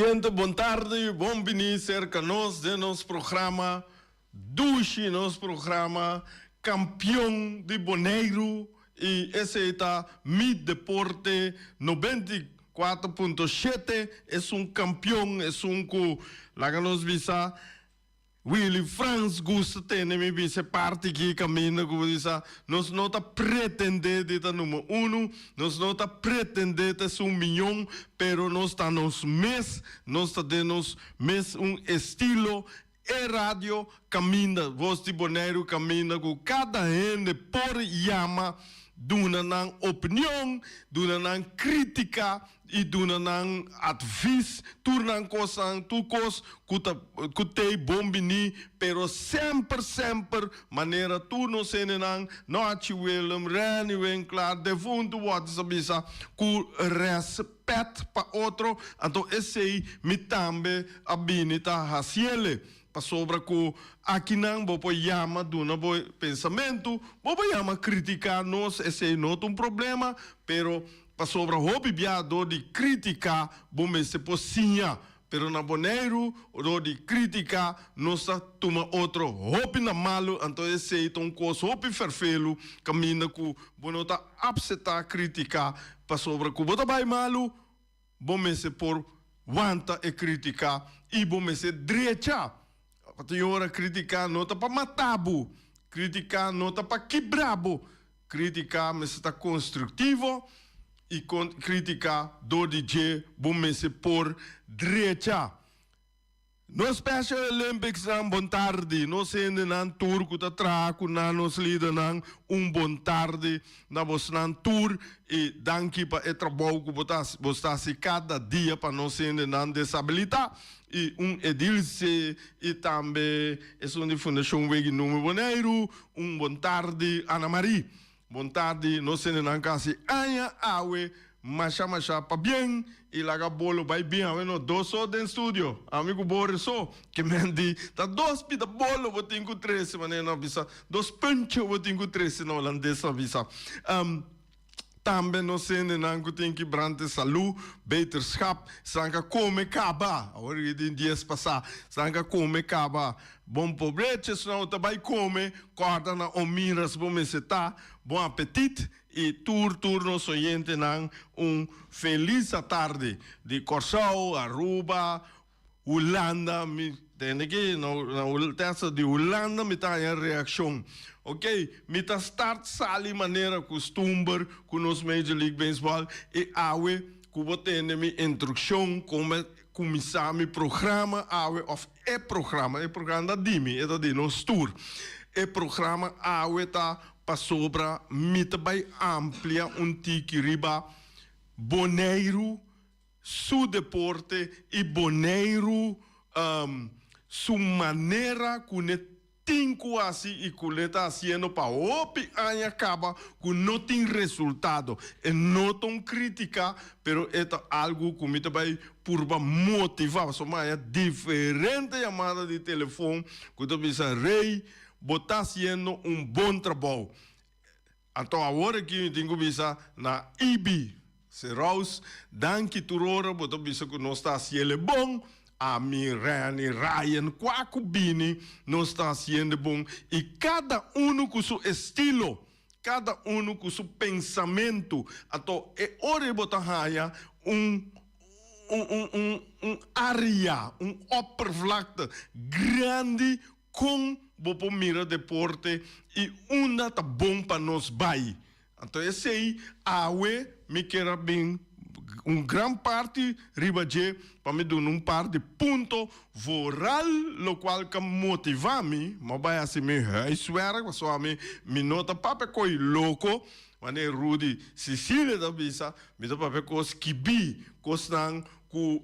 Oyente bon tardi, bon bini serka nos den nos programa Dushi, nos programa kampion di Boneiru i esei ta Mi Deporte 94.7, esun kampion, esun ku laga nos bisa Willy Frans gusta tene mi bisa e parti aki kaminda ku bo bisa nos no ta pretende di ta number uno, nos no ta pretende ta esun miyon, pero nos ta nos mes, nos ta den nos mes un estilo, e radio kaminda, Voz di Boneiru kaminda ku kada hende por yama duna nan opinion, duna nan kritika i duna nan advis, tur nan kosnan, tur kos ku ta ku t'ei bon bini, pero semper semper manera tur nos hendenan, Nochi Willem, Renny Winklaar, defuntu Waters a bisa ku rèspèt pa otro, anto esei mi tambe a bini ta hasiele, pasobra ku akinan bo por yama duna bo pensamentu, bo por yama kritiká nos, esei no ta un problema, pero Pasobra hopi bia dor di critica bo mester por siña, pero na Boneiru dor di critica nos ta tuma otro hopi na malu, anto esey ta un cos hopi ferfelu caminda cu bo no ta apseta critica, pasobra cu bo ta bay malu bo mester por wanta e critica y bo mester drecha. Pasobra ora critica no ta pa mata bo, critica no ta pa kibra bo, Krítika mester ta konstruktivo i krítika dor di dje bo mester por drecha. Nos Special Olympics nan bon tardi, nos hendenan tur ku ta traha ku nan, nos lidernan un bon tardi na bosnan tur i danki pa e trabou ku bo ta bos ta hasi kada dia pa nos hendenan desabilitá i un Edilce i tambe esun di Fundashon Wegi Numi Boneiru. Un bon tardi Ana Marie. Bon tardi nos hendenan casi aña awe masha masha pabien y laga bolo bay bien awe no dos so den studio ami cu Boris so ke men di ta dos pita bolo bo tin cu trece manera nan a bisa dos puntje bo tin cu trece na holandes nan a bisa. Tambe nos hendenan ku tin kibrante salú, beterschap, esnan ka kome kaba, awor ki tin dies pasá, esnan ka kome kaba, bon pobrechi, esnan ku ta bai kome, kòrda na omiras bo mester ta, bon apetit i tur tur nos oyentenan un felis atardi di Kòrsou, Aruba, Hulanda mi tende ki na testa di Hulanda mi ta haña reakshon. Ok, mi ta start sali manera kustumber ku nos Major League Baseball i awe ku bo tende mi instrukshon kon mi kuminsá mi programa awe òf e programa, e programa ta di mi, e ta di nos tur. E programa awe ta pasobra mi ta bai amplia un tiki riba Boneiru su deporte i Boneiru su manera ku ne tin ku hasi i ku ne ta hasiendo pa hopi aña kaba ku no tin resultado. E no ta un kritika pero e ta algu ku mi ta bai purba motiva pasobra mi haña diferente yamada di telefon ku ta bisa Rey bo ta hasiendo un bon trabou. Anto awor aki mi tin ku bisa na Ibi Seraus, danki tur ora bo ta bisa ku nos ta hasiel e bon, ami, Renny, Ryan, kua ku bini nos ta hasiendo e bon i kada unu ku su estilo, kada unu ku su pensamentu, anto e ora ei bo ta haña un un un un un area, un oppervlakte grandi Kon bo por mira deporte i unda ta bon pa nos bai? Anto esei awe mi kier a bin un gran parti riba dje pa mi duna un par di punto vooral lokual ka motiva mi. Mi a bai hasi mi huiswerk pasobra mi mi no ta papia koi loko manera Rudy Cecilia ta bisa mi ta papia kos skibí kosnan ku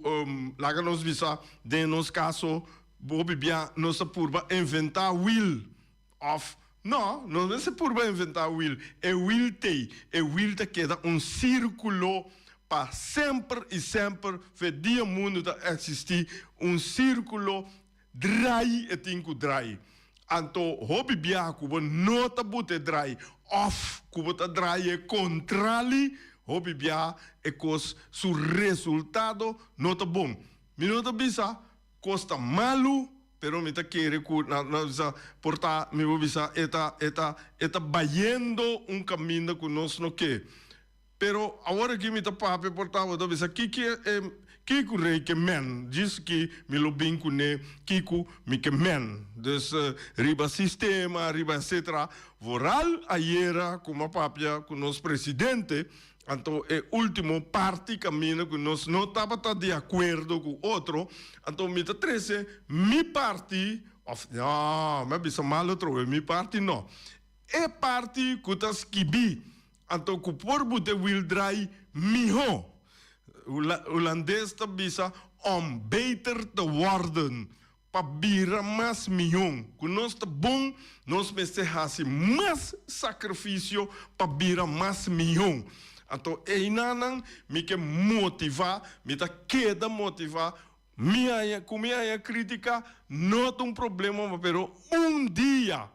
laga nos bisa den nos kaso Hopi bia nos ta purba inventá wiel. Òf, nò, nos mester purba inventá wiel. E wiel t'ei. E wiel ta keda un sírkulo pa semper i semper, fe dia mundu ta eksistí, un sírkulo drai e tin ku drai. Anto hopi bia ku bo no ta buta e drai òf ku bo ta drai e kontrali, hopi bia e kos su resultado no ta bon. Mi no ta bisa kos ta malu, pero mi ta kere ku na na bisa por ta mi por bisa e ta e ta e ta bayendo un kaminda ku nos no ke. Pero awor aki mi ta papia por ta bo ta bisa kiko e kiko rei ke men djis ki mi lo bin kuné kiko mi ke men. Dus riba sistema riba etcetera. Vooral ayera ku mi a papia ku nos presidente anto e ultimo parti kaminda ku nos no tabata di akuerdo ku otro anto mi ta trese mi parti of no mi a bisa malo atrobe mi parti no e parti ku ta skibi Anto ku por bute wiel draai mihó. Hulandes ta bisa om beter te worden, pa bira mas mihó. Ku nos ta bon, nos mester hasi mas sakrifisio pa bira mas mihó. Anto einanan mi ke motivá, mi ta keda motivá, mi haña, ku mi haña krítika no ta un problema, pero un dia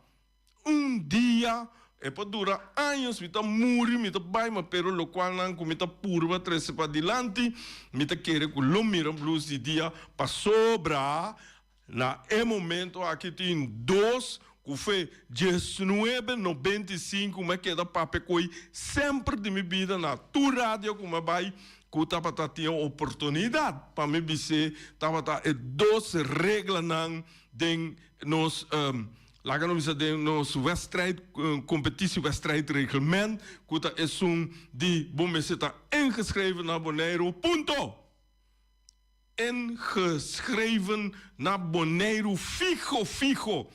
Un dia, e por dura años, mi ta muri, mi ta bai, ma pero locualnan cu mi ta purba trece padilanti, mi ta kere cu lo mira un luz di dia, pasobra na e momento aki tin dos cu fe diesnuebe 95 mi a keda papia cu semper di mi bida na tur radio cu mi a bai, cu tabata tin e oportunidad pa mi bis'é, tabata e dos reglanan den nos. Laga nos bisa den nos wedstrijd, competitiewedstrijdreglement, ku ta esun di bo mester ta ingeschreven na Boneiru, punto! Ingeschreven na Boneiru fiho fiho.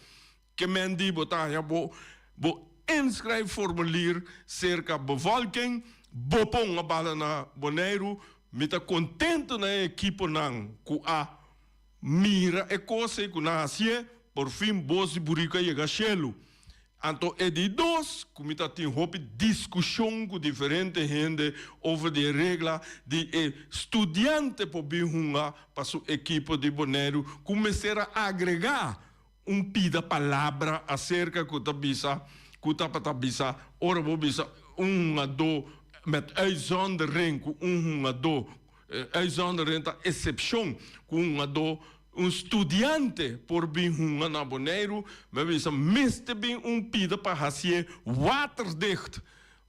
Ke men di bo ta haña bo bo inschrijfformulier serka bevolking, bo pon a bala na Boneiru. Mi ta kontentu na e ekiponan ku a Mira e kos ei ku nan hasié, por fin bos di buriku a yega shelu. Anto e di dos, ku mi ta tin hopi diskushon ku diferente hende over di e regla di e studiante por bin hunga pa su ekipo di Boneiru, ku mester a agregá un pida palabra aserka ku ta bisa ku tabata bisa ora bo bisa un hungadó met uitzondering ku un hungadó Uitzondering ta eksepshon ku un hungadó, un studiante por bin hunga na Boneiru. Mi a bisa mester bin un pida pa hasié waterdicht.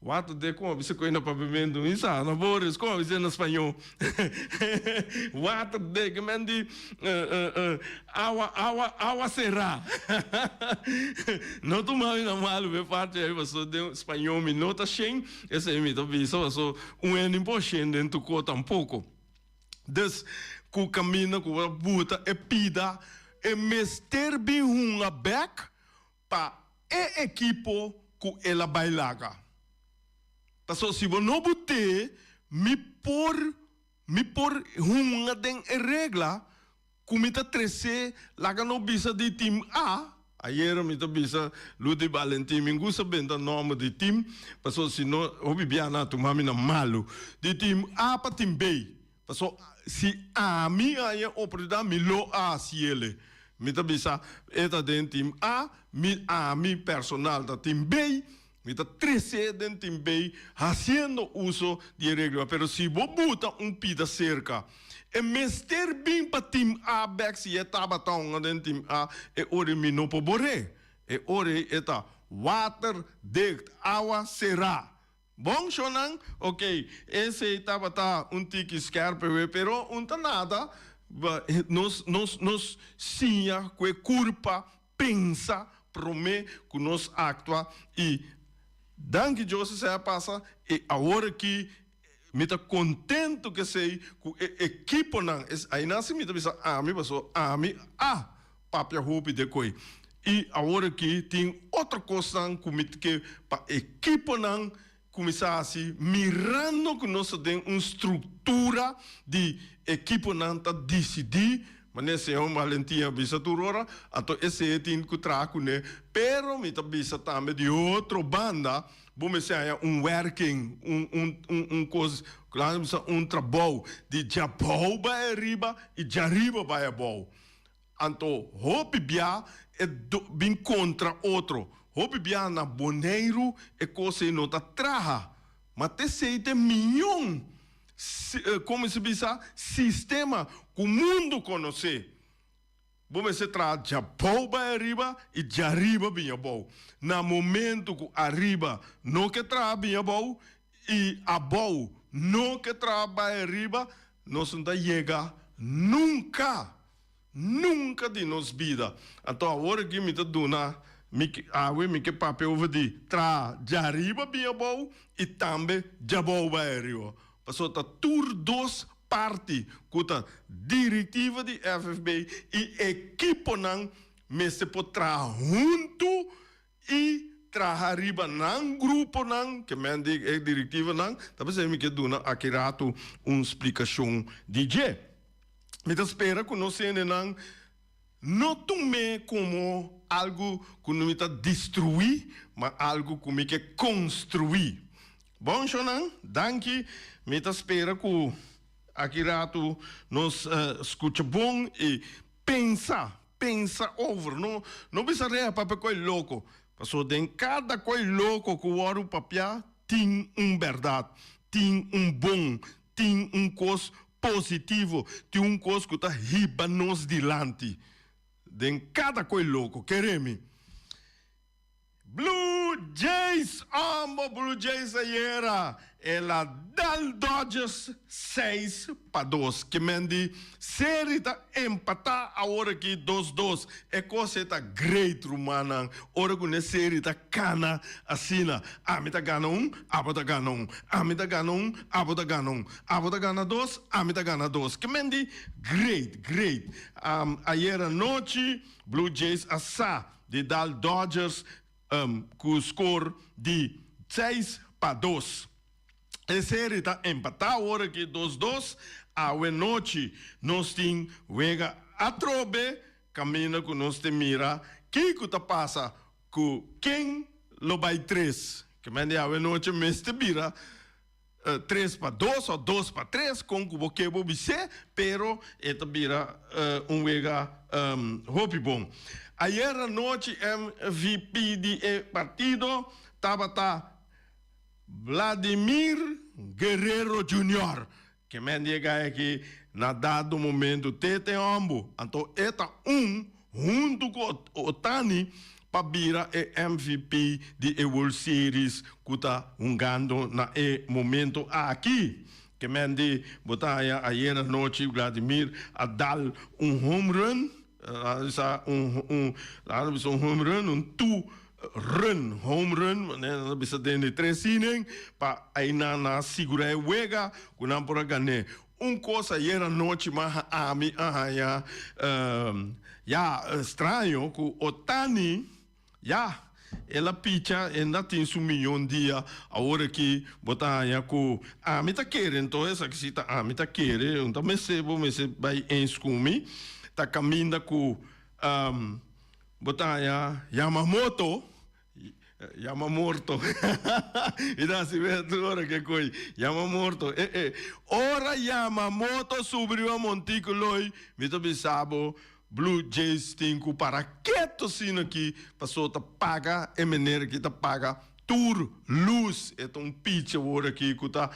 Waterdicht, kon a bisa ku e na papiamentu? Mi sa na Boris, kon a bisa na spañó? Waterdicht, men di awa, awa, awa será. No tuma mi na malu p'e parti ei pasobra den spañó mi no ta shen, esei mi ta bisa pasobra. Un hende por shende den tu ko tampoko. Dus, ku kaminda ku bo ta buta e pida, e mester bin hunga bek pa e ekipo ku el a bai laga. Pasobra si bo no but'é, mi por mi por hunga den e regla Ku mi ta tresé laga no bisa di team A, ayera mi ta bisa Ludy Balentin mi gusta benta nomber di team pasobra si no hopi bia nan a tuma mi na malu, di team A pa team B, pasobra si ami haña oportunidat mi lo a hasiele. Mi ta bisa e ta den team A, mi ami personal ta team B, Mi ta trece den tin bay haciendo uso di e regla, pero si bo buta un pida cerca, e mester bin pa team A bek si e tabata hunga den team A, e ora mi no por bor'é. E ora ei e ta water dicht, awa cerá. Bon, shownan? Ok, esey tabata un tiki skerpe we, pero un ta nada, nos, nos, nos siña cu e curpa pensa prome ku nos aktua i danki Dios esei a pasa i awor aki mi ta kontentu kesei ku e ekiponan aina si mi ta bisa ami pasobra ami a papia hopi de koi i awor aki tin otro kosnan ku mi ke pa ekiponan Kuminsá hasi mirando ku nos ta den un struktura di ekiponan ta disidí, manera señor Valentin a bisa tur ora, anto esei tin ku traha kuné. Pero mi ta bisa tambe di otro banda, bo mester haña un werking, un un un un kos, laga mi bisa un trabou di djabou bai ariba i djariba bai abou. Anto hopi bia e bin kontra otro. Hopi bia na Boneiru e kos ei no ta traha. Ma t'esei t'e mion. Como se bisa, sistema ku mundu konosé. Bo mester traha djabou bai ariba i djariba bini abou. Na momento ku ariba no ke traha bini abou i abou no ke traha bai ariba, nos no ta yega nunka, nunka di nos bida. Anto awor aki mi ta duna mi awe mi ke papia over di traha djariba bini abou i tambe djabou bai ariba. Pasobra ta tur dos parti ku ta direktiva di FFB i ekiponan mester por traha huntu i traha riba nan gruponan, ke men di e direktivanan, ta p'esei mi ke duna aki ratu un splikashon di dje. Mi ta spera ku nos hendenan no tum'é komo algu ku mi ta destruí, ma algu ku mi ke konstruí. Bon shownan, danki. Mi ta spera ku aki ratu nos skucha bon i pensa, pensa over. No, no bisa rea papia koi loko, paso den kada koi loko ku wòrdu papia tin un bèrdat, tin un bon, tin un kos positivo, tin un kos ku ta hiba nos dilanti. Den kada koi loko, kere mi. Blue Jays Ambo Blue Jays ayera el a dal Dodgers 6-2. Ke men di seri ta empatá awor aki 2-2. E kos ei ta great rumannan ora ku ne seri ta kana asina. Ami ta gana un, abo ta gana un. Ami ta gana un, abo ta gana un. Abo ta gana dos, ami ta gana dos. Ke men di great, great. Ayera nochi Blue Jays a sa di dal Dodgers ku skor di 6-2. E seri ta empatá awor aki 2-2. Awe nochi nos tin wega atrobe kaminda ku nos te mira kiko ta pasa ku ken lo bai tres. Ke men di awe nochi mester bira 3-2 òf 2-3 kon ku bo ke bo bis'é, pero e ta bira un wega hopi bon. Ayer anochi MVP di e partido tabata Vladimir Guerrero Junior. Ke men di e guy aki na dado momento te ten hombo, anto e ta un huntu ku Ohtani pa bira e MVP di e World Series ku ta hungando na e momento aki. Ke men di bo ta haña ayer anochi Vladimir a dal un home run, a un un a bisa un home run, un two run home run, manera nan ta bisa den di tres inning pa einan nan a sigura e wega ku nan por a gan'é. Un kos ayer anochi mas ami a haña ya straño ku Ohtani ya el a picha e na tin su miyon dia awor aki bo ta haña ku ami ta kere enton esaki si ta ami ta kere un ta mester bo mester bai eens ku mi ta kaminda ku bo ta haña Yamamoto Yama morto. Mi ta hasi wea tur ora ke koi. Yama morto. Eh eh. Ora Yamamoto subi riba montíkulo mi ta bisa bo Blue Jays tin ku para keto asina aki pasobra ta paga e manera ki ta paga tur lus. E ta un pichi awor aki ku ta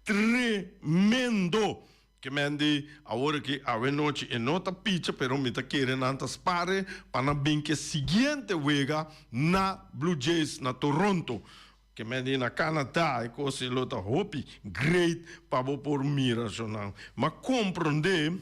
tremendo. Ke men di awor aki awe nochi e no ta picha pero mi ta kere nan ta spare pa nan bin ke siguiente wega na Blue Jays na Toronto. Ke men di na Canada e kos ei lo ta hopi great pa bo por mira shonnan. Ma kompronde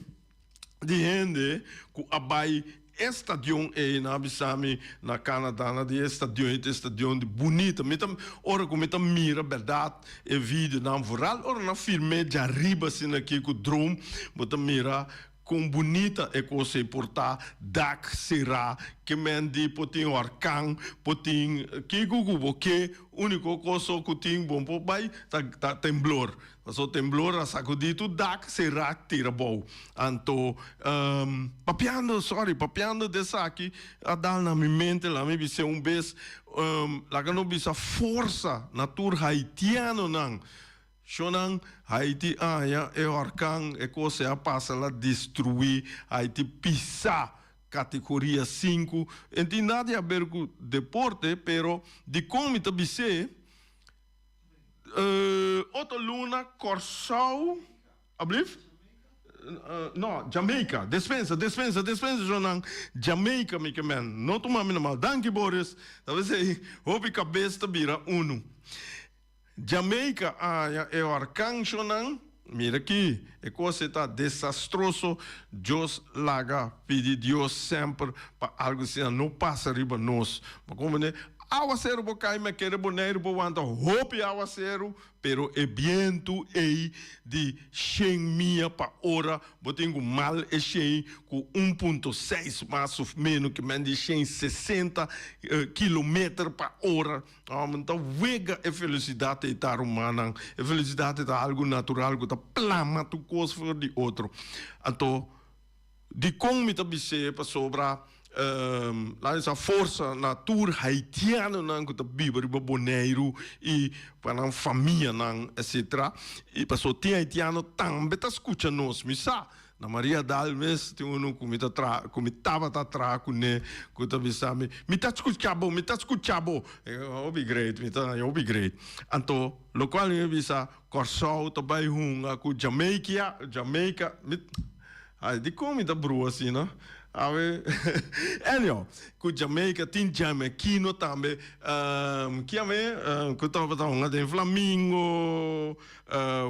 di hende ku a bai E stadion ei nan a bisa mi na Canada nan di e stadion ei ta e stadion di bunita. Mi ta ora ku mi ta mira bèrdat e videonan vooral ora nan film'é djariba asina aki ku drone bo ta mira kon bunita e kos ei por ta dak será ke men di por tin orkan por tin kiko ku bo ke uniko kos so ku tin bo por bai ta ta temblor. Paso temblor a sacudi tur dak sera tira bou. Anto papiando, sorry, papiando di esaki a dal na mi mente la mi bis'é un bes, laga no bisa forsa na tur haitianonan. Shonnan, Haiti a haña e horkan, e kos ei a pasa la destruí Haiti pisá kategoria sinku. En tin nada di haber ku deporte, pero dikon mi ta bis'é? Otro luna Kòrsou, ablief? No, Jamaica, despensa, despensa, despensa shownan, Jamaica mi ke men, no tuma mi na mal, danki Boris, ta besei hopi kabes ta bira unu. Jamaica a haña e orkan shownan, mira aki, e kos ei ta desastroso, Dios laga pidi Dios semper pa algu asina no pasa riba nos, bo komprende? Awaseru bo kai me kere Boneiru bo wanta hopi awaseru, Pero e bientu ei di shen mia pa ora, bo tin ku mal e shen ku 1.6 mas of meno ke men di 160 kilometer pa ora. Homber ta wega e felisidat ei ta rumannan. E felisidat ei ta algu natural ku ta plama tur kos for di otro. Anto Dikon mi ta bis'é? Pasobra laat mi sa forsa na tur haitianonan ku ta biba riba Boneiru i pa nan famianan etcetera. I pasobra tin haitiano tambe ta skucha nos. Mi sa na Maria Dal mes tin unu ku mi ta traha ku mi tabata traha kuné ku ta bisa mi, Mi ta skucha bo, mi ta skucha bo. Hopi great, mi ta hopi great. Anto lokual mi a bisa Kòrsou ta bai hunga ku Jamaica, Jamaica, mi. Ay, dikon mi ta brua asina? Awe, anyhow, ku Jamaica tin Jamaiquino tambe, ki ame ku tabata hunga den Flamingo,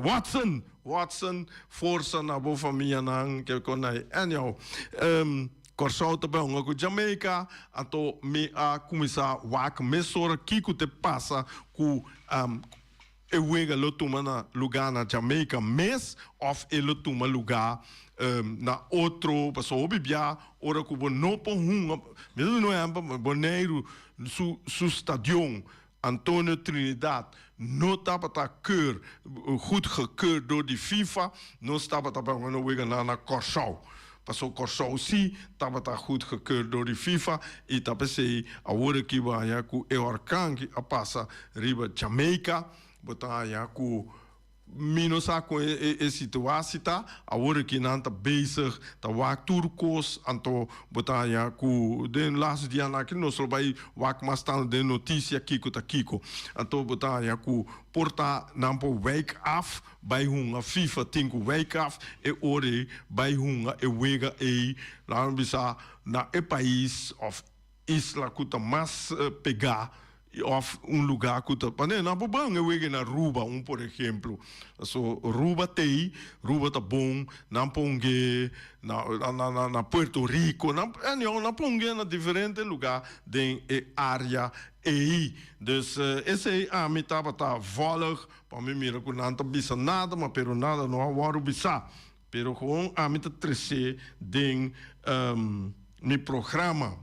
Watson, Watson, forsa na bo famianan, ke kon ai. Anyhow, Kòrsou ta bai hunga ku Jamaica, anto mi a kuminsá wak mesora kiko te pasa ku E wega lo tuma na lugá na Jamaica mes òf e lo tuma lugá na otro? Pasobra hopi bia ora ku bo no por hunga, mi ta duna un ehèmpel, Boneiru su su stadion Antonio Trinidad no tabata keur, goedgekeurd door di FIFA, nos tabata bai hunga wega na na Kòrsou. Pasobra Kòrsou sí tabata goedgekeurd door di FIFA i ta p'esei awor aki bo haña ku e orkan ki a pasa riba Jamaica bo ta haña ku mi no sa kon e situatie ta, awor aki nan ta bezig ta wak tur kos anto bo ta haña ku den laatste dianan aki nos lo bai wak mas tantu den notisia kiko ta kiko anto bo ta haña ku por ta nan por wijk af Bai hunga FIFA tin ku wijk af e ora ei bai hunga e wega ei laga mi bisa na e pais of isla ku ta mas pegá of un lugá ku ta pané nan por bai hunga e wega ei na Aruba un por ehemplo so Aruba t'ei Aruba ta bon nan por hung'é na na Puerto Rico nan anyhow nan por hung'é na diferente lugá den e área ei dus esei ami tabata vòlg Pa mi mira ku nan ta bisa nada, ma pero nada no a wòrdu bisá. Pero gewoon ami ta tres'é den mi programa.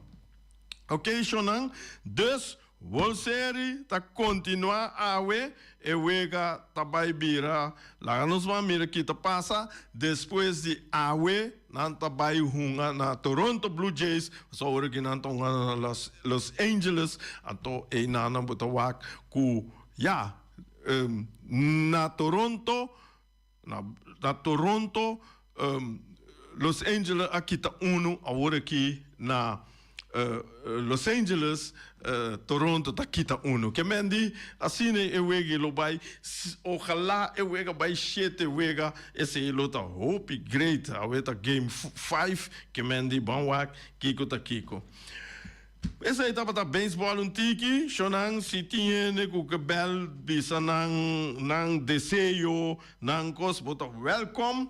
Oké, shonnan, dus World Serie ta kontinuá awe, e wega ta bai bira. Laga nos ban mira ki ta pasa despues di awe. Nan ta bai hunga na Toronto Blue Jays, pasobra ora ki nan ta hunga na Los Angeles, anto einan nan bo ta wak ku Ya, na Toronto, na na Toronto, Los Angeles a kita unu, awor aki na Los Angeles, Toronto ta kita unu. Ke men di, asina e wega lo bai, ojalá e wega bai shete wega, esei lo ta hopi great. Awe ta game five, ke men di ban wak kiko ta kiko. Esei tabata beisbòl un tiki, shonnan si tin hende ku ke bèl bisa nan nan deseo, nan kos, bo ta wèlkòm.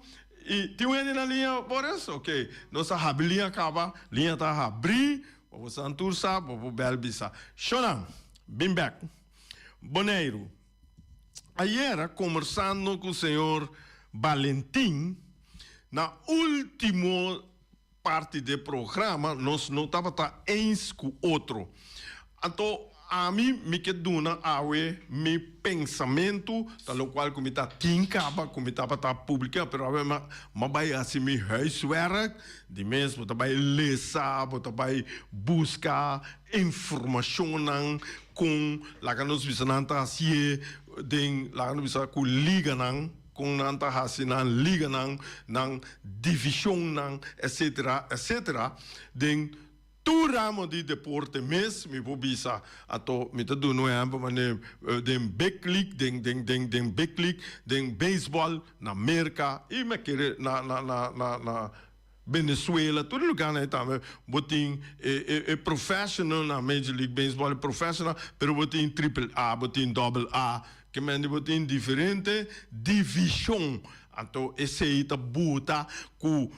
I tin un hende na liña, Boris? Oke, nos a habri liña kaba, liña ta habrí, pa boso tur sa, bo por bèl bisa. Shonnan, bin bèk. Boneiru. Ayera kombersando ku señor Balentin, na último Parti di e programa nos no tabata eens ku otro. Anto ami mi ke duna awe mi pensamentu, ta lokual ku mi ta tin kaba ku mi tabata publiká, pero awe mi a bai hasi mi huiswerk, di mes bo ta bai lesa, bo ta bai buska informashonnan kon laga nos bisa nan ta hasié den laga nos bisa ku liganan. Kon nan ta hasi nan liganan, nan divishonnan, etsetera, etsetera, den Tur ramo di deporte mes mi por bisa, anto mi ta duna un ehempel manera den big league, den den den den big league, den baseball na Merca y mi a kere na na na na na Venezuela, tur e lugarnan ei tambe bo tin e e e professional na Major League Baseball e professional, pero bo tin triple A, bo tin double A, ke mende bo tin diferente division, anto esei ta buta ku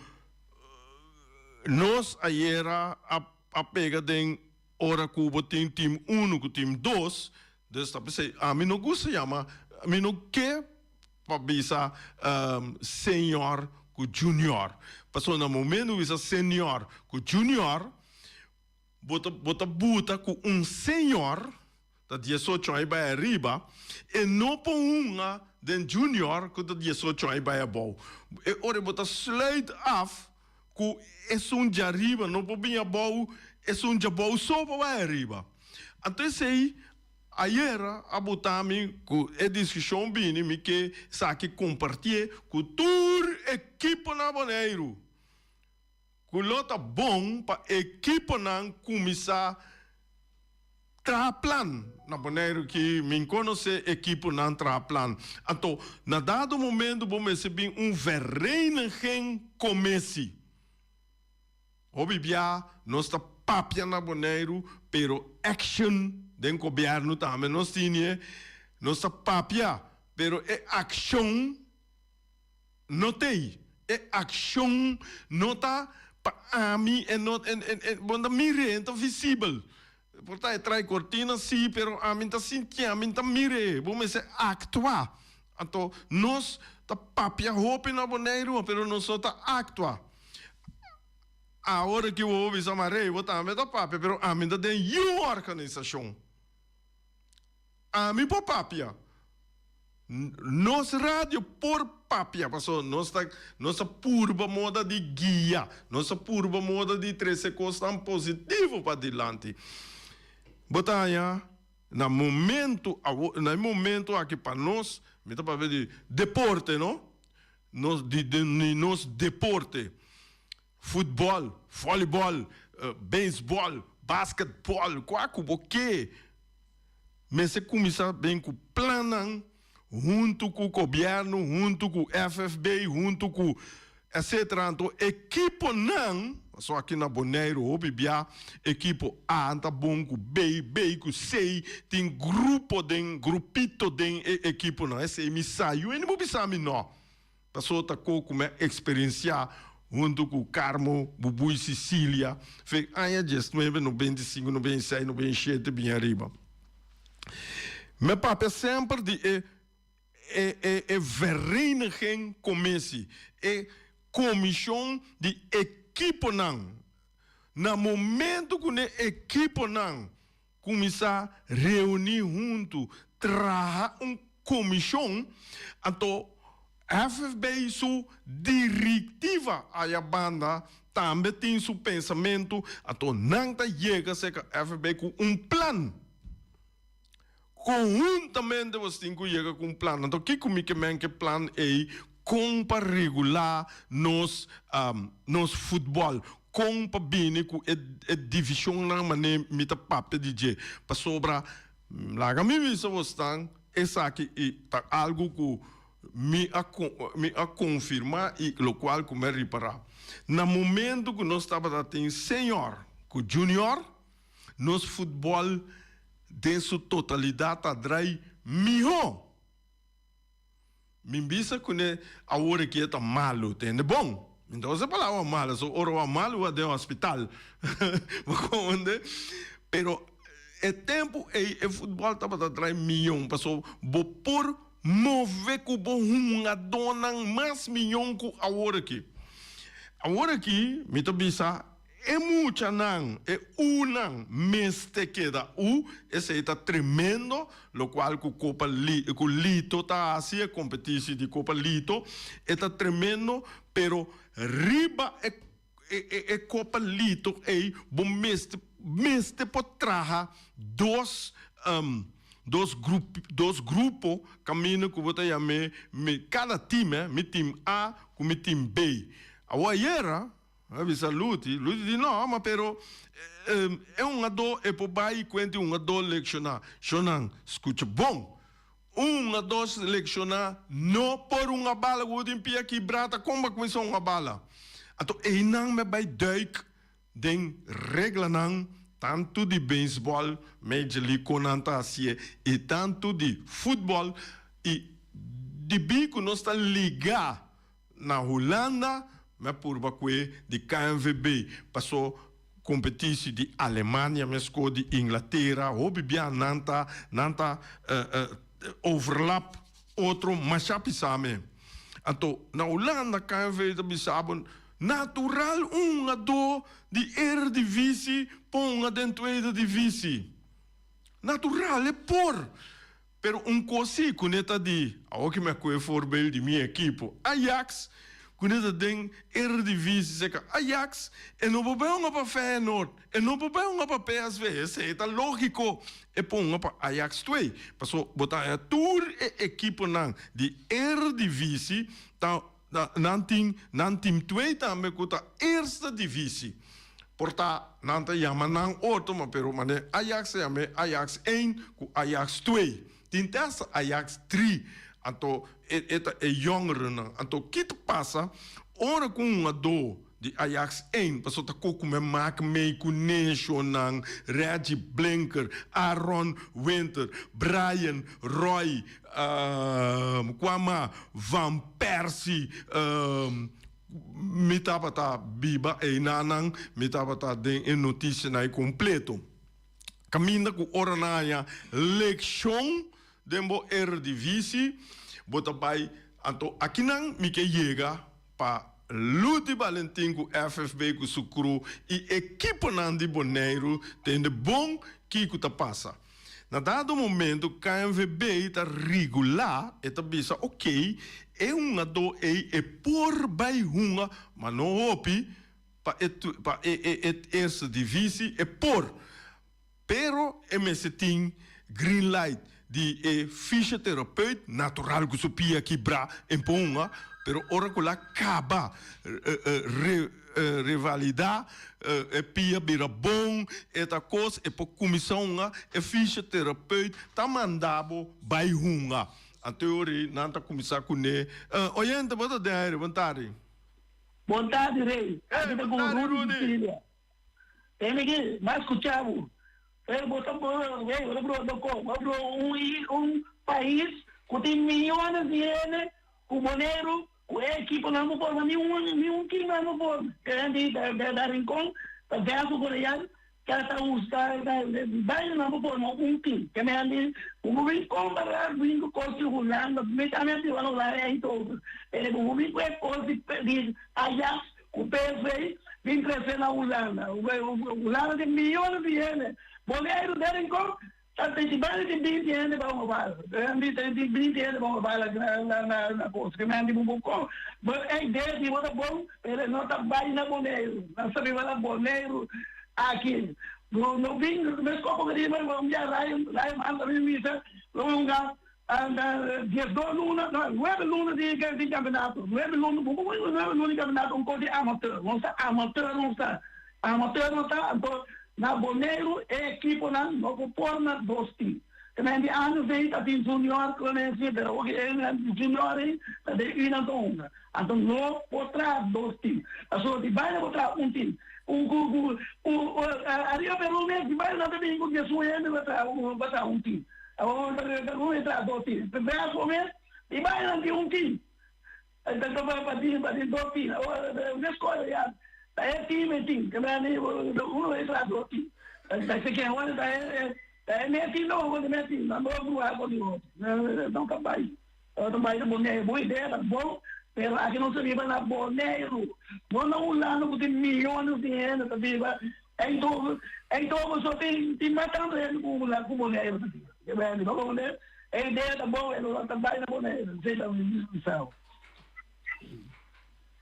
Nos ayera a a pega den ora ku bo tin team uno ku team dos, dus ta p'esei ami no gusta yama, mi no ke pa bisa senior ku junior, pasobra na momento ku bisa senior ku junior bo ta bo ta buta ku un senior ta diesocho aña bai ariba, e no por hunga den junior ku ta diesocho aña bai abou. E ora bo ta sluit af ku esun djariba no por bin abou, esun djabou so por bai ariba. Anto esei ayera a buta mi ku e diskushon bini mi ke esaki kompartié ku tur ekipo na Boneiru. Ku lo ta bon pa ekiponan kuminsá traha plan. Na Boneiru ki mi konosé ekiponan traha plan. Anto na dado momento bo mester bin un vereniging komesi. Hopi bia nos ta papia na Boneiru pero action den gobièrnu tambe nos tini. Nos ta papia pero e akshon. No t'ei. E akshon no ta pa ami, e no, e, e, e, bo no ta mir'é, e no ta visibel. Por ta e trae kortina sí, pero ami no ta sintié, ami no ta mir'é. Bo mester aktua. Anto nos ta papia hopi na Boneiru, pero nos no ta aktua. Awor aki bo por bisa, ma Rey, bo tambe ta papia, pero ami no ta den yu organisashon. Ami por papia. Nos radio por papia paso nos ta nos ta purba moda di guia, nos ta purba moda di trece cosnan positivo padilanti. Bo ta haña na momento awo na e momento aki pa nos, mi ta papia di deporte no, nos di di nos deporte, futbol, volleyball, beisbol, basketbol, kua ku bo ke. Mester kuminsá ben ku plannan huntu ku gobièrnu, huntu ku FFB, huntu ku etcetera. Anto ekiponan, pasobra aki na Boneiru hopi bia ekipo A ta bon ku B, B ku C, tin grupo den, grupito den e ekiponan. Esei mi sa, yu hende por bisa mi nò. Paso ta ko ku mi a eksperensiá huntu ku Carmo, Bubui, Sicilia, fe aña diesnuebe, 95, 96, 97 bin ariba. Mi a papia semper di e e e e vereniging commissie, e komishon di ekiponan. Na momento ku ne ekiponan Kuminsá reuní huntu, traha un komishon, anto FFB su direktiva aya banda tambe tin su pensamentu, anto nan ta yega serka FFB ku un plan. Konhuntamente boso tin ku yega ku un plan. Anto kiko mi ke men ku e plan ei? Kon pa regulá nos nos futbòl? Kon pa bini ku e e divishonnan manera mi ta papia di dje? Pasobra laga mi bisa bosnan esaki i ta algu ku mi a mi a konfirmá i lokual ku mi a ripará. Na momentu ku nos tabata tin senior ku junior, nos futbòl den su totalidat ta drai mihó. Mi bisa kuné awor aki e ta malu, tende bon. Mi ta usa e palabra malu, so ora bo a malu bo a den hospital. Bo konde? Pero e tempu ei e futbòl tabata trae miyon, paso bo por move ku bo hungadónan mas miyon ku awor aki. Awor aki mi ta bisa E muchanan, e unan, mester keda u, esei ta tremendo, lokual ku Kopa Li, ku Lito ta hasi, e kompetisi di Kopa Lito, e ta tremendo, pero riba e e e Kopa Lito ei bo mester mester por traha dos dos grup dos grupo kaminda ku bo ta yam'é mi kada tim, mi tim A ku mi tim B. Awor ayera. Mi a bisa Luti, Luti di no, ma pero e hungadó e por bai kuenti hungadó lekshoná. Shonnan, skucha bon. Un hungadó selekshoná no por hunga bala ku bo tin pia kibrá ta kon bo a kuminsá hunga bala. Anto einan mi a bai duik den reglanan tantu di beisbòl, Major League kon nan ta hasié, i tantu di futbòl i dibí ku nos ta ligá Na Hulanda mi a purba kue di KNVB, paso kompetisi di Alemania mesko di Inglatera hopi bia nan ta nan ta overlap otro masha pisa me. Anto na Hulanda KNVB ta bisa bo natural un hungadó di Eredivisie por hunga den Tweede Divisie. Natural e por. Pero un kos si ku ne ta di, awor ki mi a kohe voorbeeld di mi ekipo Ajax, ku ne ta den Eredivisie seka Ajax, e no por bai hunga pa Feyenoord, e no por bai hunga pa PSV, esei ta lógiko, e por hunga pa Ajax twee. Paso bo ta haña tur e ekiponan di Eredivisie ta nan tin nan team twee tambe ku ta Eerste Divisie. Por ta nan ta yama nan otro ma pero mane Ajax ta yam'é Ajax een ku Ajax twee. Tin te hasta Ajax drie. Anto e e ta e yongerennan. Anto ki ta pasa ora ku un hungadó di Ajax een pasobra ta ko ku men mak mei ku Neshonnan, Reggie Blinker, Aaron Winter, Brian Roy, Kwama Van Persie, Mi tabata biba einanan, mi tabata den e notisianan ei kompleto. Kaminda ku ora nan haña lekshon den bo Eredivisie, bo ta bai. Anto akinan mi ke yega pa Ludy Balentin ku FFB ku su crew i ekiponan di Boneiru tende bon kiko ta pasa. Na dado momento KNVB ta regulá, e ta bisa ok, e hungadó ei e por bai hunga, ma no hopi, pa e pa e e e eerste divisie, e por. Pero e mester tin green light di e fysiotherapeut, natural ku su pia kibrá e por hunga, pero ora ku la kaba re. Revalidá e pia bira bon, e ta kos, e por kuminsá hunga, e fisioterapeut ta manda bo bai hunga. Anto e ora ei nan ta kuminsá kuné. Oyente, bo ta den aire, bon tardi. Bon tardi, Rey. Hey, bon tardi, Rudy. Tene ki, m'a skuchá bo. Pero bo ta Rey, bo ta broa doko. Bo a broa un un pais ku tin miyones di hende ku Boneiru Ku e ekiponan no forma ni un ni un team nan no forma. E hende di da Rincon ta verso ku Real ta ta usa ta baina nan por forma un team. Ke men di ku bo bin kompara bin ku kos di Hulanda mi tambe a biba na Hulanda Eindhoven pero ku bo bin ku e kos di di Ajax ku PSV bin trese na Hulanda. Hulanda tin miyones di hende. Boneiru den Rincon Ta tin banda di binti hende pa un bala. Tin tin binti hende pa un bala na na na kos. Ke men di bo kon. Bo e idea di bo ta bon, pero e no ta bai na Boneiru. Nan sa biba na Boneiru aki. Bo no bin mes koko ke di bo un dia Ryan Ryan manda mi misa lo hunga diesdos luna no nuebe luna di di kampeonato. Nuebe luna bo por nuebe luna di kampeonato un kos di amateur. Nos ta amateur nos ta. Amateur no ta, anto na Boneiru e ekiponan no por forma dos team. Te men di años ei ta tin junior Clemencia, pero awor e junior ei ta den unan ta hunga. Anto no por traha dos team. Pasobra di baina por traha un team. Ku ku ku ku ariba Peru mes di baina nan ta bin ku diesun hende pa traha pa traha un team. Awor ta traha dos team. Verso mes di baina nan tin un team. Ta pa tin pa tin dos team. Awor un escola ya ta e team e team. Ke meni uno e traha dos team. Ta se ken wak ta e ta e mes team no kontra mes team. Nan dos lugar kontra otro. No ta bai. No ta bai ta Boneiru. Bon idea ta bon pero aki nos ta biba na Boneiru. No na Hulanda ku tin miyones di hende ta biba. Eindhoven Eindhoven so tin tin mas tantu hende ku Hulanda ku Boneiru ta biba. Ke meni no Boneiru. E idea ta bon, e lo ta bai na Boneiru, esei ta mi bisao.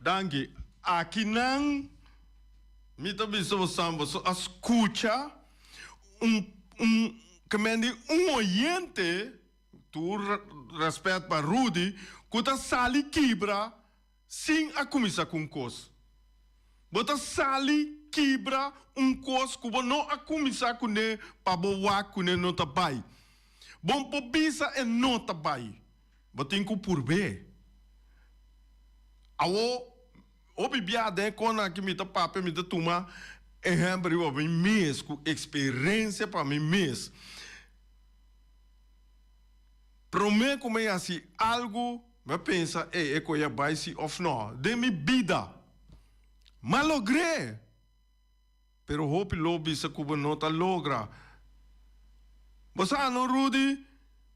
Danki. Akinan mi ta bisa bosan, boso a skucha un un ke men di un oyente, tur rèspèt pa Rudy, ku ta sali kibra sin a kuminsá ku un kos. Bo ta sali kibra un kos ku bo no a kuminsá kuné pa bo wak kuné no ta bai. Bo por bisa e no ta bai. Bo tin ku purb'é. Awor, hopi bia den e kona aki mi ta papia, mi ta tuma ehèmpel riba mi mes, ku eksperensia pa mi mes. Promé ku mi hasi algu, mi a pensa, ey, e koe a bai si òf nò den mi bida. M'a logr'é! Pero hopi lo bisa ku bo no ta logra. Bo sa no, Rudy?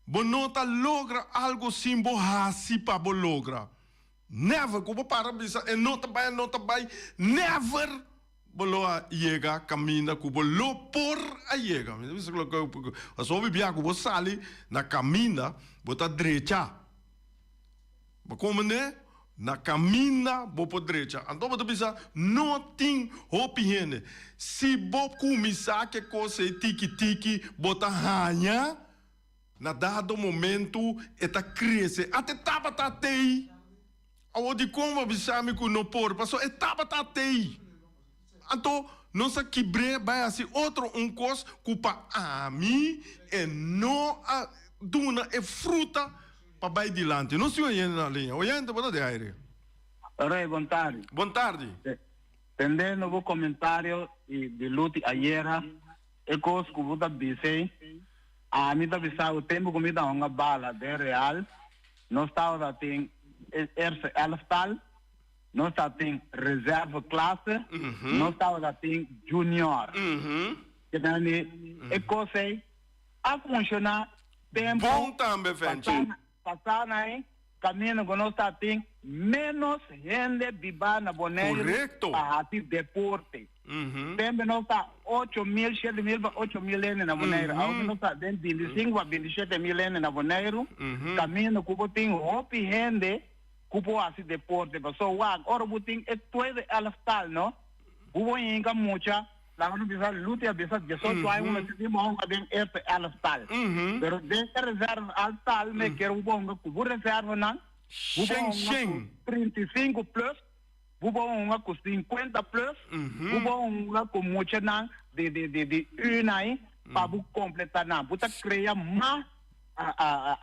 Bo no ta logra algu sin bo hasi pa bo logra. Never! Ku bo para bisa e no ta bai, e no ta bai, never bo lo a yega kaminda ku bo lo por a yega. Mi ta bisa ku pasobra hopi bia ku bo sali na kaminda bo ta drecha. Bo komende na kaminda bo por drecha. Anto bo ta bisa, No tin hopi hende. Si bo kuminsá ke kos ei tiki tiki, bo ta haña na dado momentu e ta krese. Ate tabata tei. Awor dikon bo a bisa mi ku no por? Pasobra e tabata tei. Anto nos a kibr'é bai hasi otro un kos ku pa ami e no a duna e fruta pa bai dilanti. Nos tin oyente na liña. Oyente, bo ta den aire. Rey, bon tardi. Bon tardi. Tendendo bo comentario di luti ayera, e cos cu bo ta bisey, ami ta bisa bo tempo cu mi ta hunga bala den Real, nos tabata tin e eerste elftal, nos ta tin reserve klasse, nos tabata tin junior. Keda e cos ey a funciona tempo Bon tambe, Fenchi. Pasa na e camino cu nos ta tin menos hende biba na Boneiru pa haci deporte. Tempo nos ta 8000, 7000 pa 8000 hende na Boneiru. Awor nos ta den 25 pa 27000 hende na Boneiru. Camino cu bo tin hopi hende ku por hasi deporte paso wak ora bo tin e tweede elftal no bo por hinka mucha laga nos bisa Luti a bisa 18 aña bo mester tin bo hunga den eerste elftal pero den e reserve elftal me kier bo por hunga ku bo reservenan bo por hunga ku 35 plus bo por hunga ku 50 plus bo por hunga ku muchanan di di di di unai pa bo kompleta nan bo ta krea mas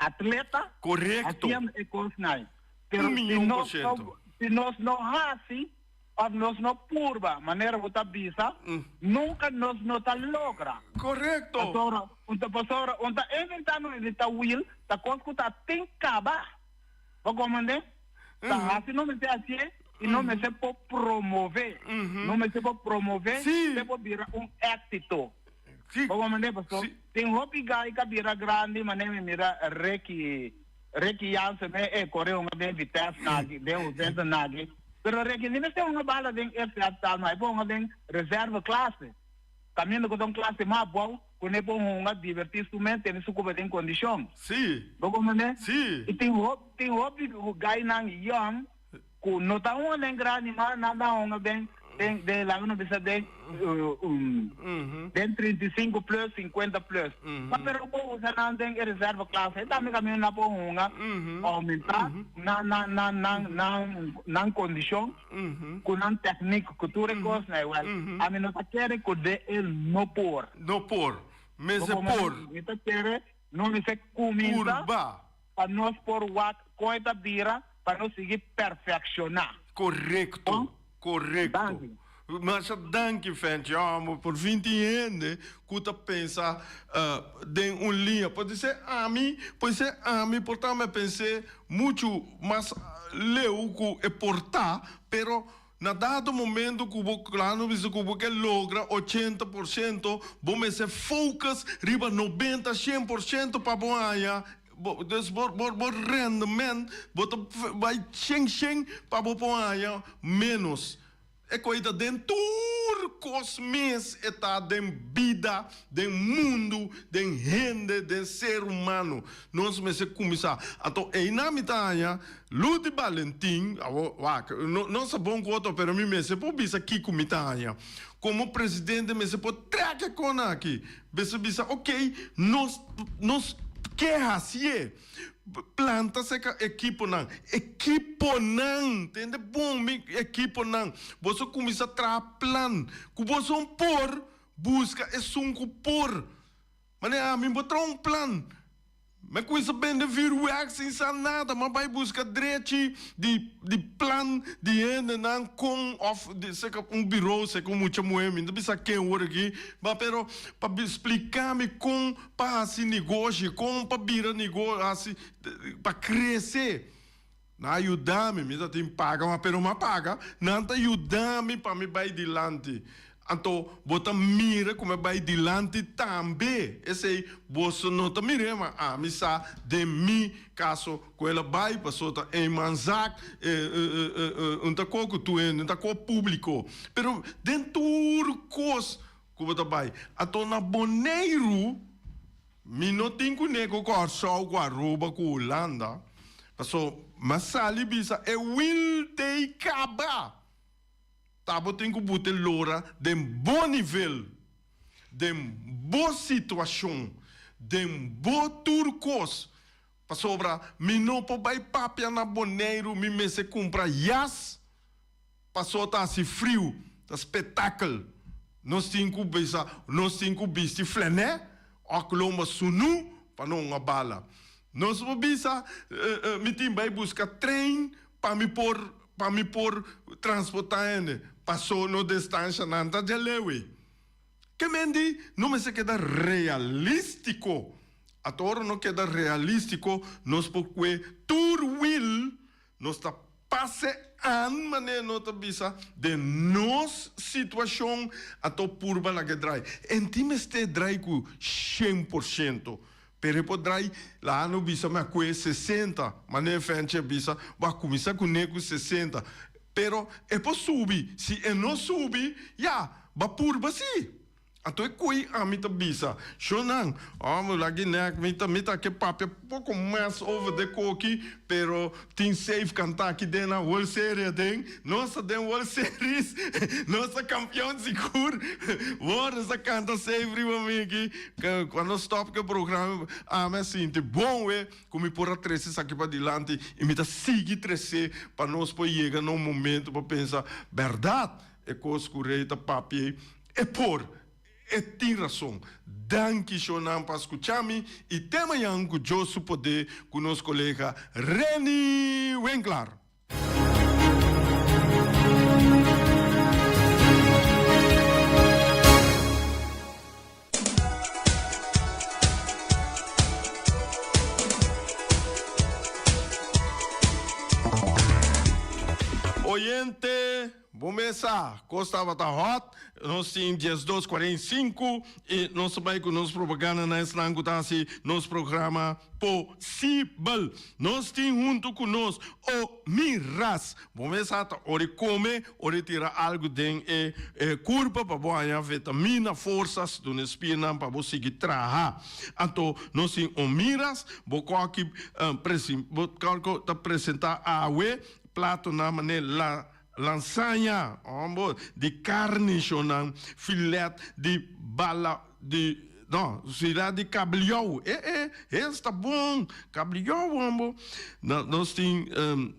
atleta Correcto. haciendo e cosnan. Pero Un si millon por nos ciento. no, si nos no haci of nos no purba, manera bo ta bisa, nunca nos no ta logra. Correcto. Pasobra, un ta pasobra, un ta inventa no inventa wiel, ta cos cu ta tin caba. Bo comprende? Ta haci no mester hacié y no mester por promove. No mester por promove, te por bira un éxito. Bo comprende? Pasobra tin hopi gai ka bira grandi manera mi mira Ricky, Ricky Jansen me e kore hunga den Vitesse naki, den Juventus naki. Pero Ricky ni mester hunga bala den FC Amsterdam, e por hunga den reserve klase. Kaminda ku ta un klase mas abou ku ne por hunga diverti su mes tene su kupa den kondishon. Bo comprende? I tin hopi tin hopi gainan yong ku no ta hunga den grandi mas nan ta hunga den den den laga nos bisa den den 35 plus 50 plus ma pero bo usa nan den e reserva clase e tambe kaminda nan por hunga aumenta nan nan nan nan nan nan kondishon ku nan teknik ku tur e kosnan igual ami no ta kere ku de e no por No por mester por. Mi ta kere no mester kuminsa. Purba. Pa nos por wak kon e ta bira pa nos sigui perfekshoná. Korekto, korekto. Danki. Masha danki Fenchi. Amo por fin tin hende ku ta pensa den un liña. Por dise ami, por dise ami por ta mi a pens'é muchu mas leu ku e por ta, pero na dado momento ku bo klaro bisa ku bo ke logra 80%, bo mester focus riba 90, 100% pa bo haña Bo, dus bo, bo, bo rendement, bo ta bai shen shen pa bo por haña ménos. E koi ta den tur kos mes, e ta den bida, den mundu, den hende, den ser humano. Nos mester kuminsá. Anto einan mi ta haña Ludy Balentin, awor wak, no, no sa bon ku otro, pero mi mester por bisa kiko mi ta haña. Komo presidente mester por trèk e kona aki. Mester bisa, ok, nos, nos. Ke hasié? Planta seka ekiponan. Ekiponan! Tende bon mi ekiponan. Boso kuminsá traha plan ku boso por buska esun ku por. Manera ami bo traha un plan. Mi a kuminsá bende vuurwerk sin sa nada. Mi a bai buska drechi di di plan di hendenan kon òf di seka un biro seka un mucha muhé. Mi no ta bisa ken wor aki, ma pero pa splika mi kon pa hasi negoshi, kon pa bira nego hasi pa krese. Nan a yuda mi, mi ta tin paga, ma pero mi a paga, nan ta yuda mi pa mi bai dilanti. Anto bo ta mira ku mi a bai dilanti tambe. Esei boso no ta mir'é, ma ami sa den mi kaso ku el a bai, pasobra ta eenmanszaak, un ta ko ku tur hende, un ta ko públiko. Pero den tur kos ku bo ta bai. Anto na Boneiru mi no tin kuné ku Kòrsou, ku Aruba, ku Hulanda, paso mi a sali bisa e wil tei kaba. Ta bo tin ku buta e lora den bo nivel, den bo situashon, den bo tur kos. Pasobra mi no por bai papia na Boneiru, mi mester kumpra yas. Paso ta hasi friu, ta spetakel. Nos tin ku bisa, nos tin ku bisti flenè òk lomba sunu pa no un a bala. Nos por bisa, mi tin bai buska trein pa mi por, pa mi por transportá hende. Paso nos destanshanan ta djaleu ei. Ke men di no mester keda realístiko. Ato ora no keda realístiko nos por kue tur wil. Nos ta pase an manera no ta bisa den nos situacion ato purba laga e drai. En tin mester drai cu 100%, pero e por drai laga no bisa mi a cue 60, manera Fenchi a bisa bo a cuminsa cune cu 60, pero e por subi, si e no subi ya ba purba si. Anto e koe ami ta bisa, Shonnan, ò lagi nek, mi ta mi ta ke papia poko mas over de koki, pero tin safe kanta aki den nan World Series aden, nos ta den World Series, nos ta kampion sigur, wor nos ta kanta safe riba mi aki, kuando stop ku e programa ami a sinti bon we ku mi por a trese esaki padilanti i mi ta sigui tres'é pa nos por yega na un momento pa pensa, bèrdat e kos ku Rey ta papia ei. E por, e tin rason. Danki shonan pa skucha mi i te mañan ku Dios su poder ku nos kolega Renny Winklaar. Oyente. Bo mesa, kos tabata hot, nos tin 12 45 i nos ta bai ku nos propaganda na esnan ku ta hasi nos programa posibel. Nos tin huntu ku nos O Mi Ras. Bo mesa ta ora e kome, ora e tira algu den e kurpa pa bo haña vitamina, forsas, duna e spiernan pa bo sigui traha. Anto nos tin O Mi Ras, bo kòki bo kòki ta presentá awe Platonan manera la lansaña, hombo, di carni shonan, filet di bala di no, filet di kabeljou, e e, es ta bon, kabeljou hombo. Na nos tin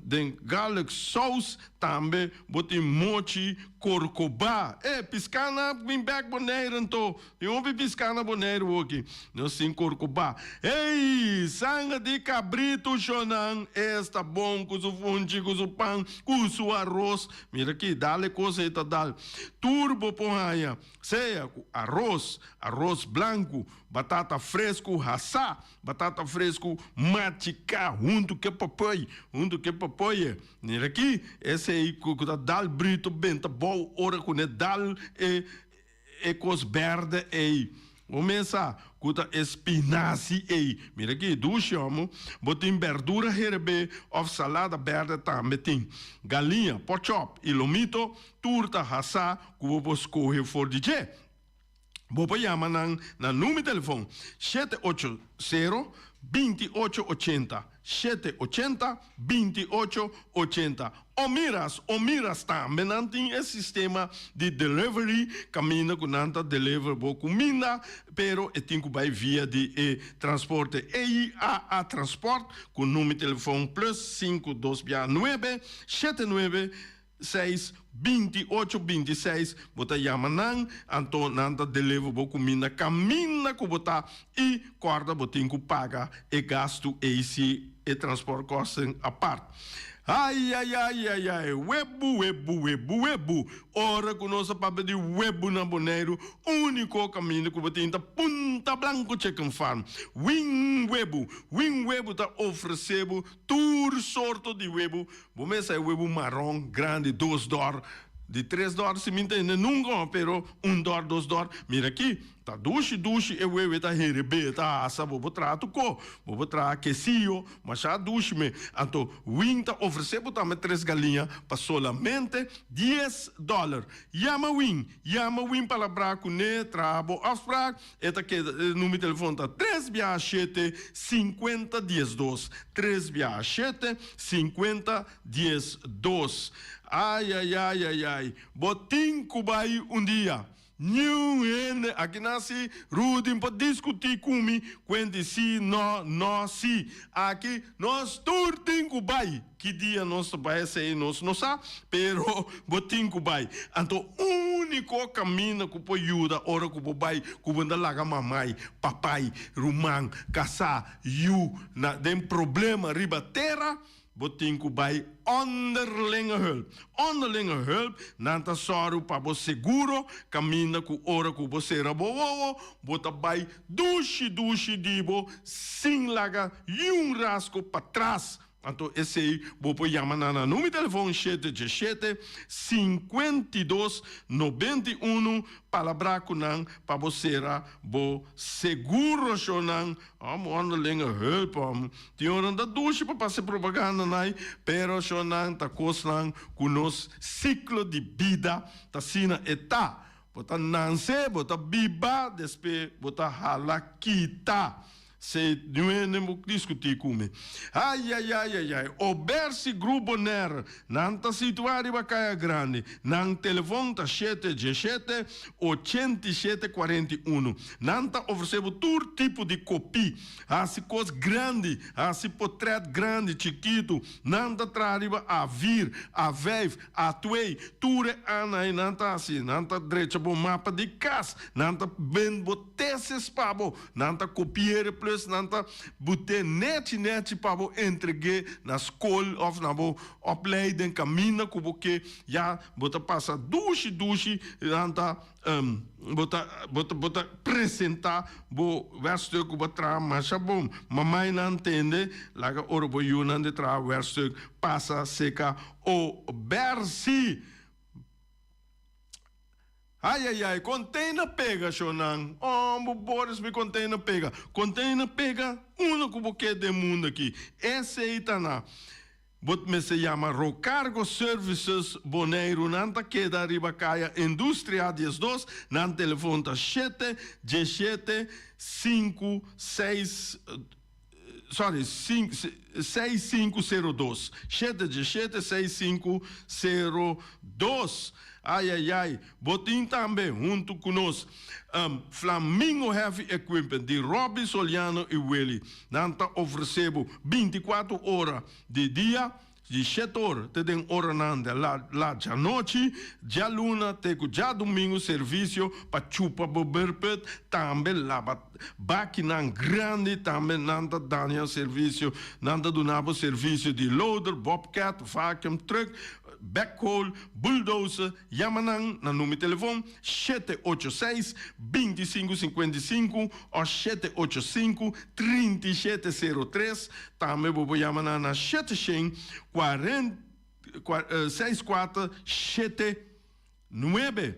den garlic sauce tambe bo tin mochi corcoba, e pisca na bin bek Bonaire anto. Tin hopi piská na Boneiru oki. Nos tin korkobá. Hey! Sanga di kabritu shonan. Es ta bon ku su funchi, ku su pan, ku su aros. Mira aki, dal e kos ei ta dal. Tur bo por haña, sea ku aros, aros blanku, batata fresku hasá, batata fresku machiká huntu ku e papoi, huntu ku e papoye. Mira aki, esei ku ta dal brito benta bou ora ku ne dal e. E kos berde ei. Bo mesa ku ta e spinazi ei. Mira aki, dushi homo. Bo tin berdura herebé òf salada berde tambe tin. Galiña, pòchòp i lomito tur ta hasá ku bo por skohe for di dje. Bo por yama nan na number telefon 780 2880, 780 2880. Omiras, Omiras tambe nan tin e sistema di delivery kaminda ku nan ta deliver bo kuminda, pero e tin ku bai via di e transporte EIAA Transport ku number telefon plus sinku dos bia nuebe shete nuebe seis 28 26. Bo ta yama nan, anto nan ta deliver bo kuminda kaminda ku bo ta i kòrda bo tin ku paga e gastu ei si e transportkosten apart. Ai ai ai ai ai webu webu webu webu. Ora ku nos a papia di webu na Boneiru, úniko kaminda ku bo tin ta Punta Blanco Chicken Farm. Win Webu, Win Webu ta ofresé bo tur sorto di webu. Bo mester e webu maron grandi dos dòr, di tres dòr si mi ntende nunka, pero un dòr dos dòr. Mira aki, ta dushi dushi e wewe ta herebé, ta hasa, bo por traha tuko, bo por traha kesiyo, masha dushi me. Anto Win ta ofresé bo tambe tres galiña pa solamente dies dòler. Yama Win, yama Win palabrá kuné, traha bo afsprak. E ta keda, e number di telefon ta tres biaha shete sinkuenta diesdos, tres biaha shete sinkuenta diesdos. Ai ai ai ai ai, bo tin ku bai un dia. Niun hende aki na si Rudy por diskutí ku mi kuenti si, no, no, si. Aki nos tur tin ku bai. Ki dia nos ta bai esei nos no sa, pero bo tin ku bai. Anto úniko kaminda ku por yuda ora ku bo bai ku bo ta laga mamai, papai, ruman, kasá, yu na den problema riba tera, bo tin ku bai Onderlinge Hulp. Onderlinge Hulp nan ta sòru pa bo seguro kaminda ku ora ku bo sera bo wowo bo ta bai dushi dushi di bo sin laga niun rasko patras. Anto esei bo por yama nan na number telefon shete djeshete, 52, 91 palabrá ku nan pa bo sera bo seguro shonnan. Om onderlinge hulp om. Tin ora ta dushi pa pasa e propaganda nai, pero shonnan ta kosnan ku nos siklo di bida ta asina e ta. Bo ta nanse, bo ta biba, despe bo ta hala kita. Se niun hende bo diskutí ku mi. Ayayayayay, Obersi Group Bonaire, nan ta situá riba Kaya Grandi. Nan telefon ta shete djeshete, 87 41. Nan ta ofresé bo tur tipo di kopí. Hasi kos grandi, hasi potrèt grandi, chikitu. Nan ta traha riba A vier, A vijf, A twee. Tur e ana ei nan ta hasi. Nan ta drecha bo mapa di kas. Nan ta bend bo tesis pa bo. Nan ta kopi'é plus nan ta but'é nèchi nèchi pa bo entreg'é na skol òf na bo opleiding kaminda ku bo ke ya bo ta pasa dushi dushi nan ta bo ta bo ta bo ta presentá bo werkstuk ku bo a traha masha bon. Mamainan tende laga ora bo yunan di traha werkstuk pasa seka o bèrsi. Ai ai ai container pega shonan oh bo Boris mi container pega container pega uno ku bo ke den mundo aki esei ta na bo mester yama Rocargo Services Boneiru nan ta keda riba kaya Industria 12 nan telefon ta shete djeshete sinku seis sorry seis sinku sero dos shete djeshete seis sinku sero dos ayayay bo tin tambe huntu ku nos Flamingo Heavy Equipment di Robby Soliano i Willy nan ta ofrese bo 24 ora di dia. Di shet or te den oranan di la djanochi, djaluna te ku djadumingu servisio pa chupa bo berput, tambe laba bakinan grandi, tambe nan ta dania servisio, nan ta duna bo servisio di loader, bobcat, vacuum truck, backhoe, bulldozer, yama nan na number telefon 786 25 55 o 785 37 03, tambe bo por yama nan na shete shen 46 4 7 9.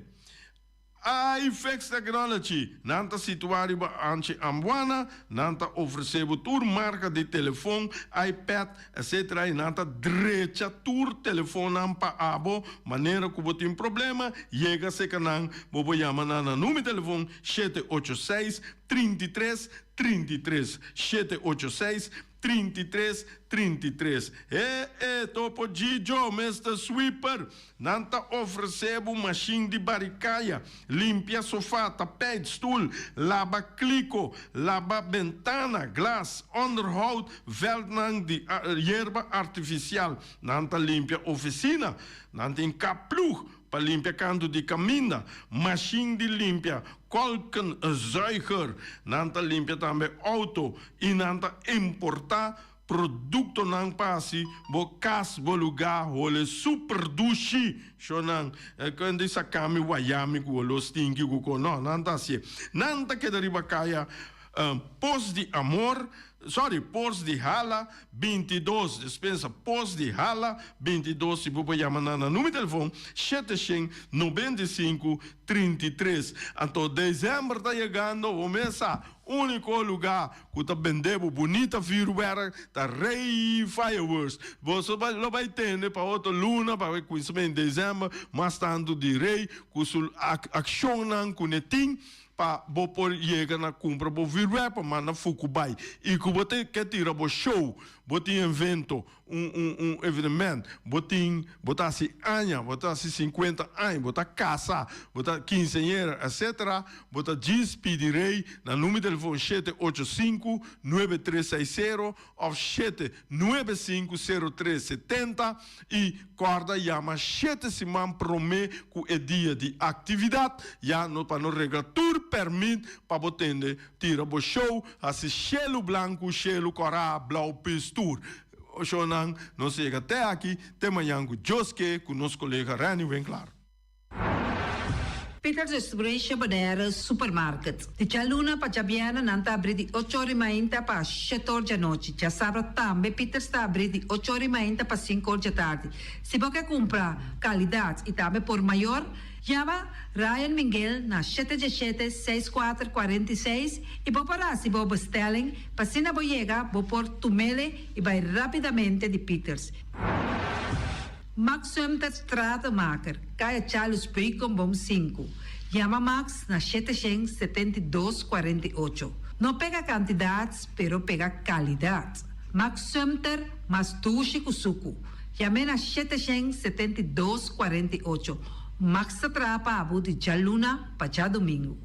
iFix Technology, nan ta situá riba Anchi Ambuana, nan ta ofresé bo tur marka di telefon, iPad, etc. I nan ta drecha tur telefonnan pa abo, manera ku bo tin problema, yega serka nan, bo por yama nan na number di telefon 786 33 33, 786 33 33. He e, Topo Gigio, Mister Sweeper, nan ta ofresé bo mashin di bari kaya, limpia sofá, tapijt, stul, laba kliko, laba bentana, glas, onderhoud veldnan di yerba artifisial. Nan ta limpia ofisina, nan tin kapploeg pa limpia kantu di kaminda, mashin di limpia kolkenzuiger, nan ta limpia tambe outo i nan ta importá Produktonan pa hasi bo kas, bo lugá hole super dushi. Shonnan, kende saka mi waya mi ku oló stinki ku ko. No, nan ta hasié. Nan ta keda riba kaya Pos di Amor, sorry, Pos di Hala 22. Despensa, Pos di Hala 22. Si bo por yama nan na numero di telefon 795 33. Anto dezèmber ta yegando, bo mes sa, úniko lugá Ku ta bende bo bunita vuurwerk ta Rey Fireworks. Boso lo bai tende pa otro luna, pa e kuminsamentu di december, mas tantu di Rey ku su akshonnan ku ne tin pa bo por yega na kumpra bo vuurwerk pa manda fuku bai. I ku bo te ke tira bo show, bo tin evento, un un un evenement, bo tin bo ta hasi aña, bo ta hasi sinkuenta aña, bo ta kasa, bo ta kinseñera etcetera, bo ta djis pidi Rey na numero di telefon shete ocho sinku, nuebe tres seis sero òf shete nuebe sinku, sero tres setenta i kòrda yama shete siman promé ku e dia di aktividat ya no pa no regla tur pèrmit pa bo tende Tira bo show, hasi shelu blanku, shelu kòrá, blou, pis tur. Shownan, nos yega te aki, te mañan ku Dios ke, ku nos kolega Renny Winklaar. Peter's Restauration Bonaire Supermarket. Di djaluna pa djabièrnè nan ta abrí di ocho ora i mainta pa shete or djanochi. Djasabra tambe Peter's ta abrí di ocho ora i mainta pa sinku or djatardi. Si bo ke kumpra kalidat i tambe por mayor, Yama Ryan Minguel na shete diesshete, seis kuater, 46 i bo por hasi bo bestelling pa asina bo yega bo por tumele i bai rapidamente di Pieters. Max Sumter Stratenmaker, Kaya Charles Beukenboom sinku. Yama Max na shete shen 72 48. No pega kantidat pero pega kalidat. Max Sumter mas dushi ku suku. Yam'é na shete shen 72 48. Max ta traha pa abo di djaluna pa djadumingu.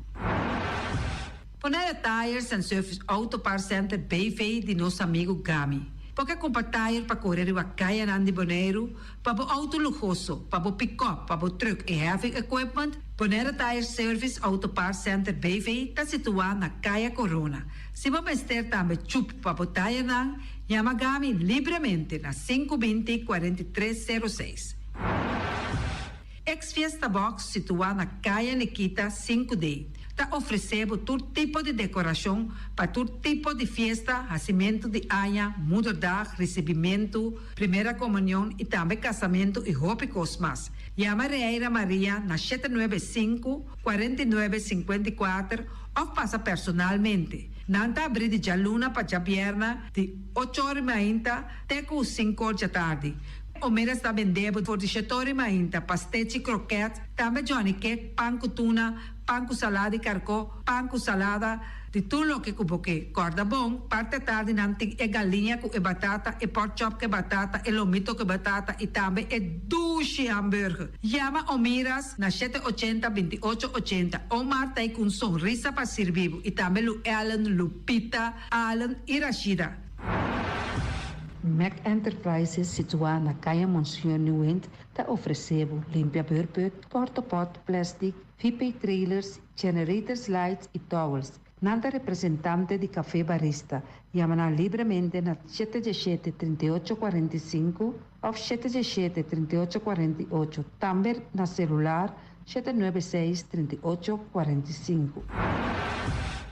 Bonaire Tires and Service Auto Parts Center BV di nos amigu Gami. Bo ke kumpra tire pa kore riba kayanan di Boneiru, pa bo auto luhoso, pa bo pikòp, pa bo trùk i heavy equipment? Bonaire Tire Service Auto Parts Center BV ta situá na Kaya Corona. Si bo mester tambe chup pa bo tirenan, yama Gami libremente na sinku 20 43 06. Ex Fiesta Box situá na Kaya Nikita sinku D ta ofresé bo tur tipo di dekorashon pa tur tipo di fiesta, hasimentu di aña, moederdag, risibimentu, primera komunion i tambe kasamentu i hopi kos mas. Yama Reira Maria na 795, 49, 54 òf pasa personalmente. Nan ta abrí di djaluna pa djabièrnè di ocho ora i mainta te ku sinku or djatardi. Omeras ta bende bo for di shetori mainta, pastechi, kroket, tambe johnny cake, pan ku tuna, pan ku salada di karkó, pan ku salada, di tur loke ku bo ke. Kòrda bon, parti atardi nan tin e galiña ku e batata, e pork chop ku e batata, e lomito ku e batata i tambe e dushi hamburger. Yama Omiras na shete 80 28 80. Omar ta ei ku un sonrisa pa sirbi bo i tambe Lu Ellen, Lupita, Allen i Rashida. Mac Enterprises situá na Kaya Monseñor Nieuwind ta ofresé bo limpia beurput, portopot, plastic, VP trailers, generators lights i towels. Nan ta representante di Café Barista. Yama nan libremente na shete 17 38 45 òf shete 17 38 48, tambe na selular 796 38 45.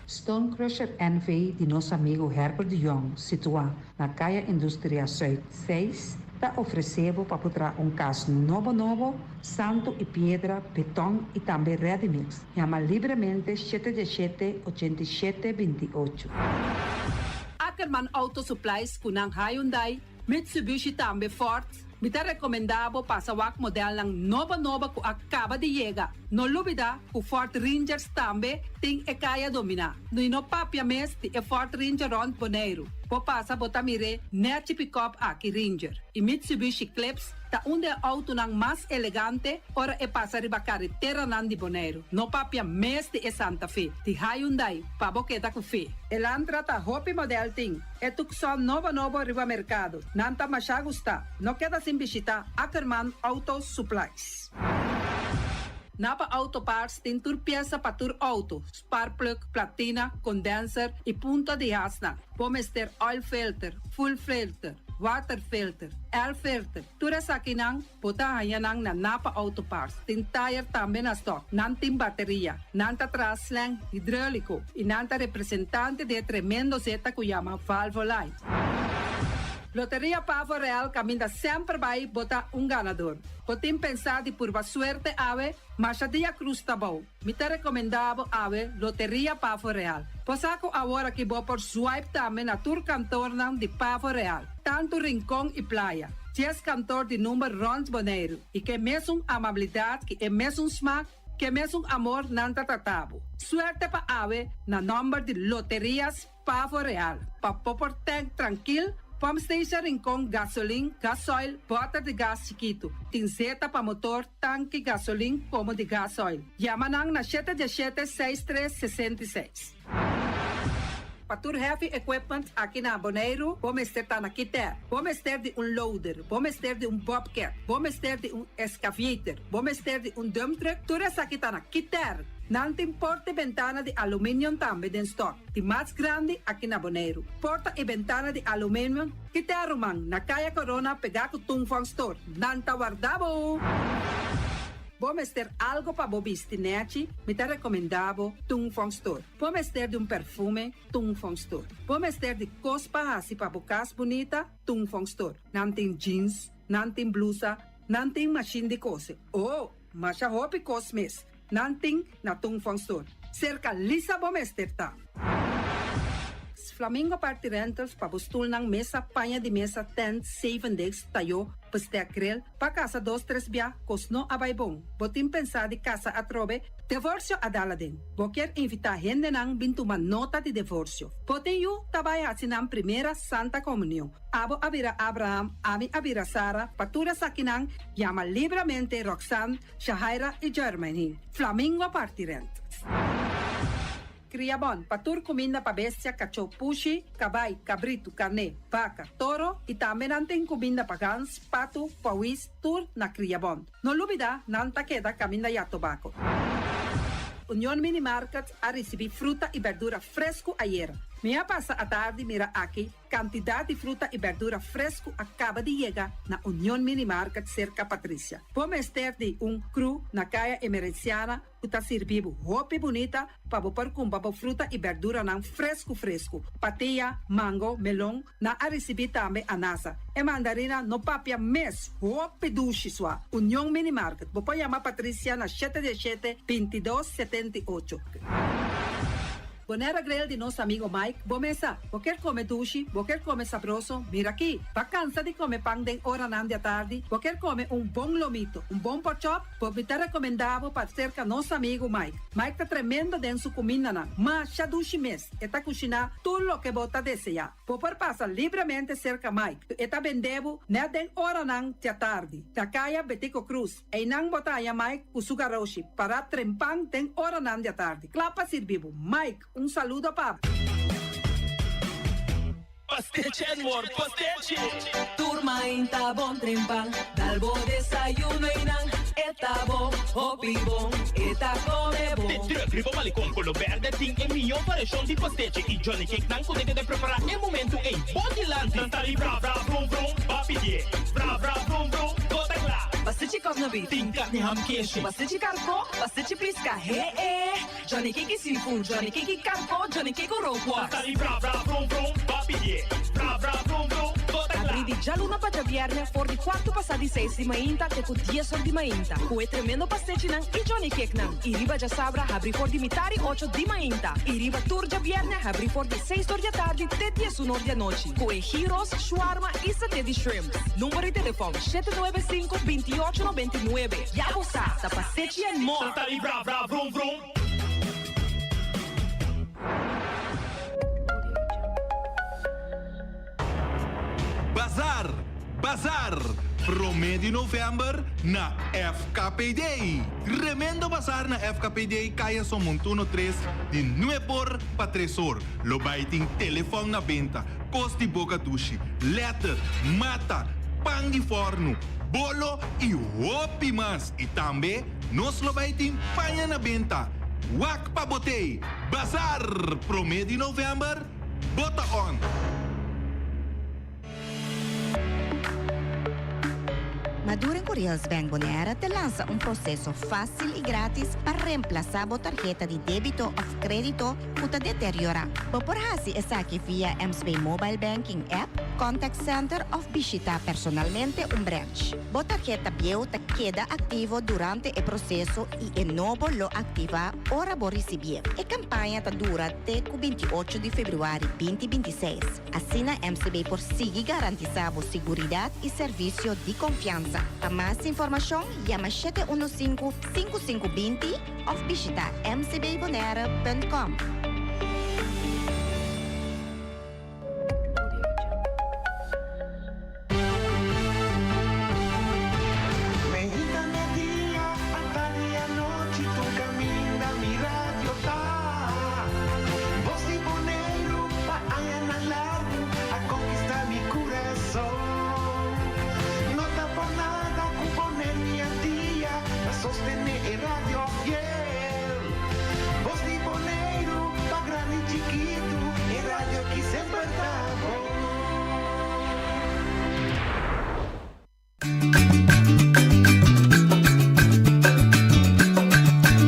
Stone Crusher NV di nos amigo Herbert de Jong, situá na Kaya Industria Zuid 6, ta. ta ofresé bo pa bo traha un kas nobo nobo, santu i piedra, beton i tambe ready mix. Yama libremente 717 87 28. Ackerman Auto Supplies ku nan Hyundai, Mitsubishi tambe Ford, mi ta rekomendá bo pasa wak modelnan nobo nobo ku a kaba di yega. No lubidá ku Ford Rangers tambe tin e kaya dominá. I no papia mes di e Ford Ranger rònt Boneiru. Bo pasa bo ta mir'é nèchi pikòp aki Ranger. I Mitsubishi Eclipse ta un di e outonan mas elegante ora e pasa riba kareteranan di Boneiru. No papia mes di e Santa Fe, di Hyundai, pa bo keda ku fe. Elantra ta hopi modèl tin. E Tucson nobo nobo riba merkado. Nan ta mashá gustá. No keda sin bishitá Ackerman Auto Supplies. Napa Auto Parts tin tur piesa pa tur outo, sparkplug, platina, condenser y punta di hasnan. Bo mester oil filter, fuel filter, water filter, air filter, tur esakinan bo ta haña nan na Napa Auto Parts. Tin tire tambe na stock. Nan tin bateria. Nan ta traha slang hidrolico y nan ta representante di e tremendo zeta cu yama Valvoline. Loteria Pavo Real caminda semper bay bo ta un ganador. Bo tin pensá di purba suerte awe? Masha dia cruz ta bou. Mi ta recomendá bo awe Loteria Pavo Real. Bo sa cu awor aki bo por swipe tambe na tur kantornan di Pavo Real, tantu Rincon y Playa. Dies kantor di number rond Boneiru y ke mesun amabilidad ki e mesun smaak, ke mesun amor nan ta trata bo. Suerte pa awe na nomber di Loterias Pavo Real, pa bo por tank trankil, pump station Rincon, gasolin, gasoil, bòter di gas chikitu. Tin zeta pa motor, tanki, gasolin komo di gasoil. Yama nan na shete diesshete seis tres 66. Pa tur heavy equipment aki na Boneiru, bo mester ta na Kiter. Bo mester di un loader, bo mester di un bobcat, bo mester di un excavator, bo mester di un dump truck, tur esaki ta na Kiter. Nan tin porta i bentana di aluminium tambe den stock. Di mas grandi aki na Boneiru. Porta i bentana di aluminium Kiter ruman, na Kaya Corona pegá ku Tung Fong Store. Nan ta warda bo! Bo mester algo pa bo bisti nèchi? Mi ta rekomendá bo Tung Fong Store. Bo mester di un perfume? Tung Fong Store. Bo mester di kos pa hasi pa bo kas bunita? Tung Fong Store. Nan tin jeans, nan tin blusa, nan tin mashin di kose. Oh! Masha hopi kos mes. Nan tin na Tung Fong Store. Serka Lisa bo mester ta. Flamingo Party Rentals pa bo stulnan, mesa, paña di mesa, tent, zevendegs, tayó, bestek, grill, pa kasa dos tres bia, kos no a bai bon. Bo tin pensá di kasa atrobe? Devorsio a dal aden. Bo kier invitá hendenan bin tuma nota di devorsio. Bo tin yu ta bai hasi nan primera Santa Komunion. Abo a bira Abraham, ami a bira Sara, pa tur esakinan yama libramente Roxanne, Shahaira i Jermaine. Flamingo Party Rentals. Kria bon pa tur kuminda pa bestia, kachó, pushi, kabai, kabritu, karné, baka, toro i tambe nan tin kuminda pa gans, patu, pawis, tur na Kria Bon. No lubida nan ta keda kaminda ya tobako. Union Mini Market a risibí fruta i berdura fresku ayera. Mi a pasa atardi mira aki Kantidat di fruta i bèrdura fresku a kaba di yega na Union Mini Market serka Patricia. Bo mester di un kru na Kaya Emerenciana ku ta sirbi bo hopi bunita pa bo por kumpra bo fruta i bèrduranan fresku fresku. Patia, mango, melon, nan a risibí tambe anasa. E mandarina no papia mes, hopi dushi sua. Union Mini Market, bo por yama Patricia na shete diesshete, 22, 78. Bonaire Grill di nos amigo Mike, bo mesa. Bo kier come dushi, bo kier come sabroso, mira aki. Bo cansa di come pan den oranan di atardi, bo kier come un bon lomito, un bon porkchop, bo mi ta recomenda bo pa cerca nos amigo Mike. Mike ta tremendo den su cumindanan, masha dushi mes, e ta cushina tur loke bo ta desea. Bo por pasa libremente cerca Mike, e ta bende bo net den oranan di atardi, na caya Betico Croes. Einan bo ta haña Mike ku su garoshi pará trempan den oranan di atardi, kla pa sirbi bo. Mike, un saludo pa bo. Pastechi Edward, pastechi! Tur mainta bon trempan, dal bo desayuno einan, e ta bon, hopi bon, e ta come bon. De truck riba Malecon Colo Berde tin e mihó variashon di pastechi i Johnny Cake nan ku ta keda prepará e momentu ei bo dilanti. Nan ta di bra bra brum brum, ba pidié bra bra brum brum, bo ta kla. Pastechi kòsna beef. Tin karni ham keshi. Pastechi karkó, pastechi piska, he e. Johnny Cake i seafood, Johnny Cake i karkó, Johnny Cake ku rookworst. Nan ta di bra bra brum brum, ba pidié bra bra brum brum, bo ta kla. Abri di djaluna pa. pa djabièrnè for di kuartu pasá di seis di mainta te ku dies or di mainta ku e tremendo pastechinan i Johnny Cakenan. I riba djasabra habrí for di mitari ocho di mainta i riba tur djabièrnè habrí for di seis or di atardi te diesun or di anochi ku e gyros, shawarma i saté di shrimps. Number di telefòn, 795 28 99. Ya bo sa, ta Pastechi and More! Santa di vra vra vrum vrum. Bazar! Bazar! Prome di november na FKPD! Tremendo bazar na FKPD Kaya Somontuno tres di nueb or pa tres or. Lo bai tin telefon na benta, kos di boka dushi, letter, mata, pan di fornu, bolo i hopi mas. I tambe Nos lo bai tin paña na benta. Wak pa bo tei! Bazar! Prome di november, bo ta on! Maduren ku Rails Bank Bonaire ta lansa un proseso fásil i grátis pa remplasá bo tarheta di débito òf krédito ku ta deteriorá. Bo por hasi esaki via MSB Mobile Banking app, Contact Center òf bishitá personalmente un branch. Bo tarheta bieu ta keda aktivo durante e proseso i e nobo lo aktivá ora bo risibié. E kampaña ta dura te ku 28 di febrüari 2026. Asina MCB por sigui garantisá bo siguridat i servisio di konfiansa. Pa mas informashon yama 715 5520 òf bishitá mcbbonaire.com. Meinta media, atardi anochi, tur caminda mi radio ta. Voz di Boneiru pa añanan largu a conquista mi curason. No ta por nada cu Boneiru y Antia ta sostene e radio fiel. Voz di Boneiru pa grandi y chikitu, e radio ki semper ta bon.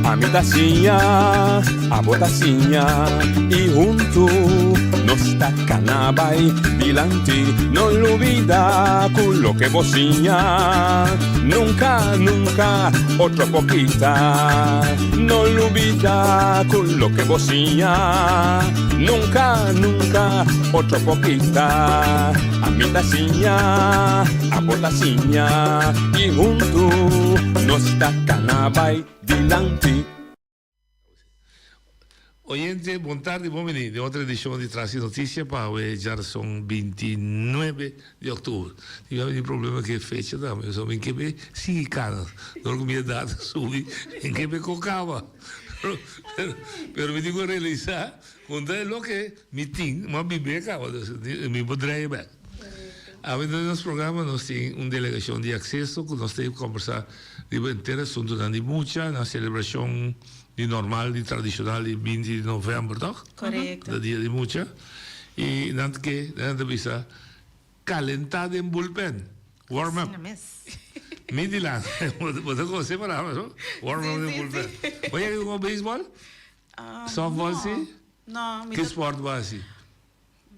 Ami ta siña, abo ta siña y huntu nos ta cana bay dilanti. No lubida cu loke bo siña nunca, nunca otro por kita. No lubida cu loke bo siña nunca, nunca otro por kita. Ami ta siña, abo ta siña y huntu nos ta cana bay dilanti. Oyente, bon tardi, bon bini den otro edicion di Tras di Noticia pa awe djarason 29 di octuber. Tin bia mi tin problema cu e fecha tambe, pasobra mi ke be sigui cana, dor cu mi edad a subi mi ke be con cama. Pero, pero mi tin cu realisa cu ta e loke mi tin, mi a bibe caba, dus mi por draai bek. Awe den nos programa nos tin un delegacion di acceso cu nos ta combersa riba henter asuntonan di mucha na celebracion di normal, di tradicional di binti di november, toch? Correcto. Ta dia di mucha. Y nan ta ke, nan ta bisa, calenta den bullpen, warm up. Asina mes. Mi di lan, bo ta conoce e palabra, no? Warm up den bullpen. Bo yega di hunga baseball? Softball si? No, mi Ki sport bo haci?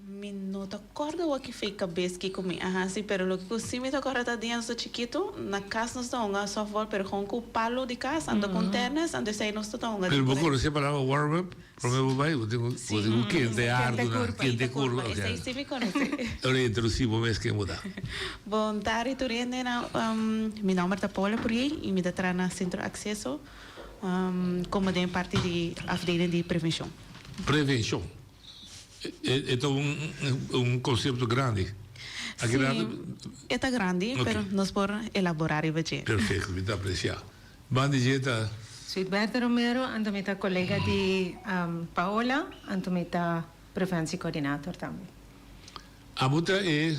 Mi no ta corda awor ki fei cabes kico mi a haci, pero loke cu si mi ta corda ta dia nos ta chikito, na cas nos ta hunga softball, pero gewoon cu palo di cas, anto cu un tennis, anto esey nos ta ta hunga. Pero bo conoce e palabra warm up? Prome bo bay, bo tin cu bo tin cu kente e ardu nan, kente e curva, ok. Esey si mi conoce. Ora introduci bo mes ken bo ta. Bon tardi tur hende, mi nomber ta Paula Purier y mi ta traha na Centro Acceso como den parti di afdeling di prevencion. Prevencion. E ta un concepto grandi. Sí, e ta grandi, pero nos por elabora riba dje. Perfecto, mi ta aprecia. Banda di dje ta. Suitberto Romero, anto mi ta colega di Paola, anto mi ta preventiecoördinator tambe. Abo ta e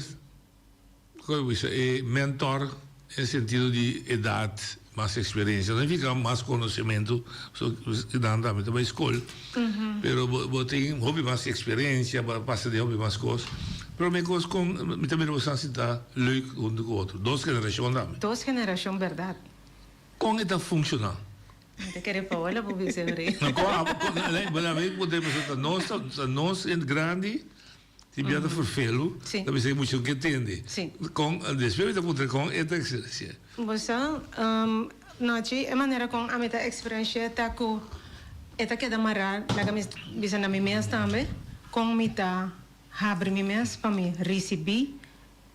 Kon bisa e mentor en sentido di edad, mas experiencia, no significa mas conocemento, pasobra nan tambe ta bay scol, pero bo tin hopi mas experiencia, bo a pasa den hopi mas cos, pero mi cos con mi ta mira boso a sinta leuk hunto cu otro, dos generacion tambe. Dos generacion berdad. Con e ta funciona? Mi ta kere Paola por bisa ori. No, con abo, con, bueno, mi puntra pasobra ta nos, ta nos grandi. Tin bia ta ferfelu, ta bisa e mucha no ke tende. Kon, despues mi ta puntra kon e ta eksperensi'é. Bo sa, Nochi, e manera kon ami ta eksperensi'é ta ku e ta keda mará, laga mi bisa na mi mes tambe, kon mi ta habri mi mes pa mi risibí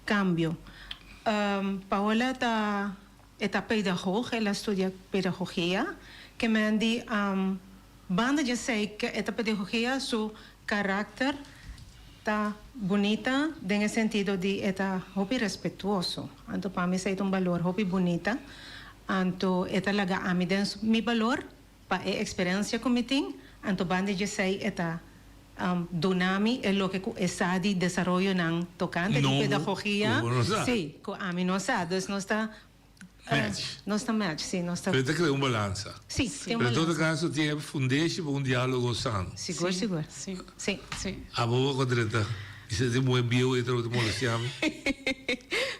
kambio. Paola ta, e ta pedagoog, el a studia pedagogia, ke men di Banda dje esei ke e ta pedagogia su karakter ta bunita den e sentido di e ta hopi respetuoso. Anto pa mi esei ta un balor hopi bunita. Anto e ta laga ami den mi balor pa e eksperensia ku mi tin. Anto banda dje esei e ta duna mi e loke ku e sa di desaroyonan tokante di pedagogia. Si, ku ami no sa. Dus nos ta Match. Nos ta match, si, nos ta. Pero ta crea un balansa. Si, tin un Pero en todo balansa. caso tin e fundeshi pa un dialogo sano. Sigur, sigur. Si. Si. Si. Abo bo con drenta y se tin muhe bieu ei ta molestia mi.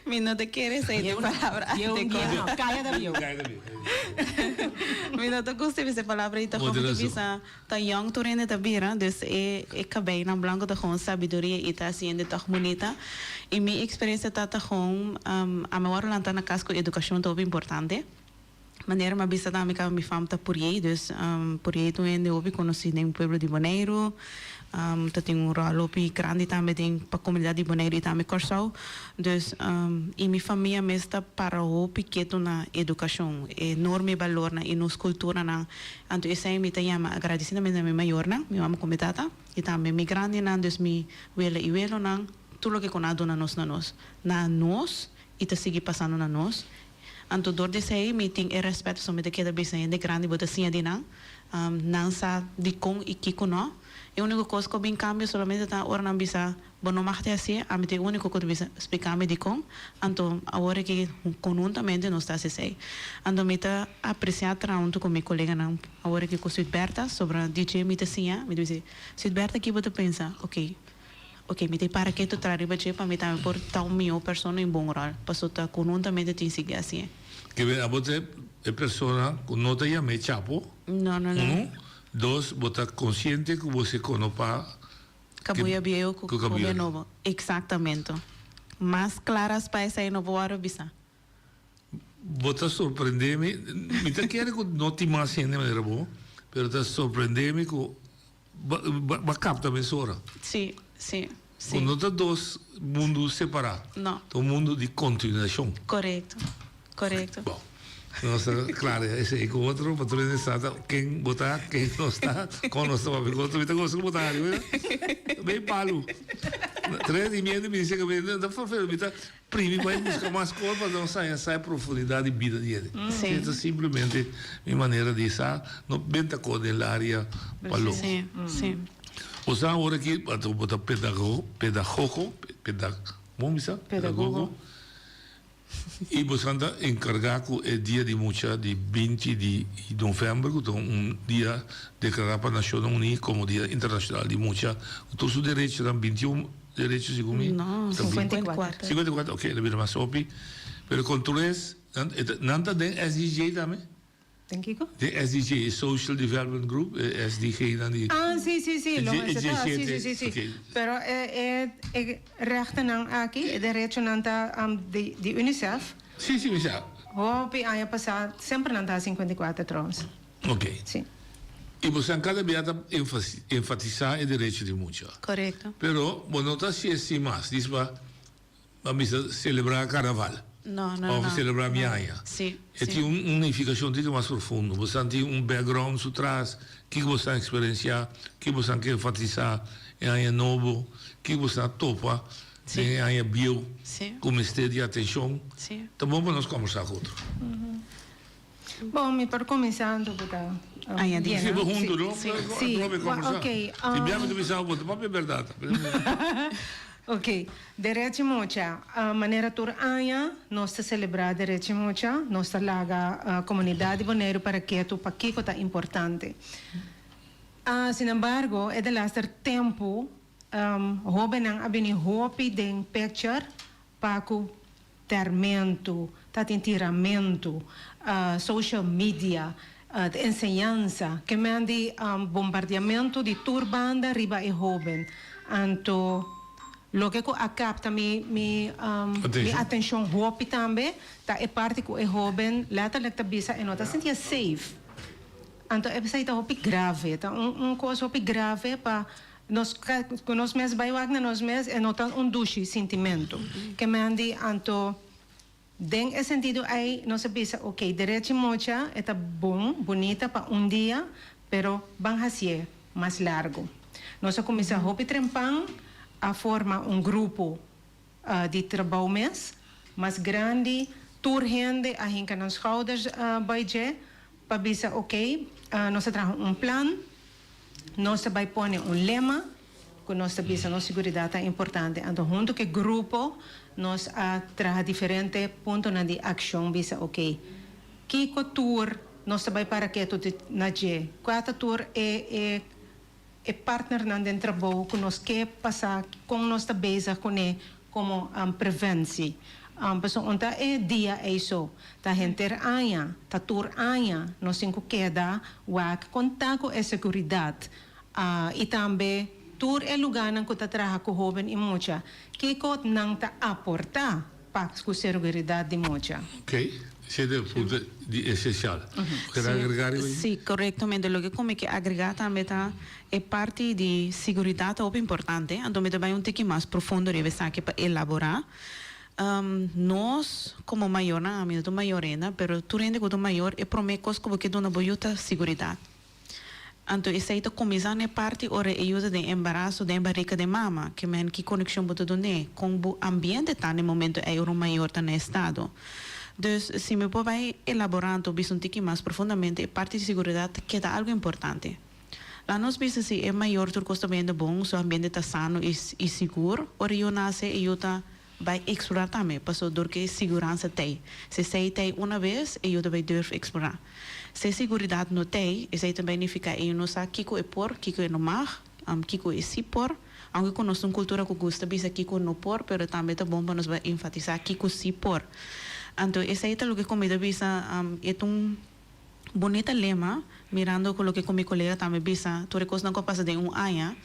Mi no ta kere esei den palabra Bieu, ante bieu con. no, caya ta bieu. Caya ta bieu. Mi no ta gusta bisa e palabra ei ta Bo como tin ta razon. bisa ta yong tur hende ta bira, dus e e cabeinan blanco ta gewoon sabiduria y ta haci hende toch bunita. Y mi experiencia ta ta gewoon ami worde lanta na cas cu educacion ta hopi importante. Manera mi a bisa tambe caba mi fam ta Puriey, dus Puriey ta un hende hopi conoci den pueblo di Boneiru, ta tin un rol hopi grandi tambe den pa comunidad di Boneiru y tambe Corsou. Dus y mi famia mes ta para hopi ketu na educacion, enorme balornan y nos culturanan. Anto esei mi ta yama agradecidamente na mi mayornan, mi mama ku mi tata, i tambe mi grandinan, dus mi wela i welonan, tur loke ku nan a duna nos na nos, na nos i ta sigui pasando na nos. Anto dor di esei mi tin e rèspèt, pasobra mi ta keda bisa hende grandi bo ta siña di nan, nan sa dikon i kiko no. E úniko kos ku a bin kambio solamente ta ora nan bisa Bo no mag te hasié, ami ta e úniko ku ta bisa splika mi dikon, anto awor aki konhuntamente nos ta hasi esei. Anto mi ta apresiá traha huntu ku mi koleganan awor aki ku Suitberta, sobra DJ mi ta siña, mi ta bisa, Suitberta ki bo ta pensa? Oke, oke mi ta e para ketu traha riba dje pa mi tambe por ta un mihó persona i un bon ròl, paso ta konhuntamente tin sigui hasié. Ke abo ta e persona ku no ta yam'é chapo? No, no, no. Unu. Dos, bo ta konsiente ku bo se kono pa Cabuya bieu cu cabuya nobo. Exactamento. Mas claras pa esey no por worde bisa. Bo ta sorprende mi. Mi ta kere cu no tin mas hende manera bo, pero ta sorprende mi cu bo a capta mesora. Si, si, si. Cu no ta dos mundo separa. No. Ta un mundo di continuacion. Corecto. Korekto. Bon, nos ta klara esei ku otro pa tur hende sa ta ken bo ta, ken nos ta, kon nos ta papia ku otro. Mi ta gosa ku bo ta hari, wena. Bei palu. Tres di miente mi dice ku mi ta forfeo, mi ta primi bai buska mas kos pa nos haña sa e profundidat di bida di hende. Sí. Esei ta simplemente mi manera di sa, no benta kos den laria pa loko. Sí, sí. Bo sa ora ki bo ta pedagogo, pedagogo, pedag, kon mi sa? Pedagogo. I bosan ta enkargá ku e Dia di Mucha di 20 di novèmber, ku ta un dia deklará pa Nashonnan Uní komo Dia Internashonal di Mucha, ku tur su derechonan, 21 derecho segun mi? No, 54. 54, oke, lo bira mas hopi. Pero kon tur es, nan ta den SDG tambe? Den kiko? Den SDG, e Social Development Group, e SDG nan di. Ah, si, si, si, lo mester ta, si, si, si, si. Oké. Pero e, e, e rechtennan aki, e derechonan ta di, di UNICEF. Si, si, mi sa. Hopi aña pasá, semper nan ta 54 trouwens. Oké. Si. I bosan kada bia ta enfatisá e derecho di mucha. Korekto. Pero bo no ta hasié sin mas, dis pa. Bo a bisa selebrá karnaval. No, no, Of no. selebrá mi aña. Sí, E sí. tin un un nifikashon tiki mas profundo. Bo san tin un background su tras, kiko bo san eksperensiá, kiko bo san ke enfatisá e aña nobo, kiko bo san topa Sí. den e aña bieu Sí. ku mester di atenshon. Sí. Ta bon pa nos kombersá ku otro. Bon, mi por kuminsá anto ku ta Añadí. Sí, bo huntu, no? Sí, sí. Atrobe kombersá. Ok, Si bia mi ta bisa bo, ta papia bèrdat. Ok, Derechi Mucha. Manera tur aña nos ta selebrá Derechi Mucha, nos ta laga komunidat di Boneiru para ketu pakiko ta importante. Sinembargo, e delaster tempu hóbennan a bini hopi den picture pa ku termentu, ta tin tiramentu, social media, enseñansa, ke men di bombardiamentu di tur banda riba e hoben. Anto. Loke ku a kapta mi mi mi atenshon hopi tambe ta e parti ku e hoben letterlijk ta bisa e no ta sintié safe. Anto esei ta hopi grave, ta un un kos hopi grave pa nos ku nos mes bai wak na nos mes e no ta un dushi sintimentu. Ke men di anto den e sentido ei nos a bisa ok derechi mucha e ta bon, bunita pa un dia pero ban hasié mas largu. Nos a kuminsá hopi trempan a forma un grupo di trabou mes mas grandi, tur hende a hinka nan schouders bai dje pa bisa ok nos a traha un plan, nos ta bai pone un lema ku nos ta bisa nos siguridat ta importante. Anto huntu ku e grupo nos a traha diferente puntonan di akshon bisa ok kiko tur nos ta bai para ketu na dje, kua ta tur e e e partnernan den trabou ku nos ke pasa kon nos ta bezig kuné komo preventie. Pasobra un ta e dia ei so, ta henter aña, ta tur aña nos tin ku keda wak kon ta ku e seguridat i tambe tur e lugánan ku ta traha ku hóben i mucha, kiko nan ta aportá pa ku seguridat di mucha. Ok, esei ta e punto di esensial. Bo kere agregá riba dje? Sí, korektamente. Loke ku mi ke agregá tambe ta e parti di seguridat ta hopi importante, anto mi ta bai un tiki mas profundo riba esaki pa elaborá. Nos komo mayornan, ami no ta un mayor ainda, pero tur hende ku ta un mayor, e promé kos ku bo ke duna bo yu ta seguridat. Anto esei ta kuminsá na e parti ora e yu ta den embaraso, den barika den mama, ke men ki konekshon bo ta dun'é, kon bo ambiente ta na e momento ei ora un mayor ta na estado. Dus si mi por bai elaborá anto bisa un tiki mas profundamente e parti di seguridat ta keda algu importante. Laat nos bisa si e mayor tur kos ta bayendo bon, su ambiente ta sano i i sigur, ora e yu nase e yu ta bai eksplorá tambe, paso dor ku e siguransa t'ei. Si esei t'ei una bes, e yu ta bai durf eksplorá. Si e siguridat no t'ei, esei ta bai nifiká e yu no sa kiko e por, kiko e no mag, kiko e si por. Aunke ku nos ta un kultura ku gusta bisa kiko no por, pero tambe ta bon pa nos bai enfatisá kiko si por. Anto esei ta loke ku mi ta bisa, e ta un bunita lema, mirando ku loke ku mi kolega tambe bisa, tur e kosnan ku a pasa den un aña,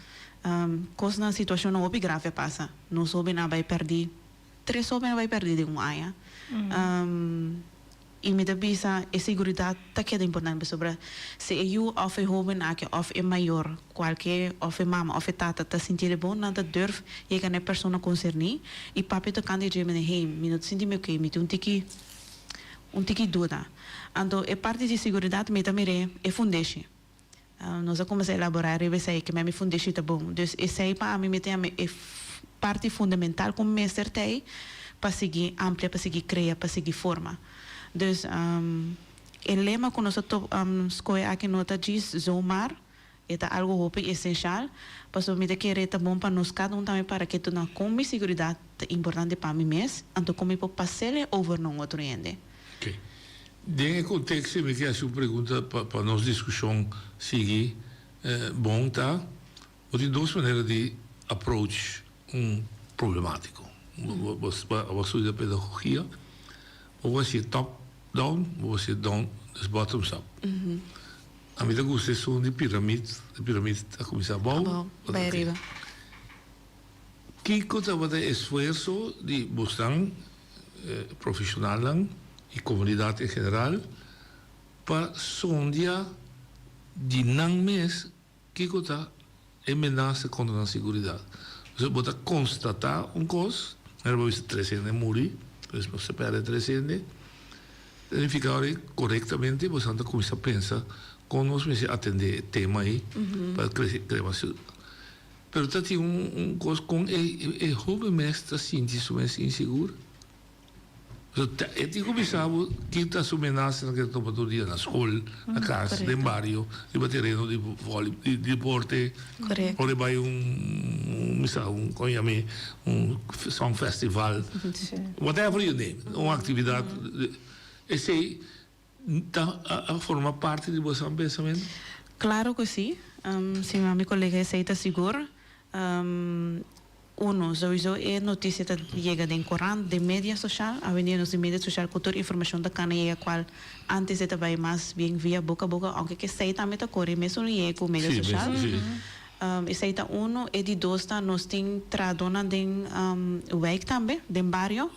kosnan, situashonnan hopi grave a pasa. Nos hóbennan a bai pèrdí, tres hóben a bai pèrdí den un aña. I mi ta bisa e seguridat ta keda importante pasobra si e yu òf e hóben aki òf e mayor, kualke òf e mama òf e tata ta sinti di bon, nan ta durf yega na e persona konserní i papia tokante dje mene, hey, mi no ta sinti mi oké, mi tin un tiki un tiki duda. Anto e parti di seguridat mi ta mir'é e fundeshi. Nos a kuminsá elaborá riba esei ke mi fundeshi ta bon. Dus esei pa ami mi ta yama e parti fundamental ku mester ta ei pa sigui amplia, pa sigui krea, pa sigui forma. Dus e lema ku nos a skohe aki no ta djis zomaar, e ta algu hopi esenshal, pasobra mi ta kere e ta bon pa nos kada un tambe para ke tuna kon mi siguridat ta importante pa mi mes, anto kon mi por pas'el over na un otro hende. Den e konteksto mi ke hasi un pregunta pa nos diskushon sigui bon ta, bo tin dos manera di approach un problemátiko. Bo a studia pedagogia, bo por hasié top down, bo por hasié down, dus bottoms up. Ami ta gusta esun di piramid, e piramid ta kuminsá abou bai ariba. Kiko tabata e esfuerso di bosnan profesionalnan y comunidad en general pa sondia di nan mes kico ta e menasa contra nan siguridad. Entonces bo ta constata un cos, mira bo bisa tres hende muri, pues bo sa perde tres hende, ta nifica ora corectamente bo ta cuminsa pensa con nos mester atende e tema ey pa crece mas. Pero ta tin un kos kon e hoben mes ta sinti su mes insigur. Pasobra e tin ku bisa bo ki ta su menasanan ku e ta topa tur dia na skol, na kas, den bario, riba tereno di vòli, di deporte. Ora e bai un, mi sa, un kon yam'é, un song festival, whatever you name it, un aktividat. Esei Ta a forma parti di bo san pensamentu? Claro cu si. Si mi colega esey ta sigur. Uno, souiso e noticia ta yega den corant, den media social. Awendia nos tin media social cu tur informacion ta cana yega cual antes e ta bay mas bien via boca a boca, aunke cu esey tambe ta core mesun yega cu media social. Esei ta unu. E di dos ta nos tin trahadónan den wijk tambe, den bario,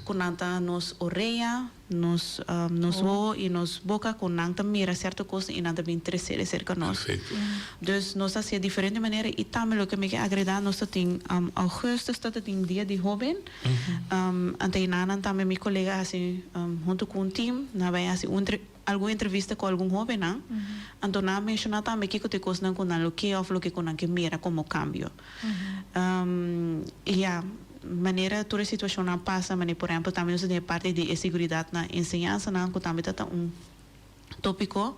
ku nan ta nos orea, nos nos wowo i nos boka ku nan ta mira sierto kos i nan ta bin tresele serka nos. Dus nos ta hasié diferente manera i tambe loke mi ke agregá nos ta tin augustus ta tin dia di hóben. Anto enanan tambe mi kolega a hasi huntu ku un team nan a bai hasi un algun entrevista ku algun hóbennan. Anto nan a menshoná tambe kiko ta e kosnan ku nan lo ke òf loke ku nan ke mira komo kambio. I ya, manera tur e situashonnan pasa, manera por ehèmpel tambe nos ta den e parti di e siguridat na enseñansanan ku tambe ta ta un tópiko.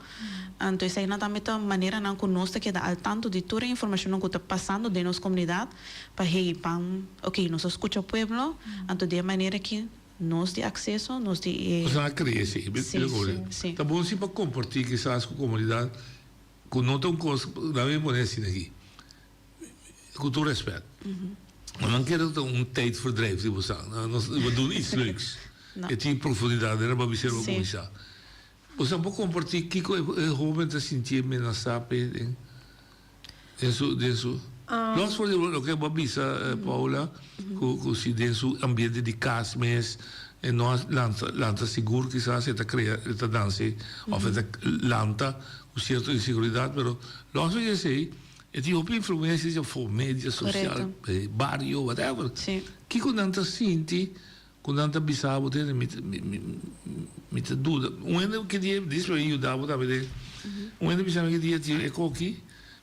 Anto eseinan tambe ta maneranan ku nos ta keda al tanto di tur e informashonnan ku ta pasando den nos komunidat pa hey ban oke nos a skucha pueblo anto di e manera aki nos di akseso nos di e Nos a krea esei, Sí, sí. Ta bon si pa kompartí kisas ku komunidat ku no ta un kos, laga mi pone asina aki. Ku tur respet. Maar nan kere ta un tijdverdrijf di bosa. Nos we doen iets leuks. E tin profundidad den pa bisa bo kuminsá. Bosa por kompartí kiko e hoben ta sintié menasá p'e den den su den su los for di loke bo a bisa Paula ku ku si den su ambiente di kas mes e no a lanta lanta sigur kisas e ta krea e ta danse òf e ta lanta ku sierto inseguridat pero los di esei E tin hopi influencia dje afó, media social, bario, whatever. Kiko nan ta sinti ku nan ta bisa bo tende mi mi ta duda. Un hende ki dia dis lo yuda bo tambe den un hende bisa mi ki dia tin e koki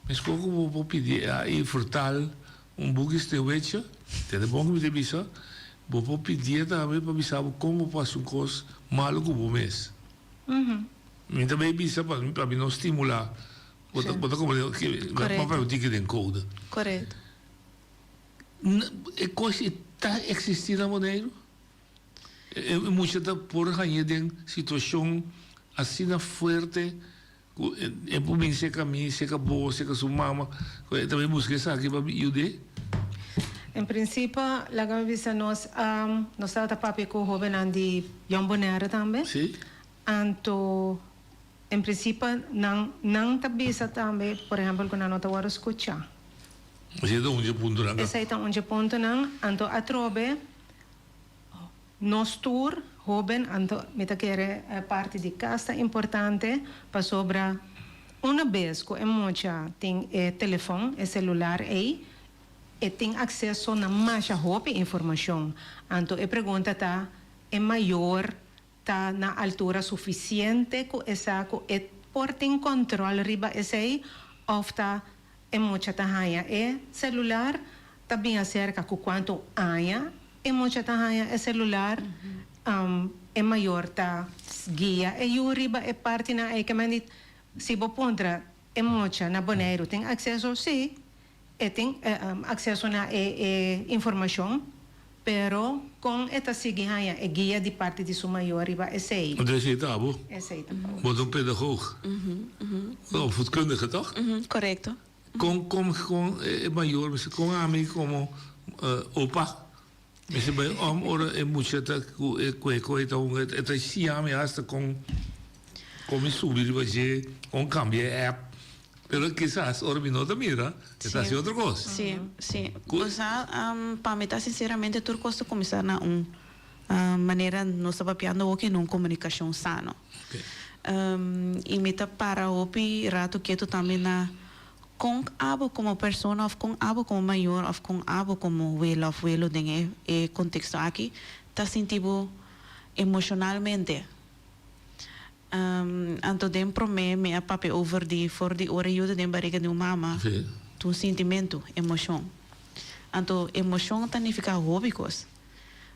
meskos ku bo por pidi e AI vertaal un buki sneeuwwitje, tende bon ku mi ta bisa, bo por pidié tambe pa bisa bo kon bo por hasi un kos malo ku bo mes. Mi ta bay bisa pa mi no stimula. Bo ta bo ta comprende ke Correcto. papia tin ke den code. Correcto. E kos ei ta existi na Boneiru? E mucha ta por hañ'é den situacion asina fuerte ku e por bin serka mi, serka bo, serka su mama, ku e ta bin buska esaki pa yud'é? En principio, laga mi bisa nos, nos tabata papia ku hobennan di Jong Bonaire tambe. Sí. Anto En principe nan nan ta bisa tambe por ehempel cu nan no ta worde scucha. Esey ta un dje puntonan. Esey ta un dje puntonan. Anto atrobe nos tur hoben anto mi ta kere parti di cas ta importante pasobra una bes cu e mucha tin e telefon e celular ey e tin acceso na masha hopi informacion. Anto e pregunta ta e mayor ta na altura sufisiente ku e sa ku e por tin kòntròl riba esei òf ta e mucha ta haña e selular ta bin aserka ku kuantu aña e mucha ta haña e selular e mayor ta guia e yu riba e partinan ei ke men di si bo puntra e mucha na Boneiru tin akseso si E tin akseso na e informashon, pero kon e ta sigui haña e guia di parti di su mayor riba esei? Want esei ta abo. Esei ta abo. Bo ta un pedagoog. Opvoedkundige, toch? Korekto. Kon kon kon e mayor mester kon ami komo opa mester bai om ora e mucha ta ku e kueko e ta hunga e ta siña mi hasta kon kon mi subi riba dje kon kambia e app. Pero kisas ora mi no ta mira, e ta haci otro cos. Sí, sí. Bo sa, pa mi ta sinceramente tur cos ta cuminsa na un manera nos ta papiando awo na un comunicacion sano. Y mi ta para hopi rato keto tambe na con abo como persona of con abo como mayor of con abo como wela of welo den e contexto aki ta sinti bo emocionalmente. Anto den promé mi a papia over di for di ora yuda den bariga di un mama, ta un sintimentu, emoshon. Anto emoshon ta nifiká hopi kos.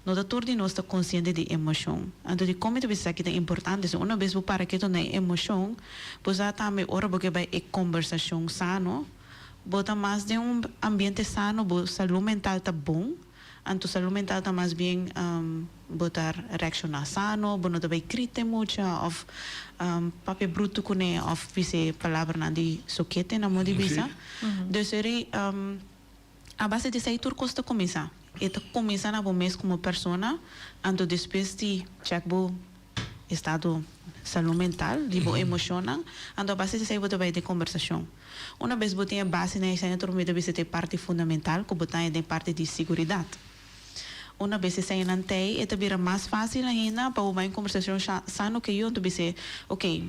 No ta tur di nos ta konsiente di emoshon. Anto dikon mi ta bisa esaki ta importante? Si una bes bo para ketu na e emoshon, bo sa tambe ora bo ke bai e kombersashon sano, bo ta mas den un ambiente sano, bo salú mental ta bon. Anto salú mental ta mas bien bo ta reakshoná sano, bo no ta bai grita e mucha òf papia brutu kuné òf bisa e palabranan di sokete na modo di bisa. Dus eri a base di esei tur kos ta kuminsá. E ta kuminsá na bo mes komo persona, anto despues di chèk bo. estado salú mental, di bo emoshonnan, anto a base di esei bo ta bai den kombersashon. Una bes bo tin e base na esei anto mi ta bisa ta e parti fundamental ku bo ta haña den parti di siguridat. Una bes eseinan t'ei e ta bira mas fásil ainda pa bo bai un kombersashon sano ku yu anto bis'é, ok,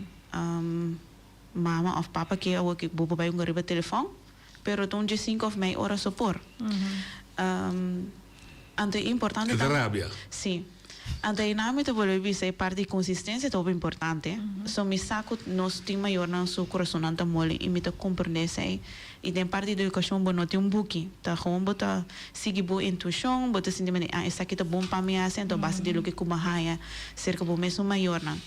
mama òf papa ke awor ke bo por bai hunga riba telefòn, pero ta un diesinku òf mei ora so por. Anto e importante E ta rabia. Sí. Anto einan mi ta bolbe bisa e parti di consistencia ta hopi importante. So mi sa cu nos tin mayornan su corazonnan ta moli y mi ta comprende esey. Y den parti di educacion bo no tin un buki. Ta gewoon bo ta sigui bo intuicion, bo ta sinti manera ah esaki ta bon pa mi haci anto a base di loke cu bo a haya cerca bo mesun mayornan.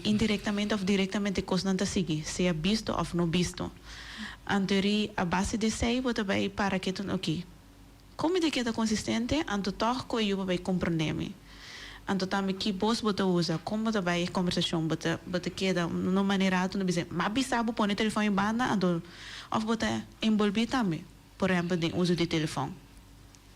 Indirectamente of directamente cosnan ta sigui, sea bisto of no bisto. Anto eri a base di esey bo ta bay para ketu oki. Kon mi ta keda konsistente, anto tòg ku e yu pa bai komprondé mi? Anto tambe ki bos bo ta usa, kon bo ta bai e kombersashon? Bo ta bo ta keda na un manera altu no bisa, m'a bisa bo pone telefòn e banda, anto òf bo ta enbolbí tambe, por ehèmpel den uso di telefòn.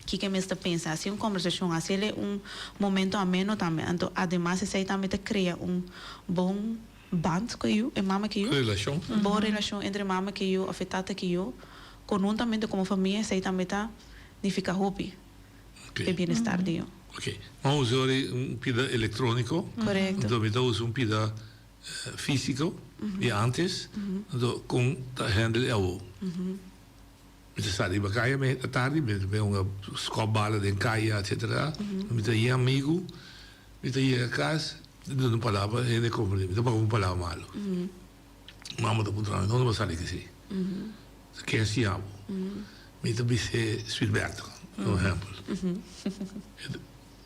Kiko e mes ta pensa? Hasi un kombersashon, hasi el un momento ameno tambe. Anto ademas esei tambe ta krea un bon band ku e yu, e mama ku e yu. Relashon. Un bon relashon entre mama ku e yu òf e tata ku e yu. Konhuntamente komo famia esei tambe ta nifiká hopi pa e bienestar di yu. Ok. M'a usa ora un pida elektróniko. Korekto. Anto mi ta usa un pida físiko di ántes. Anto kon ta handle e awo? Mi ta sa riba kaya mi atardi mi ta bin hunga skòp bala den kaya etsetera. Mi ta yen amigu. Mi ta yega kas mi ta duna un palabra hende komprendé mi ta papia un palabra malu. Mama ta puntra mi, Donde bo sali kesi? Ken siña bo? Mi ta bis'é Swilberto, un ehempel.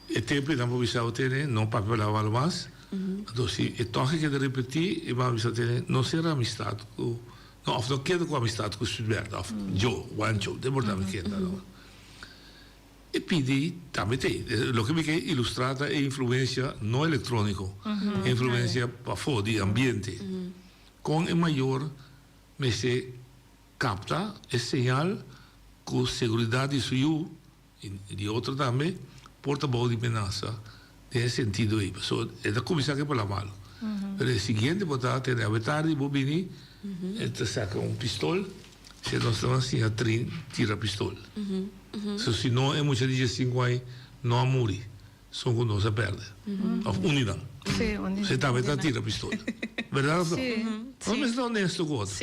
E tempu nan por bisa bo tene, no papia palabra malu mas. Anto si e tòg e keda ripetí, e mama bisa tene, no sera amistad ku, no, òf no keda ku amistad ku Swilberto òf Joe, Wancho, den por ta mi kenda. E pidi tambe te. Loke mi ke ilustrá ta e influensia no elektróniko, e influensia pafó di ambiente. Kon e mayor mester kapta e señal ku seguridat di su yu i di otro tambe por ta bou di menasa den e sentido ei. Pasobra e ta kuminsá ku e palabra malu, pero e siguiente por ta tene awe tardi bo bini e ta saka un pistol. Si nos ta nan siña trin tira pistol. So si no e mucha di diesinku aña no a muri, son ku nos a pèrdè. Òf un di nan. Se tambe ta tira pistol. Bèrdat òf no? Nos mester ta honesto ku otro.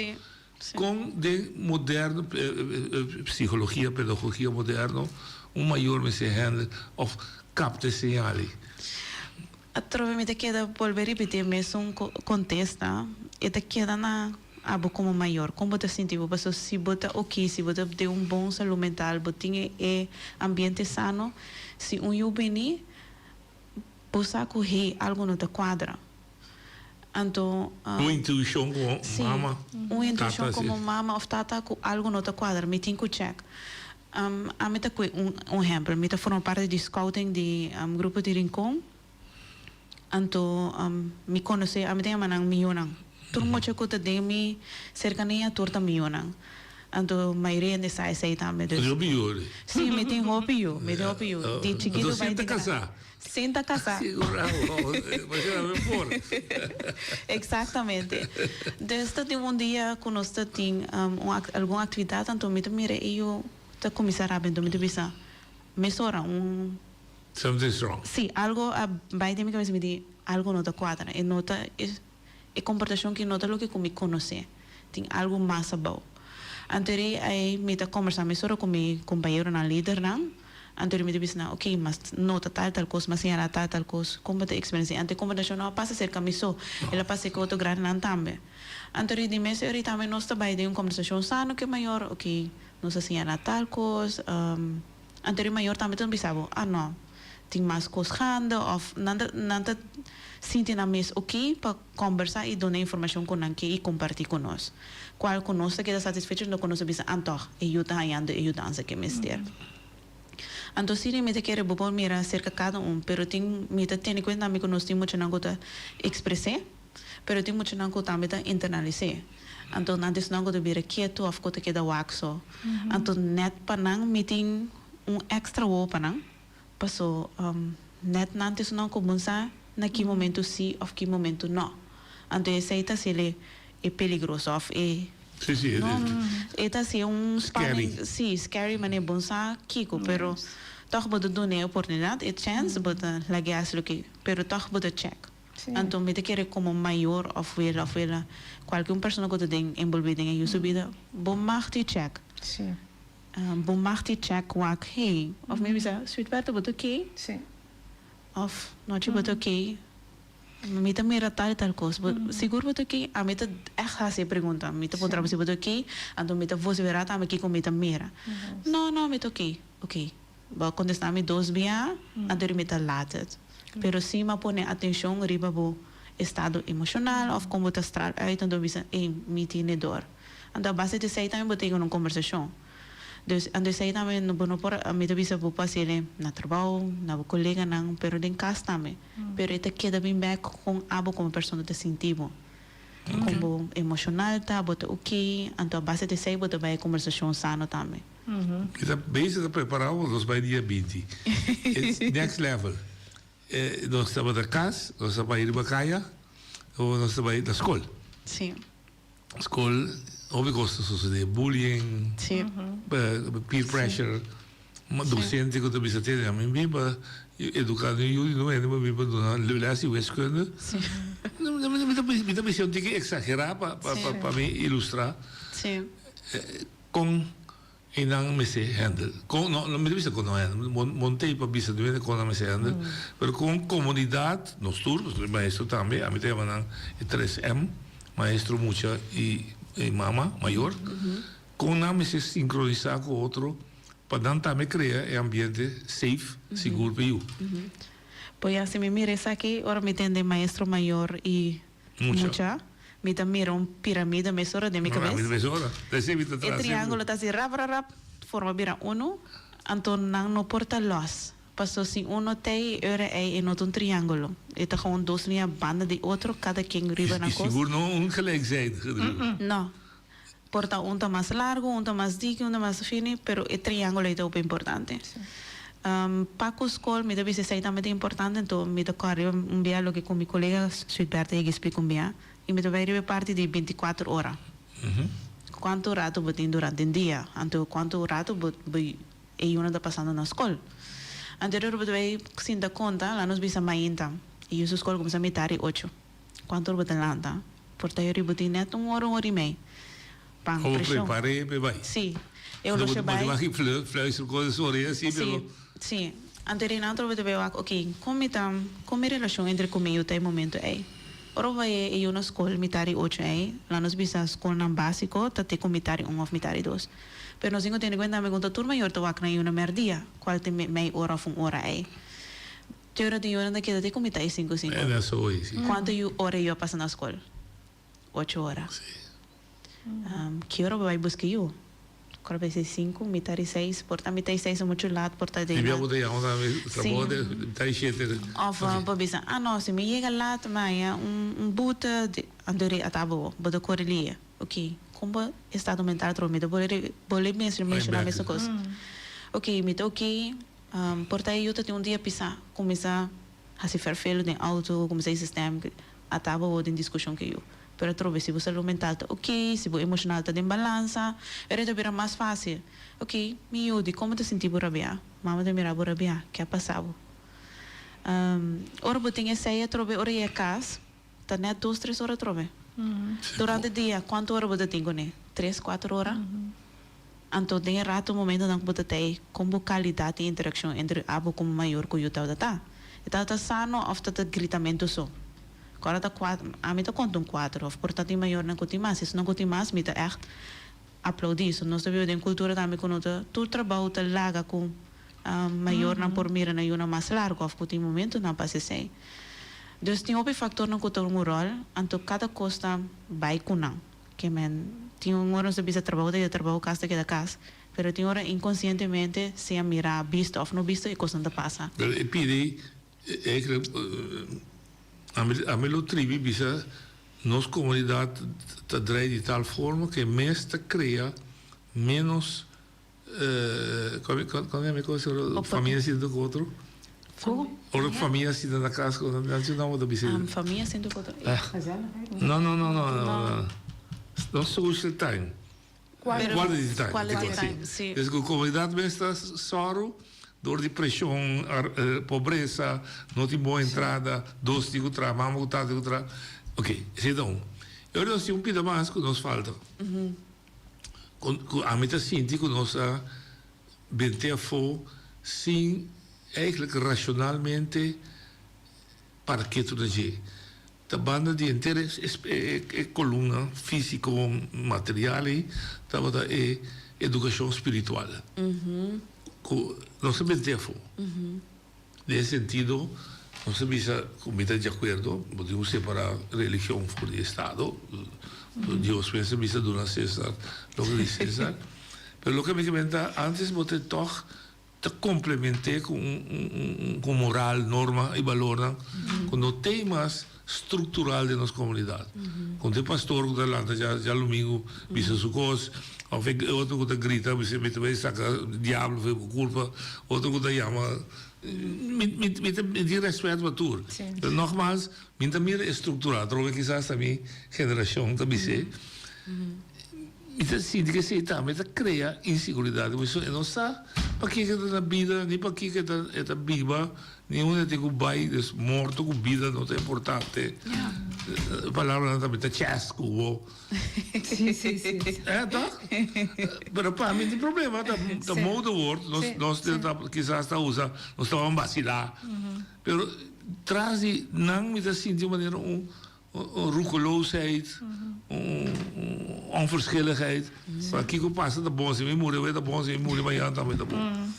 Kon den moderno psikologia, pedagogia moderno un mayor mester handle òf kapta e señal ei? Atrobe mi ta keda bolbe ripití e mesun kontesta. E ta keda na abo komo mayor. Kon bo ta sinti bo? Pasobra si bo ta oké, si bo ta den un bon salú mental, bo tin e ambiente sano, si un yu bini, bo sa ku hey, algu no ta kuadra. Anto. Un intuishon komo mama, tata. Un intuishon komo mama òf tata ku algu no ta kuadra. Mi tin ku chèk. Ami ta kue un ehempel, mi ta forma parti di scouting di grupo di Rincon, anto mi conoce, ami ta yama nan mi yunan, tur mucha cu ta den mi cercania tur ta mi yunan, anto mayoria hende sa esey tambe, dus. Hopi yu ori? Si, mi tin hopi yu, mi tin hopi yu, di chikito bai di grandi. Anto sin ta casa? Sin ta casá. Sigurá bo, pasobra mi por. Exactamente. Dus ta tin un dia cu nos ta tin un algun actividad, anto mi ta mira e yu ta cuminsa rabia, anto mi ta bisa mesora un. Something's wrong. Si, algo a bay den mi cabeza, mi di algo no ta cuadra, e no ta e comportacion ki no ta loke cu mi conoce, tin algo mas abao. Anto eri ay mi ta combersa mesora cu mi compañeronan, lidernan. Anto mi ta bisa nan, ok, mas nota tal tal kos, mas señalá tal tal kos, kon bo ta eksperensiá? Anto e kombertashon no a pasa serka mi so, el a pasa ku otro grandenan tambe. Anto di mes ora tambe nos ta bai den un kombersashon sano ku e mayor, ok, nos a señalá tal kos, anto e mayor tambe ta bisa bo, ah no, tin mas kos gande òf nan ta nan ta sinti nan mes ok pa kombersá i duna informashon ku nan ke i kompartí ku nos, kual ku nos ta keda satisfecho no ku nos a bisa, anto e yu ta hañando e yudansa ku e mester. Anto si mi ta kere bo por mira serka kada un, pero tin mi ta tene kuenta tambe ku nos tin muchanan ku ta ekspres'é, pero tin muchanan ku tambe ta internalis'é. Anto nan ta esnan ku ta bira ketu òf ku ta keda wak so. Anto nèt pa nan mi tin un èkstra wowo pa nan, paso nèt nan ta esnan ku bo sa. na ki momento si òf ki momento nò. Anto esei ta hasiel e peligroso òf e Sí, sí, no, e ta hasié un Scary. spanning, sí, scary manera bon sa kiko, pero tòg bo ta duna e oportunidat, e chèns, bo ta lag'é hasi loke, pero tòg bo ta chèk. Anto mi ta kere komo mayor òf wela òf wela, kualke un persona ku ta den enbolbí den e yu su bida, bo mag di chèk. Bo mag di chèk wak, hey, òf mi bisa, Suitberto bo ta okey? Òf Nochi bo ta okey? Mi ta mira tal i tal kos. Bo sigur bo ta okey? Ami ta ègt hasi e pregunta. Mi ta puntra bo si bo ta okey, anto mi ta vosiferá tambe kiko mi ta mira. No, no, mi ta okey. Okey. Bo a kontestá mi dos bia, anto mi ta laat het. Pero si mi a pone atenshon riba bo estado emoshonal òf kon bo ta straal uit, anto mi bisa, ey, mi tine dor. Anto a base di esei tambe bo ta yega na un kombersashon. Dus, anto esei tambe bo no por, mi ta bisa bo por hasiel na trabou, na bo koleganan, pero den kas tambe. Pero e ta keda bin bek kon abo komo persona ta sinti bo. Kon bo emoshonal ta, bo ta oké, anto a base di esei bo ta bai e kombersashon sano tambe. Mi ta bezig ta prepara bo, nos bai dia binti. It's next level. Nos tabata kas, nos ta bai riba kaya, nos ta bai na skol. Sí. Skol hopi kos ta sosodé, bullying, peer pressure, docente ku ta bisa tene ami bin pa eduká mi yu di no hende pa bin pa duna les di wiskunde. Mi ta bisa un tiki eksagerá pa mi ilustrá kon E nan mester handle. Kon, no, no mi ta bisa kon no handle. Mon, montei pa bisa di mende kon nan mester handle. Pero kon komunidat, nos tur, pasobra e maestro tambe, ami ta yama nan e tres M, maestro, mucha i i mama, mayor, kon nan mester sinkronisá ku otro pa nan tambe krea e ambiente safe, sigur pa yu. Bo ya si mi mira esaki ora mi tende maestro, mayor i Mucha. Mi ta mira un piramide mesora den mi cabes. E triangulo ta haci rap, rap, rap, forma bira uno. Anto nan no por ta los. Paso si uno t'ey, e ora ey e no ta un triangulo. E ta gewoon dos liña banda di otro, cada quien riba nan cos. Y sigur no un gelijkzijdige driehoek. No. Por ta un ta mas largo, un ta mas diki, un ta mas fini, pero e triangulo ei ta hopi importante. Pa ku skol mi ta bisa esei tambe ta importante, anto mi ta kòrda riba un bia loke ku mi kolega Suitberta yega splika un bia, i mi ta bai riba e parti di bintikuater ora. Kuantu ratu bo tin durante un dia, anto kuantu ratu bo bo e yunan ta pasando na skol. Anterior bo ta bai sinta konta, laga nos bisa mainta, e yu su skol kuminsá mitar di ocho. Cuanto ora bo ta lanta? Por ta yori bo tin net un ora, un ora y mei. Pan Como presion. prepare pe bai. Sí. E olo she bai. Bo tin wak fluister cos su orea si pero. Sí, sí. Anto e renan bo ta bay wak, ok, con mi ta, con mi relacion entre cu mi yu ta e momento ey? Ora bo bai e yu na scol mitar di ocho ey, la nos bisa scolnan basico ta te cu mitar di un of mitar di dos. Pero nos tin cu tene cuenta tambe cu ta tur mayor ta wak nan yu na merdia, cual ta mei ora of un ora ey. Te ora di yora ta keda te ku mitá i sinku sinku. En eso hoy, si. Kuantu yu ora yu a pasa na skol? Ocho ora. Si. Ki ora bo bai buska yu? Kor a bai sinku, mitá di seis, por ta mitá di seis ta muchu lat, por ta de Bia bo ta yama tambe trabou de mitá di shete. Of bo bisa, ah no, si mi yega lat mi haña un bute, anto ri ata bo, bo ta kore lia. Ok, kon bo estado mental atrobe? Mi ta bolbe menshoná mesun kos. Ok, mi ta ok. Por ta e yu ta tin un dia pisá, kuminsá hasi fèrfelu den outo, kuminsá hisa stèm, a ta bo den diskushon ku e yu. Pero atrobe si bo salú mental ta oké, si bo emoshonal ta den balansa, e ta bira mas fásil. Oké, mi yu, dikon bo ta sinti bo rabiá? Mama ta mira bo rabiá, ke a pasa bo? Ora bo tin esei atrobe ora yega kas, ta nèt dos, tres ora atrobe. Durante dia, kuantu ora bo ta tin kuné? Tres, kuater ora? Anto den e rato momentonan ku bo ta tei, kon bo kalidat di interakshon entre abo komo mayor ku yu tabata ta? E tabata sano òf ta ta gritamentu so? Ku ora ta kuater, ami ta konta un kuater òf por ta tin mayornan ku tin mas. Esnan ku tin mas mi ta ègt aploudí. So nos ta biba den kultura tambe ku no ta tur trabou ta laga ku mayornan por mira nan yunan mas largu òf ku tin momentonan pa hasi esei. Dus tin hopi faktornan ku ta hunga un ròl, anto kada kos ta bai ku nan. Ke men tin un ora nos ta bisa trabou ta keda trabou, kas ta keda kas, pero tin ora inkonsientemente sea mirá, bisto òf no bisto e kosnan ta pasa. Pero e pidi eigenlijk ami lo tribi bisa nos komunidat ta drei di tal forma ke mes ta krea menos Kòm yama e kos ora famia sinta ku otro? Ku? Ora famia sinta na kas ku nan si nan bo ta bisa. Famia sinta ku otro. No no no no no no social time. Quality time. Quality time, si. Des ku komunidat mes ta sòru dor di preshon, pobresa, no tin bon entrada, dos tin ku traha, mama ku tata tin ku traha. Ok, esei ta un. E ora nos tin un pida mas ku nos falta. Ku ami ta sinti ku nos a bente afó sin eigenlijk racionalmente para ketu na dje. Ta banda di henter e columna fisico material ei tabata e educacion spiritual cu nos a bente afo. Den e sentido nos a bisa cu mi ta di acuerdo, bo tin cu separa religion for di estado, Dios mes a bisa duna Cesar loke di Cesar, pero loke mi ta menta antes bo ta tog ta complementé cu un cu moral, norma y balornan cu no t'ey mas structural den nos comunidad. Con t'e pastor cu ta lanta djalumingu bisa su cos, of e otro cu ta grita bisa mi ta bay saca diablo for bo culpa, otro cu ta yama, mi mi mi ta mi tin respet pa tur, pero nogmaals mi ta mira e structural, atrobe kisas ta mi generacion ta bis'e. Mi ta sinti ku esei tambe ta krea inseguridat. Pasobra e no sa pakiko e ta na bida, ni pakiko e ta biba, ni unda e tin ku bai. Dus morto ku bida no ta importante. E palabranan tambe ta chès ku bo. Eh, tòg? Pero pa mi tin problema, ta modewoord. Nos ta kisas ta usa, nos ta basilá. Pero tras di nan mi ta sinti un manera un. Un roekeloosheid, un onverschilligheid. Pa kiko pasa ta bon, si mi muri awe ta bon, si mi muri mañana tambe ta bon.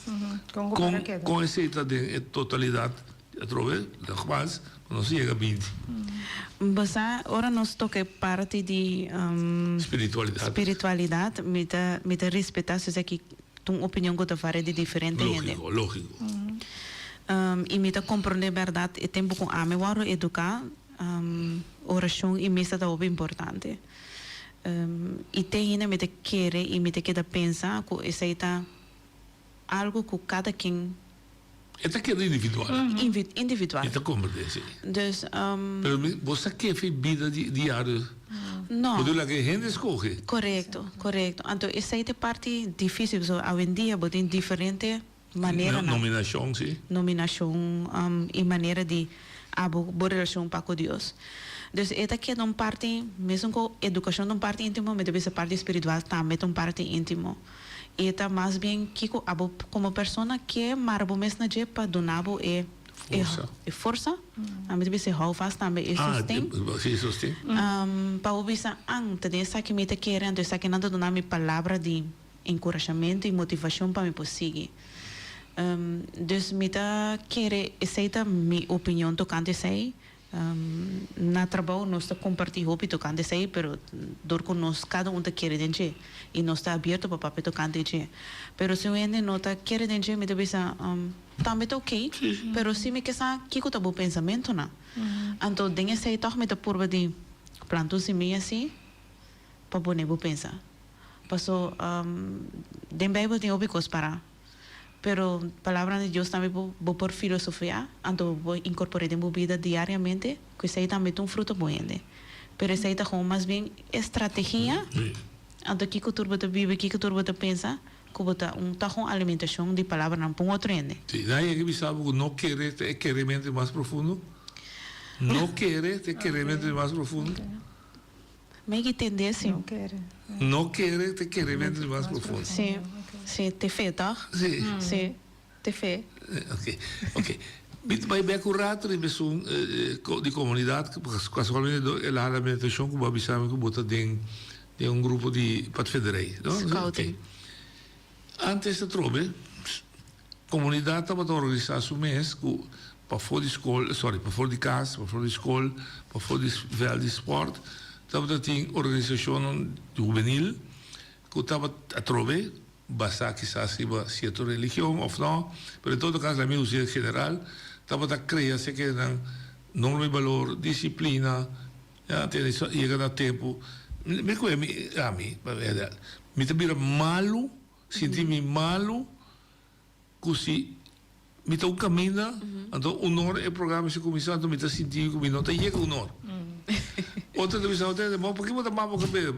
Kon kon esei ta den e totalidat atrobe? Nogmaals, nos a yega binti. Bo sa, ora nos toka e parti di Spiritualidat. spiritualidat, mi ta mi ta respetá si esaki ta un opinion ku ta varia di diferente hende. Lógiko, lógiko. I mi ta komprondé bèrdat e tempu ku ami wòrdu eduká, Orashon i misa ta hopi importante. I te hende mi ta kere i mi ta keda pensa ku esei ta algu ku kada ken. E ta keda individual. Individual. Mi ta komprendé esei. Dus. Pero bo sa kefe bida diario. No. Bo duna laga e hende skohe. Korekto, korekto. Anto esei ta e parti difísil pasobra awendia bo tin diferente. Maneranan. Nominashon, si. Nominashon i manera di abo bo relashon pa ku Dios. Dus e ta keda un parti, mesun ku edukashon ta un parti íntimo, mi ta bisa parti spiritual tambe ta un parti íntimo. I e ta mas bien kiko abo komo persona ke mara bo mes na dje pa duna bo e Forsa. e forsa, mi ta bisa e houvast tambe, e sosten. Ah, si, e sosten. Pa bo bisa, an, ta den esaki mi ta kere, anto esakinan ta duna mi palabra di. Enkurashamentu i motivashon pa mi por sigui. Dus mi ta kere esei ta mi opinion tokante esei. Na trabou nos ta kompartí hopi tokante esei, pero dor ku nos kada un ta kere den dje i nos ta abierto pa papia tokante dje. Pero si un hende no ta kere den dje mi ta bisa tambe ta oké, pero si mi ke sa kiko ta bo pensamentunan. Anto den esei tòg mi ta purba di planta un simia si pa pone bo pensa. Paso den Bijbel tin hopi kos pará, pero Palabranan di Dios tambe bo bo por filosofia, anto bo por inkorpor'é den bo bida diariamente, ku esei tambe ta un fruto bo hende. Pero esei ta kon mas bien e strategia, anto kiko tur bo ta biba, kiko tur bo ta pensa, ku bo ta un ta un alimentashon di palabranan pa un otro hende. Sí, nan yega bisa bo ku no kere ta e kerementu di mas profundo? No kere ta e kerementu di mas profundo? Mi ki tende si. No kere. No kere te kere mente di mas profundo. Si, si, te fe toch? Si. Si, te fe. Ok, ok. Mi ta bai bek un rato riba esun di komunidat, kasualmente el a hala mi atenshon ku bo a bisa mi ku bo ta den den un grupo di padvinderij, no? Scouting. Antes atrobe. Komunidat tabata organisá su mes ku pafó di skol, sorry, pafó di kas, pafó di skol, pafó di vèlt di spòrt, tabata tin organisashonnan hubenil ku tabata atrobe basá kisas riba sierto religion òf nò, pero en todo kas la mi usa en general, tabata krea sekenan norma i balor, disiplina, ya tene yega na tempu. Mi kohe mi, ami, mi ta bira malu, sinti mi malu. Ku si Mi ta un caminda, anto un or e programa mester cuminsa, anto mi ta sinti cu mi no ta yega un or. Otro ta bisa, otro bo paki bo ta mama bo cabe?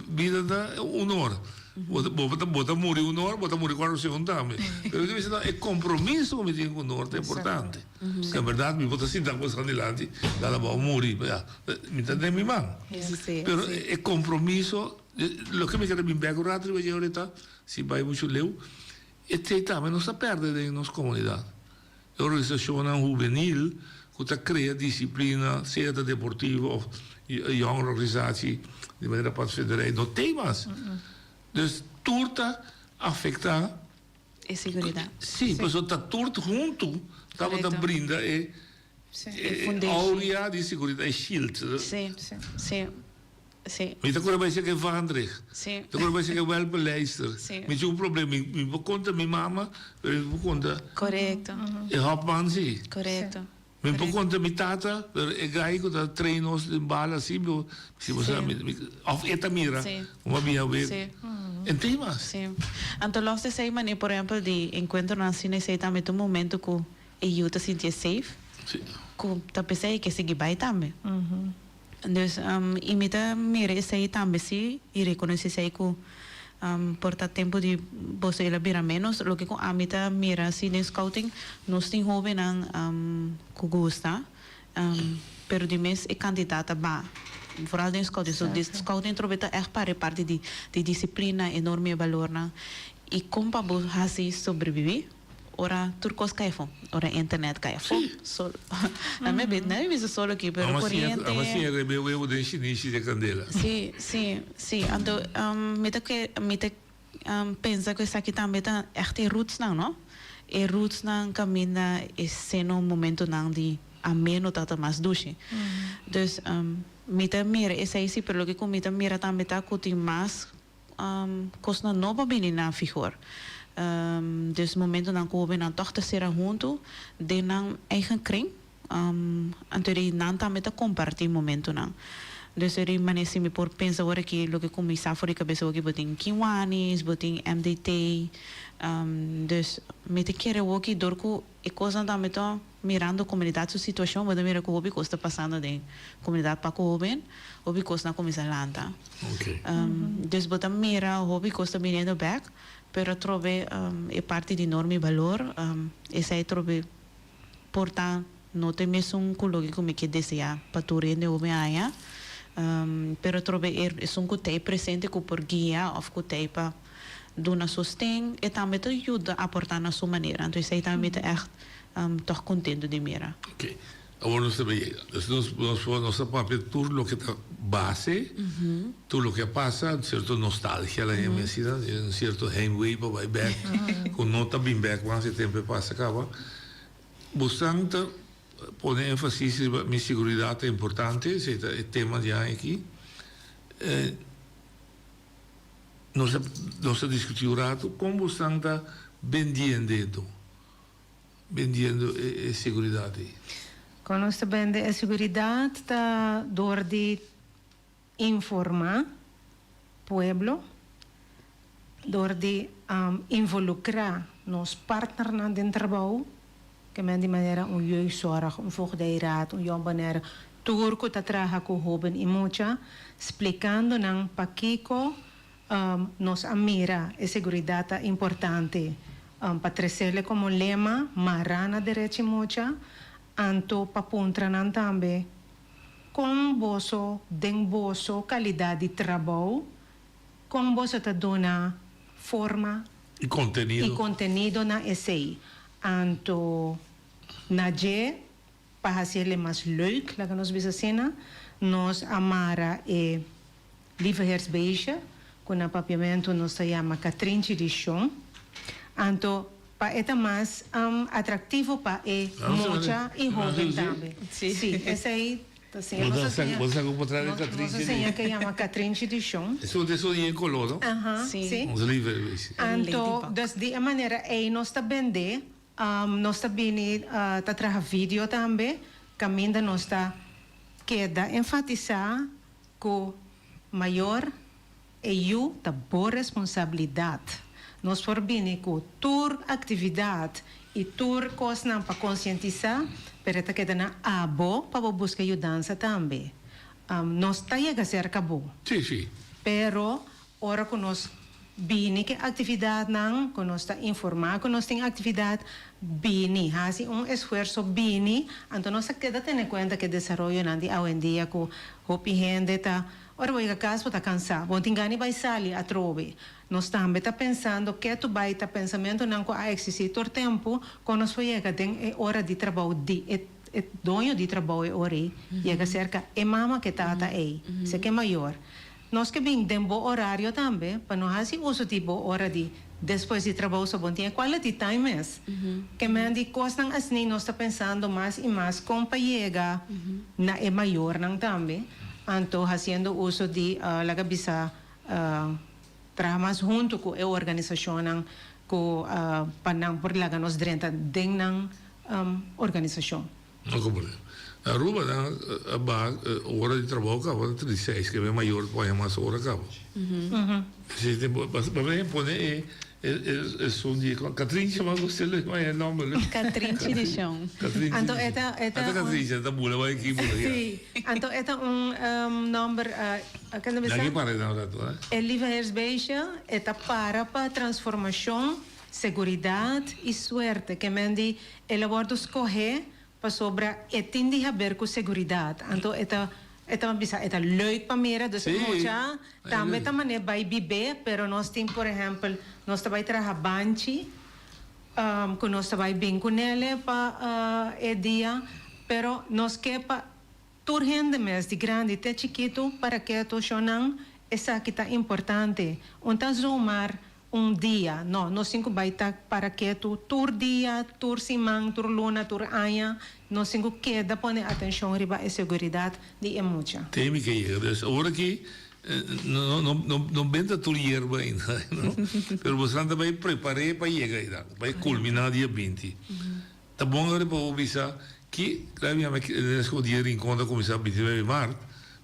Bida ta un or. Bo ta bo ta muri un or, bo ta muri cuatro segun tambe. Pero mi ta bisa no, e compromiso cu mi tin cu un or ta importante. En berdad mi por ta sinta cu esnan dilanti, lala bo a muri, ya, mi ta den mi man. Pero e compromiso, loke mi kere bin bek un rato riba dje ahorita, si bai mucho leu, Esei tambe nos ta pèrdè den nos komunidat. E organisashonnan hubenil ku ta krea disiplina, sea ta deportivo òf jongerenorganisatie, di manera padvinderij, no tei mas. Dus tur ta afektá. E seguridat. Sí, pasobra ta tur huntu tabata brinda e aurea di seguridat, e shield. Sí, sí. Sí. Mi ta kore bai seka e Vaandrig. Sí. Mi ta kore bai seka e Welpenlijster. Sí. Mi tin un problema. Mi, mi por konta mi mama, pero mi por konta. Korekto. E hòpman sí. Korekto. Mi por konta mi tata, pero e gai ku ta train nos den bala así, mi, si bo sa, mi, mi, òf e ta mira. Sí. Como a bia wet. Sí. En tin mas. Sí. Anto lòs di esei manera, por ehèmpel, di enkuentronan asina, esei tambe ta un momento ku e yu ta sintié safe. Sí. Ku ta p'esei e ke sigui bai tambe. Dus y mi ta mira esey tambe si y reconoce esey cu por ta tempo di boso el a bira menos. Loke cu ami ta mira si den scouting nos tin hobennan cu gusta pero di mes e cantidad ta baha vooral den scouting. So scouting trobe ta echt pa reparti di disciplina e norma y e balornan y con pa bo haci sobrevivi. Ora tur kos kai afó. Ora internet kai afó. Solo. Na mi bit, na mi bisa solo aki, pero koriente. Amo siña rebe webo den shinishi di kandela. Sí, sí, sí. Anto mi ta ke, mi ta pensa ku esaki tambe ta ègt e rootsnan, no? E rootsnan kaminda e seno momentonan di ameno ta ta mas dushi. Dus mi ta mira esei sí, pero loke ku mi ta mira tambe ta ku tin mas Kosnan nobo a bini na vigor. Dus momentonan ku hobennan tòg ta sera huntu den nan eigen kring, anto di nan tambe ta kompartí momentonan. Dus eri manera si mi por pensa ora ki loke kuminsá for di kabesa awor ki bo tin Kiwanis, bo tin MDT. Dus mi ta kere awor ki dor ku e kosnan tambe ta Mirando comunidad su situacion bo ta mira cu hopi cos ta pasando den comunidad pa cu hoben, hopi cosnan a cuminsa lanta. Dus bo ta mira hopi cos ta biniendo bek, pero atrobe e parti di norma y balor esey atrobe por ta no ta e mesun cu loke cu mi ke desea pa tur hende hoben haya, pero atrobe esun cu t'ey presente cu por guia of cu t'ey pa duna sosten e tambe ta yuda aporta na su manera. Anto esey tambe mi ta echt Tòg kontentu di mira. Oké. Awor nos ta bay yega. Dus nos nos por nos a papia tur loke ta base, tur loke a pasa, un sierto nostalgia la hende asina, un sierto heimwee pa bay bek, ku no ta bin bek mas e tempu e pasa kaba. Bosnan ta pone énfasis riba mi siguridat ta importante, esei ta e tema di aña aki. Nos a nos a diskutí un ratu kon bosnan ta bendiendo. Bendiendo e seguridat ei. Kon nos ta bende e seguridat ta dor di informá pueblo, dor di involukrá nos partnernan den trabou, ke men di manera un jeugdzorg, un voogdijraad, un Jong Bonaire, tur ku ta traha ku hoben i mucha, splikando nan pakiko Nos a mira e seguridat ta importante pa tresele komo lema mará na derechi mucha, anto pa puntra nan tambe kon boso den boso kalidat di trabou kon boso ta duna forma I kontenido. i kontenido na esei. Anto na dje pa hasiele mas leuk, laga nos bisa asina, nos a mara e Lieveheersbeestje, ku na papiamentu nos ta yama Katrinchi di Shon. Anto pa e ta mas atraktivo pa e mucha i hoben tambe. Sí, esei ta siña. Nos a siña, nos a siña ke yama Katrinchi di Shon. Esun ta esun yen koló, no? Aha, sí. Anto, dus di e manera ei nos ta bendé, nos ta bini ta traha video tambe, kaminda nos ta keda enfatisá Ku mayor e yu ta bo responsabilidat. Nos por bini ku tur aktividat i tur kosnan pa konsientisá, pero e ta keda na abo pa bo buska yudansa tambe. Nos ta yega serka bo. Sí, sí. Pero ora ku nos bini ku e aktividatnan, ku nos ta informá ku nos tin aktividat, bini, hasi un esfuerso bini, anto nos ta keda tene kuenta ku e desaroyonan di awendia ku hopi hende ta ora bo yega kas bo ta kansá, bo no tin gana di bai sali atrobe. Nos tambe ta pensando ketu bai ta pensamentunan ku a eksistí tur tempu kon nos por yega den e ora di trabou di e e doño di trabou e ora ei yega serka e mama ku e tata ei si ke mayor. Nos ke bin den bo orario tambe pa no hasi uso di bo ora di despues di trabou so bo tin e quality time mes. Ke men di kosnan asni nos ta pensando mas i mas kon pa yega na e mayornan tambe anto hasiendo uso di laga bisa Traha mas huntu ku e organisashonnan ku pa nan por laga nos drenta den nan organisashon. No comprende. Na Aruba nan a baha ora di trabou caba na 36, ke men mayor por haña mas ora caba. Esei tempo, pa pone e Esun di Catrinchi mas gusta lo e nomber lo. Catrinchi di shon. Catrinchi. Anto e ta e ta. Ata Catrinchi ta bula bai aki bula ya. Si. Anto e ta un nomber kende bisa. Daki para nan rato eh. E Lieve Heersbeestje e ta para pa transformashon, seguridat i suerte. Ke men di el a wordo skohe Pasobra e tin di haber cu seguridad. Anto e ta e ta bisa e ta leuk pa mira, dus e mucha tambe ta mane bay bib'é, pero nos tin por ehempel nos ta bay traha banchi cu nos ta bay bin cu nele pa e dia, pero nos ke pa tur hende mes di grandi te chikitu para ke toshonnan esaki ta importante. Un ta zomaar Un dia. No, nos tin ku bai ta para ketu tur dia, tur siman, tur luna, tur aña. Nos tin ku keda pone atenshon riba e seguridat di e mucha. Temi ke yega. Dus awor aki no no no no benta tur yerba ainda, no? Pero boso ta bai prepar'é pa yega einan, bai kulminá dia 20. Ta bon awor pa bo bisa ki claro mi ama nes ku dia Rincon ta kuminsá 29 di mart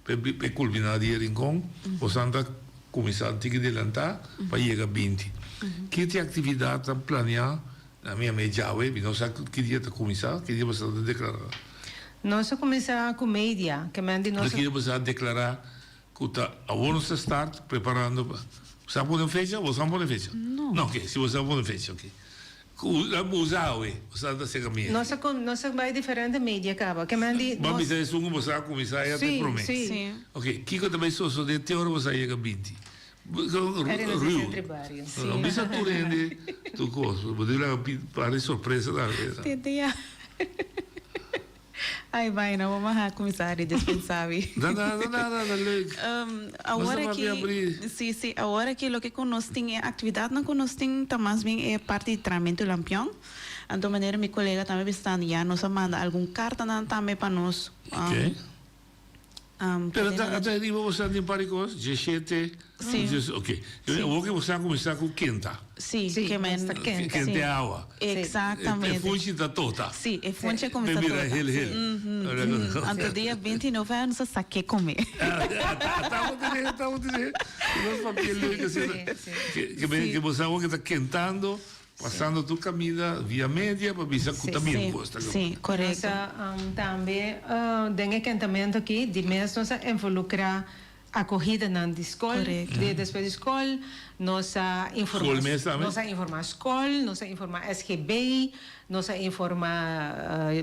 pa e kulminá dia Rincon boso ta kuminsá un tiki delantá pa yega 20. Ki tin aktividatnan planeá na mi ama e djawe mi no sa ki dia ta kuminsá ki dia boso ta deklará. Nos a kuminsá ku media ke men di nos. Ki dia boso a deklará ku ta awor nos ta start preparando pa boso a pone un fecha boso a pone fecha no oke si boso a pone fecha oke. Ku a usa awe, boso ta sega media. Nos a nos a bai diferente media kaba. Ke men di nos. Bo a bisa esun ku boso a kuminsá ya te promé. Si, si. Oke, kiko ta bai sosodé te ora boso a yega 20? Ruw. No bisa tur hende tur kos. Bo debe laga par di sorpresa tambe. Te dia. Ai bai no bo maha cuminsa di despensabi. No no no no no leuk. Awor aki si si awor aki loke cu nos tin e actividadnan cu nos tin ta mas bien e parti di trahamento lampion. Anto manera mi colega tambe bisa ya nos a manda algun cartanan tambe pa nos. Okay. Pero ata ata riba bo sa tin par di kos? Dieshete? Si. Dies ok. Si. Awor ke bo sa kuminsá ku kenta. Si, ke men. Ta kenta. Kente awa. Eksaktamente. E funchi ta tota. Si, e funchi a kuminsá tota. Pe bira hel hel. Anto dia 29 nos a sa ke kome. Ata bo tene, ata bo tene. Nos papia leuk asina. Si. Ke men ke bo sa awor ke ta kentando. Pasando tur caminda via media pa bisa cu ta bien cos ta Sí, Nos corecto. a tambe den e kentamento aki di mes nos a involucra acogidanan di scol, Corecto. di despues di scol, nos a informa Scol mes tambe? nos a informa scol, nos a informa SGB, nos a informa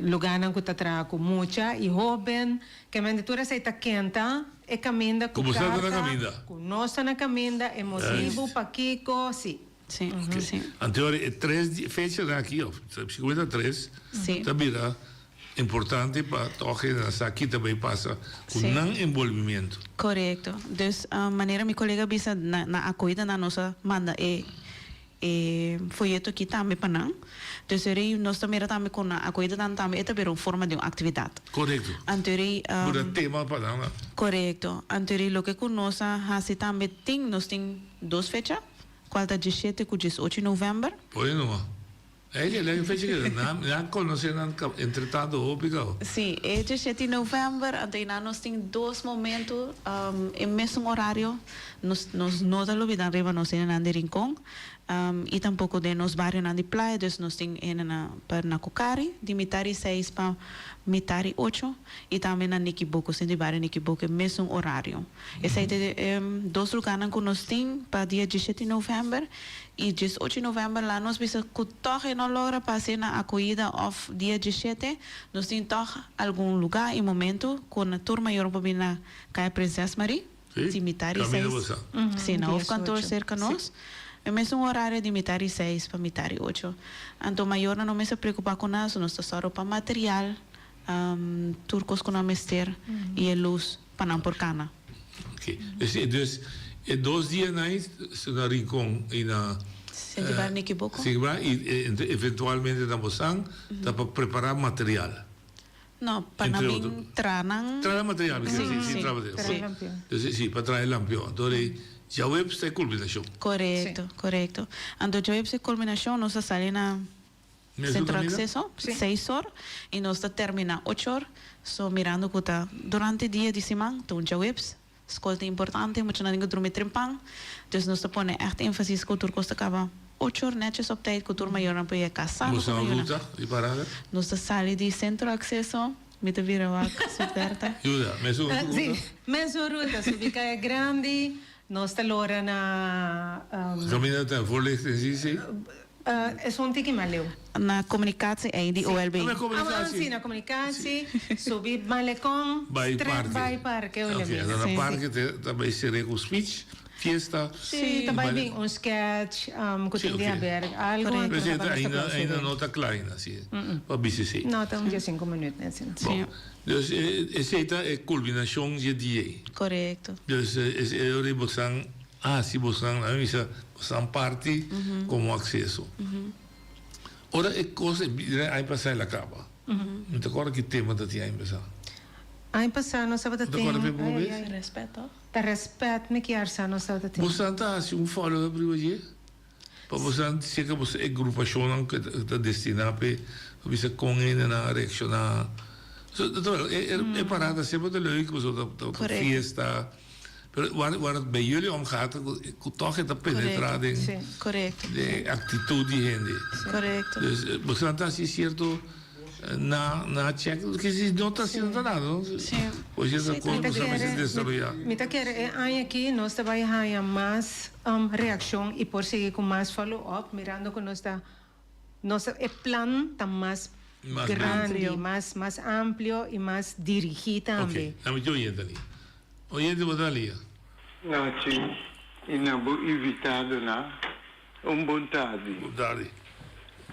lugarnan cu ta traha cu mucha y hoben, kemente tur esey ta kenta e caminda cu Cu bo sa ta na carta caminda? cu nos ta na caminda, e motibo Juist. pakico, si. Sí, Ok. sí. Anto ora e tres di fechanan aki, of siguramento tres, Sí. ta bira importante pa tòg hende sa ki ta bai pasa ku Sí. nan enbolbimiento. Korekto. Dus, manera mi kolega bisa, na na akoida nan nos a manda e e foyeto aki tambe pa nan. Dus e rei nos ta mira tambe ku na akoida nan tambe e ta bira un forma di un aktividat. Korekto. Anto e rei, Bira tema pa nan. Korekto. Anto e rei loke ku nos a hasi tambe tin, nos tin dos fecha. Cual ta diesshete cu diesocho november. Oye numa. Ey ke lege fecha ke nan nan conoce nan entre tanto hopi cabo. Si, e diesshete november, anto eynan nos tin dos momento e mesun horario. Nos nos no ta lubida riba nos hendenan di Rincon. I tampoko den nos barionan di playa, dus nos tin hende na pa na Cocari di mitar di seis pa mitar di ocho i tambe na Nikiboko, sentro di bario Nikiboko e mesun orario. Esei ta e dos lugarnan ku nos tin pa dia diesshete di novèmber i diesocho di novèmber la nos bisa ku tòg e no logra pasa na akohida òf dia diesshete nos tin tòg algun lugá i momentu ku na tur mayor por bini na Kaya Prinses Marie. Sí, Di mitar di camina seis. basa. Sí, na Dies hoofdkantoor ocho. cerca Sí. nos. E mesun horario di mitar di seis pa mitar di ocho. Anto mayornan no mester preocupa cu nada, so nos ta sòru pa material, tur cos cu nan mester y e luz pa nan por cana. Ok. Dus, dus e dos dianan ei su na Rincon y na Sint Barney me equivoco? Sint Barney y eventualmente na Bosan ta pa prepara material. No, pa nan Entre bin otro. tra nan. Traha material, mi Sí, sí, sí, sí, traha material. sí. Lampion. Dus, sí, pa traha e lampion. Anto e djaweps ta e kulminashon. Korekto, korekto. Anto djaweps e kulminashon, nos ta sali na Mesun Sentro kaminda? Akseso, Sí. seis or, i nos ta terminá ocho or. So mirando ku ta durante dia di siman, ta un djaweps, skol ta importante, muchanan tin ku drumi trempan. Dus nos ta pone ègt énfasis ku tur kos ta kaba ocho or nètjes op tijd, ku tur mayornan por yega kas sano Nos ku ta mayornan. ruta di parada? Nos ta sali di Sentro Akseso, mi ta bira wak Suberta. Yuda, mesun ruta? Sí, mesun ruta, subi Kaya Grandi, nos ta lora na. Kaminda ta voorlichting, sí, sí. Esun tiki mas leu. Na communicatie ei di OLB. Na communicatie. Si, na communicatie. Subi Malecon, stret bai parke OLB. Ok, anto na parke ta bai sere ku speech, fiesta. Si, ta bai bin un sketch ku tin di haber algo. Correcto. Presidente, ainda ainda no ta kla ainda si pa BCC. No, ta un diesinco minuut net asina. Bon, dus esei ta e culminacion dje dia ei. Correcto. Dus e ora ei bosan Ah, si bosan, a mi bisa, bosan parti como acceso. Ora e cos e bira aña pasá el a caba. Mi ta acorda ki tema ta tin aña pasá. Aña pasá nos tabata Ta acorda tin, p'e ay, bes? ay, ay. Respeto. Ta respet mi kier sa nos tabata tin. Bosan ta haci un follow up riba dje? Pa bosan checa boso e grupacionnan cu ta destina p'e, pa bisa con hendenan a reacciona. So, e parada semper ta leuk, pasobra ta fiesta. Pero waar, waar het bij jullie om gaat, ku toch e ta penetra den, den actitud di hende. Correcto. Dus boso ta hasi cierto na, na check, ke si no ta haciendo ta nada, no? Sí. Pues cierto Sí, cos Mi ta boso mester kere, desaroya. mi ta kere e aña aki nos ta bai haña mas reaccion y por sigui cu mas follow up, mirando cu nos ta Nos e plan ta mas grandi, mas mas amplio y mas dirigi tambe. Ok, na mi tin oyente ali. Oyente bo ta alia? Nachi y na bo invitadonan un bon tardi. Bon tardi.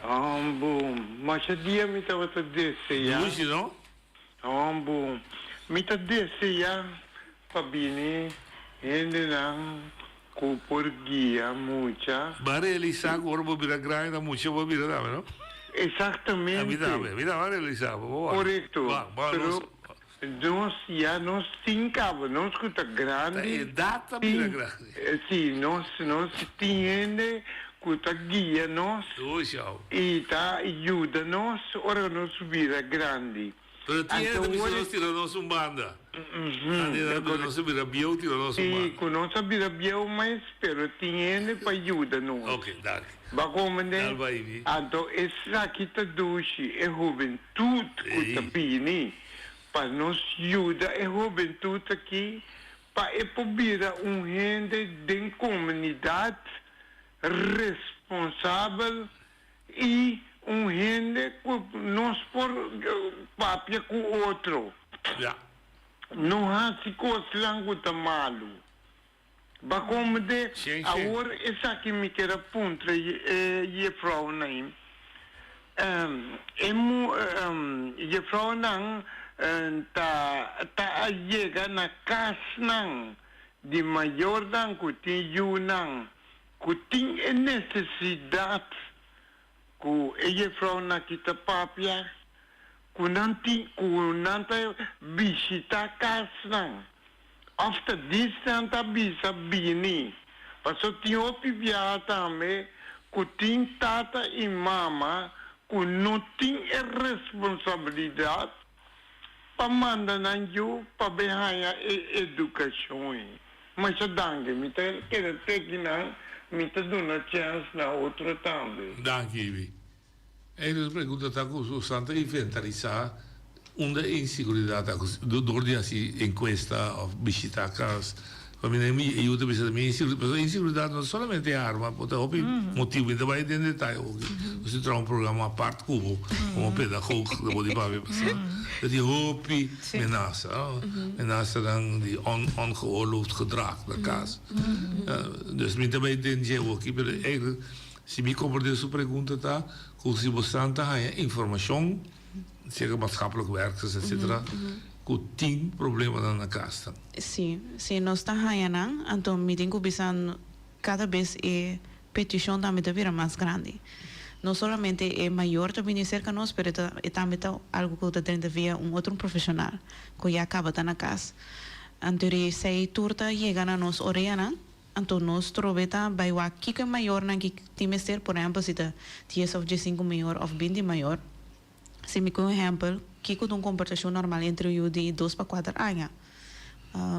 Un bon. Masha dia mi tabata desea. Dushi no? Un bon. Mi ta desea pa bini hendenan Ku por guia mucha. Bo a realisá ku ora bo bira grandi ta mucha bo bira tambe, no? Exactamente. Ami tambe, mi tambe a realisá. Bo wak. Korekto. Wak, bo Pero nos ya nos tin kaba, nos ku ta grandi. Ta edat ta bira grandi. Si, nos nos tin hende ku ta guia nos. Uy, shau. I ta yuda nos ora nos bira grandi. Pero tin hende ta bisa nos tira nos un banda. Nan ta bisa nos a bira bieu tira nos un banda. Si, ku nos a bira bieu mes, pero tin hende pa yuda nos. Ok, danki. Ba komende? Dal bai mi. Anto esaki ta dushi e hubentut ku ta bini pa nos yuda e hubentut aki pa e por bira un hende den komunidat responsabel I un hende ku nos por papia ku otro. Ya. No hasi kosnan ku ta malu. Ba komde awor esaki mi kier a puntra e jefrounan. E jefrounan ta ta a yega na kasnan di mayornan ku tin yunan Ku tin e nesesidat ku e jefrounan aki ta papia, ku nan tin ku nan ta bishita kasnan òf ta dis nan ta bisa bini. Paso tin hopi biaha tambe ku tin tata i mama ku no tin e responsabilidat pa manda nan yu pa be haña e edukashon ei. Masha danki, mi ta keda teki nan. mi ta duna chèns na otro tambe. Danki, Ibi. E pregunta ta ku su san ta inventarisá unda e insiguridat ta dor di hasi enkuesta òf bishitá kas. Pa mi e yu ta bisa mi insiguridat, pasobra insiguridat no ta solamente e arma, por ta hopi motibu, mi ta bai den detaye hopi. Nos tin traha un programa apart ku bo komo pedagog lo bo di papia pasá. Ta tin hopi menasa, menasanan di ongeoorloofd gedrag na kas. Dus mi ta bai den dje hoki, pero eigenlijk Si mi komprendé su pregunta ta ku si bosan ta haña informashon serka maatschappelijk werkers etcetera ku tin problemanan na kas ta. Sí, sí nos ta haña nan, anto mi tin ku bisa kada bes e petishon tambe ta bira mas grandi. No solamente e mayor ta bini serka nos pero e ta e tambe ta algu ku ta drenta via un otro profeshonal ku ya kaba ta na kas. Anto di esei tur ta yega na nos oreanan. Anto nos trobe ta bai wak kiko e mayornan ki tin mester, por ehempel si ta dies of diesinku mayor of binti mayor. Si mi koe un ehempel, kiko ta un komportashon normal entre un yu di dos pa kuater aña?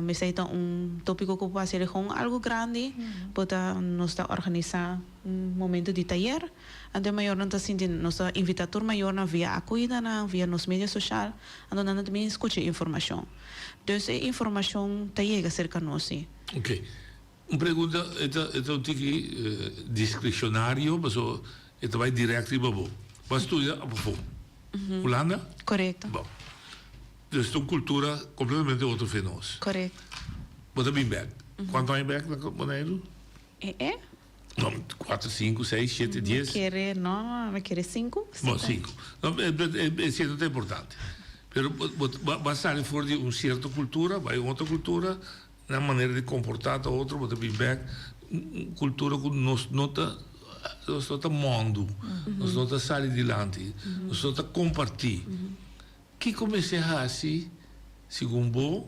Esei ta un topiko ku por hasi algun algu grandi, por ta nos ta organisá un momento di tayer, anto e mayornan ta sinti nos ta invitá tur mayornan via akohidanan, via nos media soshal, anto nan ta bin skucha e informashon. Dus e informashon ta yega serka nos si. Ok. Un pregunta, e ta e ta un tiki discrecionario paso e ta bai direct riba bo. Bo a studia pafó? Hulanda? Correcto. Bon. Dus ta un cultura completamente otro fe nos. Correcto. Bo ta bin bek. Cuanto aña bek na Boneiru? E e? No, cuatro, cinco, seis, siete, dies. Mi kere, no, mi kere cinco. Bon, cinco. No, e cierto ta importante. Pero bo bo a sali for di un cierto cultura bai un otro cultura. Nan manera di komportá ta otro, bo ta bin bèk un kultura ku nos no ta nos no ta mòndu, nos no ta sali dilanti, nos no ta kompartí. Kiko mester hasi segun bo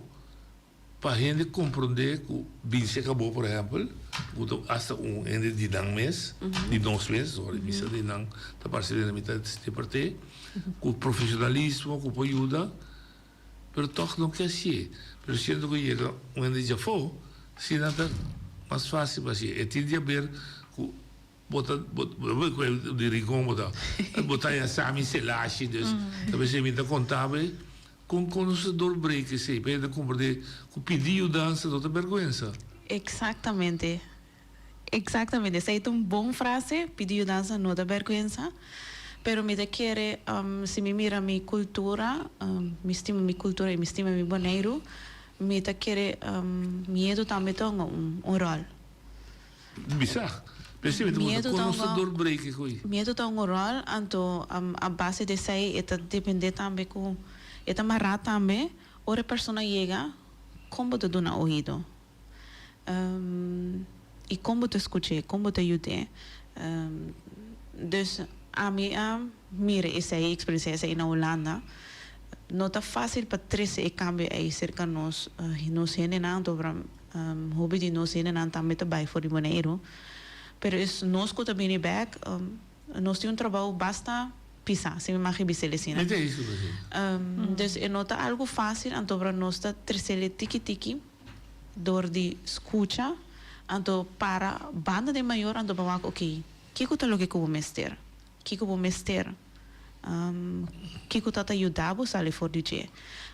pa hende komprondé ku bin serka bo por ehèmpel, ku ta asta un hende di nan mes, di nos mes, sorry mi sa di nan ta parse den mi ta sinti part'é, ku profeshonalismo ku por yuda. Pero tòg no ke hasié. Pero siendo ku yega un hende djafó, si nan ta mas fásil pa hasié. E tin di haber ku bo ta bo ku e di Rincon bo ta bo ta haña sami selashi dus ta p'esei mi ta konta bo kon kon nos ta doorbreek esei pa hende komprendé ku pidi yudansa no ta bèrgwensa. Eksaktamente. Exactamente, esei ta un bon frase, pidi yudansa no ta bergwensa, pero mi ta kere si mi mira mi cultura, mi stima mi cultura y mi stima mi Boneiru, mi ta kere miedo tambe ta hunga un rol. Bisa, p'esei mi ta puntra con nos ta doorbreek e koe? Miedo ta hunga un rol, anto a base di esei e ta depende tambe cu e ta mara tambe ora e persona yega con bo ta duna oido. I kon bo ta skuch'é, kon bo ta yud'é. Dus ami a mira esei, eksperensiá esei na Hulanda. No ta fásil pa trese e kambio ei serka nos, nos hendenan, pasobra hopi di nos hendenan tambe ta bai for di Boneiru. Pero es nos ku ta bini bèk, nos tin un trabou basta pisá, si mi mag bis'el asina. Dus e no ta algu fásil, anto nos ta tres'el tiki tiki. Dor di skucha, anto para banda den mayor anto pa wak ok, kiko ta loke ku bo mester? Kiko bo mester? Kiko ta ta yuda bo sali for di dje?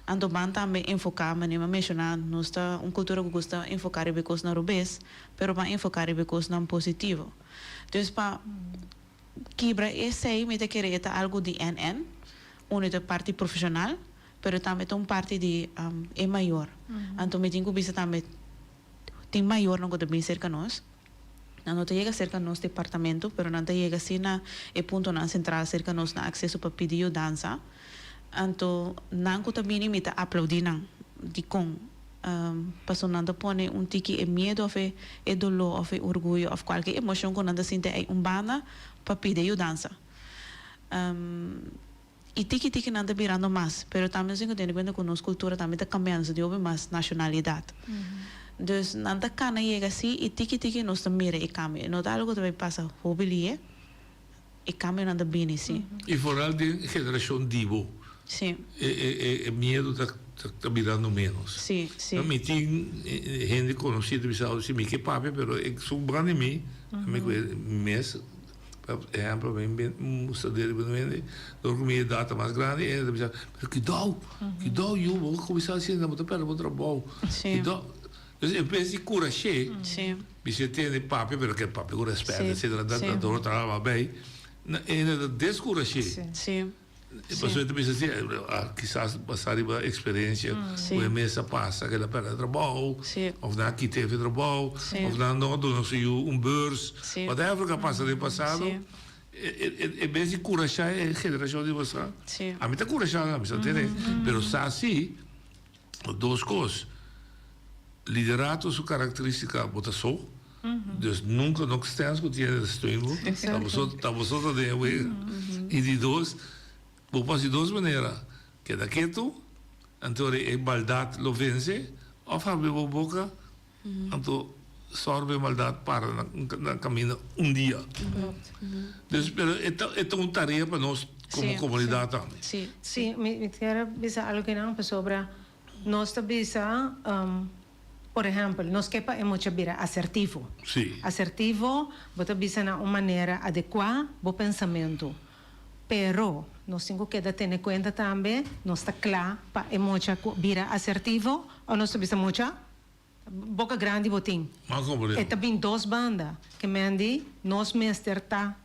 Anto ban tambe enfoká, manera mi a menshoná, nos ta un kultura ku gusta enfoká riba e kosnan robes, pero ban enfoká riba e kosnan positivo. Dus pa kibra esei mi ta kere e ta algu di NN, unu ta parti profeshonal, Pero tambe ta un parti di e mayor. Anto mi tin ku bisa tambe tin mayornan ku ta bin serka nos. Nan no ta yega serka nos departamento, pero nan ta yega si na e puntonan sentral serka nos na akseso pa pidi yudansa. Anto nan ku ta bini mi ta aplaudí nan. Dikon? Pasobra nan ta pone un tiki e miedu òf e doló òf e orguyo òf kualke emoshon ku nan ta sinti ei un banda pa pidi e yudansa. I tiki tiki nan ta birando mas, pero tambe nos tin ku tene kuenta ku nos kultura tambe ta kambiando, nos tin hopi mas nashonalidat. Dus nan ta kana yega asi i tiki tiki nos ta mira e kambio. E no ta algu ku ta bai pasa hopi lie, e kambionan ta bini si. I foral den generashon di bo, e miedu ta birando ménos. Si, si. Mi tin hende konosí ta bisa, si mi ke papia pero e su banda di mi. Mi ku e mes, por ehèmpel, mi musta deri bo hende, dor ku mi edat ta mas grandi, e hende ta bisa, pero kidou, kidou yu, bo kuminsá hasi, bo ta pèrdè bo trabou, kidou. Dus en bes di kurash'é, bis'é tende papia, pero ke papia ku rèspèt, etsetera, dat dor ta ama bei, e hende ta deskurash'é. Pasobra e ta bisa si, kisas basá riba eksperensia ku e mes a pasa, ku el a pèrdè trabou, òf nan a kit'é for trabou, òf nan no a duna su yu un beurs, whatever ku a pasa den pasado, en bes di kurashá e generashon di basá, ami ta kurashá nan, mi sa tene, pero sa si. Dos kos, liderato su karakteristika bo ta so, dus nunka no stens ku tiene ta steun bo, ta bo so ta bo so ta den e wega. I di dos, bo por hasi dos manera, keda ketu, anto e maldat lo vense, òf habri bo boka Anto sòru pa e maldat para na kaminda un dia. Dus, pero e ta e ta un tarea pa nos komo komunidat tambe. Sí, mi kier bisa algu kinan pasobra nos ta bisa, por ehèmpel, nos ke pa e mucha bira asertivo. Asertivo, bo ta bisa na un manera adekuá bo pensamentu. Pero nos tin ku keda tene kuenta tambe, nos ta kla pa e mucha ku bira asertivo òf nos ta bisa mucha? Boka grandi bo tin. E ta bin dos banda. Ke men di, nos mester ta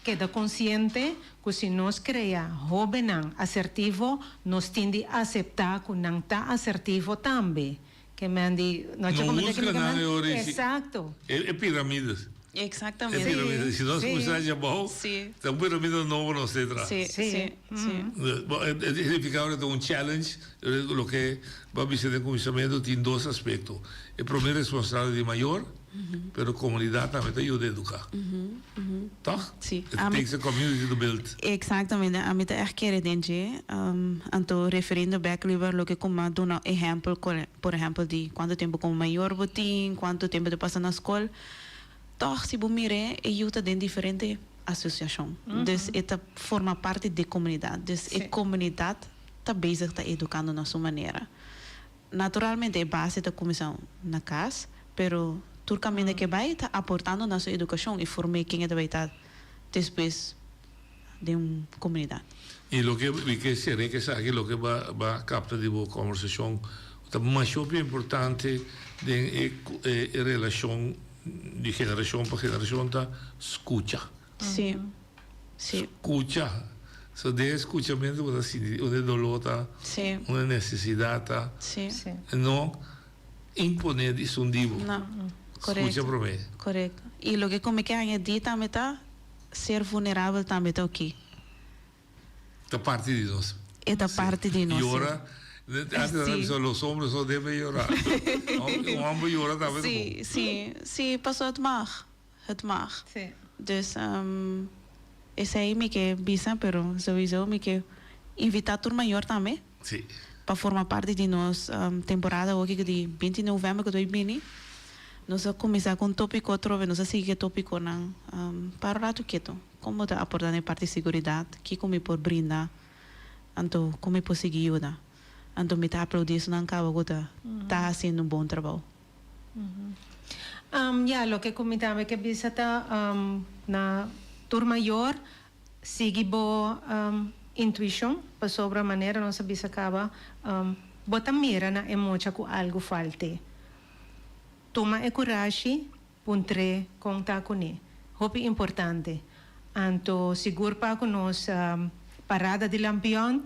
keda konsiente ku si nos krea hóbennan asertivo, nos tin di aseptá ku nan ta asertivo tambe. Ke men di, no che komo ta ke husga nan e ora i si. Eksakto. E piramides. Exactamente. E piramide. Si nos kuminsá dje abou, ta un piramide nobo nos ta entra. Sí, sí, sí. Bo, e significa ora ta un challenge, loke bo a bisa den kuminsamentu tin dos aspekto. E prome responsabilidad di mayor, pero komunidat tambe ta yuda eduká. Tòg? Sí. It takes a community to build. Exactamente. Ami ta ègt kere den dje. Anto referiendo bek riba loke ku mi a duna ehèmpel, por ehèmpel di kuantu tempu komo mayor bo tin, kuantu tempu ta pasa na skol. Tòg si bo mir'é e yu ta den diferente asosiashon. Dus e ta forma parti di komunidat. Dus e komunidat ta bezig ta edukando na su manera. Naturalmente e base ta kuminsá na kas, pero tur kaminda ke bai ta aportando na su edukashon i form'é ken e ta bai ta despues den un komunidat. I loke mi ke sera ke esaki loke bo a kapta di bo kòmbersashon ta masha hopi importante den e e relashon di generashon pa generashon ta skucha. Sí, sí. Skucha. So den e skuchamentu bo ta sinti unda e doló ta, unda e nesesidat ta. Sí. No imponé di esun di bo. No, korekto. Skucha promé. Korekto. I loke ku mi ke añadí tambe ta ser vulnerabel tambe ta oké. Ta parti di nos. E ta parti di nos. Yora, antes nan ta bisa los hombres no deben yora. Un homber yora tambe ta bon. Sí, sí, sí, paso het mag, het mag. Dus esei mi ke bisa, pero souiso mi ke invita tur mayor tambe. Sí. Pa forma parti di nos temporada awoki ku di binti november ku ta bini. Nos a kuminsá ku un tópiko atrobe, nos a sigui ku e tópikonan pa un ratu ketu. Kon bo ta aportá na e parti siguridat? Kiko mi por brinda? Anto kon mi por sigui yuda? Anto mi ta aplaudí esunnan kaba ku ta ta hasiendo un bon trabou. Ya, loke ku mi tambe ke bisa ta na tur mayor sigui bo intuishon pasobra manera nos a bisa kaba bo ta mira na e mocha ku algu falt'é. Tuma e kurashi Puntr'é kon ta kuné. Hopi importante. Anto sigur pa ku nos parada di lampion,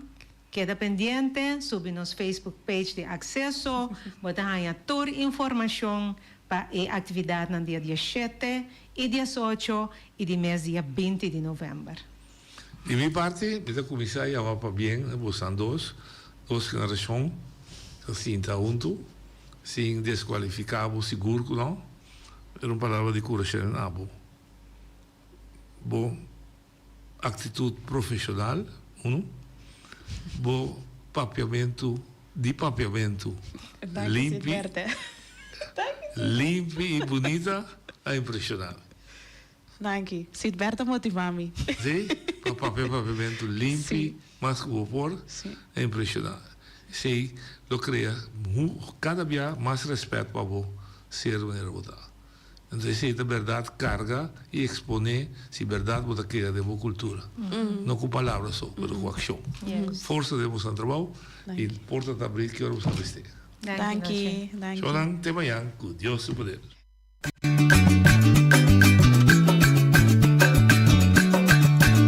keda pendiente, subi nos Facebook page di Akseso, bo ta haña tur informashon pa e aktividatnan dia diashete i diesocho i di mes dia 20 di novèmber. Di mi parti, mi ta kuminsá yama pabien na bosan dos, dos generashon ta sinta huntu. Sin descualifica bo sigur cu no, pero un palabra di curacion na bo. Bo actitud profesional, uno, bo papiamento di papiamento limpi, limpi y bunita a impresiona mi. Danki. Sidberta motiva mi. Sí, pa papia papiamentu limpi mas ku bo por, a impreshoná. Esei lo krea kada bia mas rèspèt pa bo ser manera bo ta. Anto esei ta bèrdat karga i eksponé si bèrdat bo ta kere den bo kultura. No ku palabra so, pero ku akshon. Forsa den boso trabou i porta ta abrí ki ora boso a mester. Danki, danki. Shownan te mañan ku Dios su poder.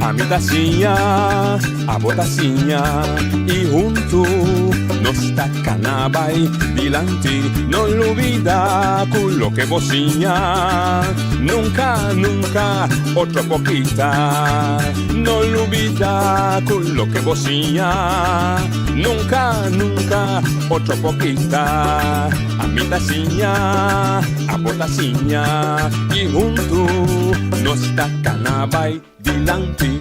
Ami ta siña, abo ta siña y huntu nos ta cana bay dilanti. No lubida cu loke bo siña nunca, nunca otro por kita. No lubida cu loke bo siña nunca, nunca otro por kita. Ami ta siña, abo ta siña y huntu nos ta cana bay dilanti.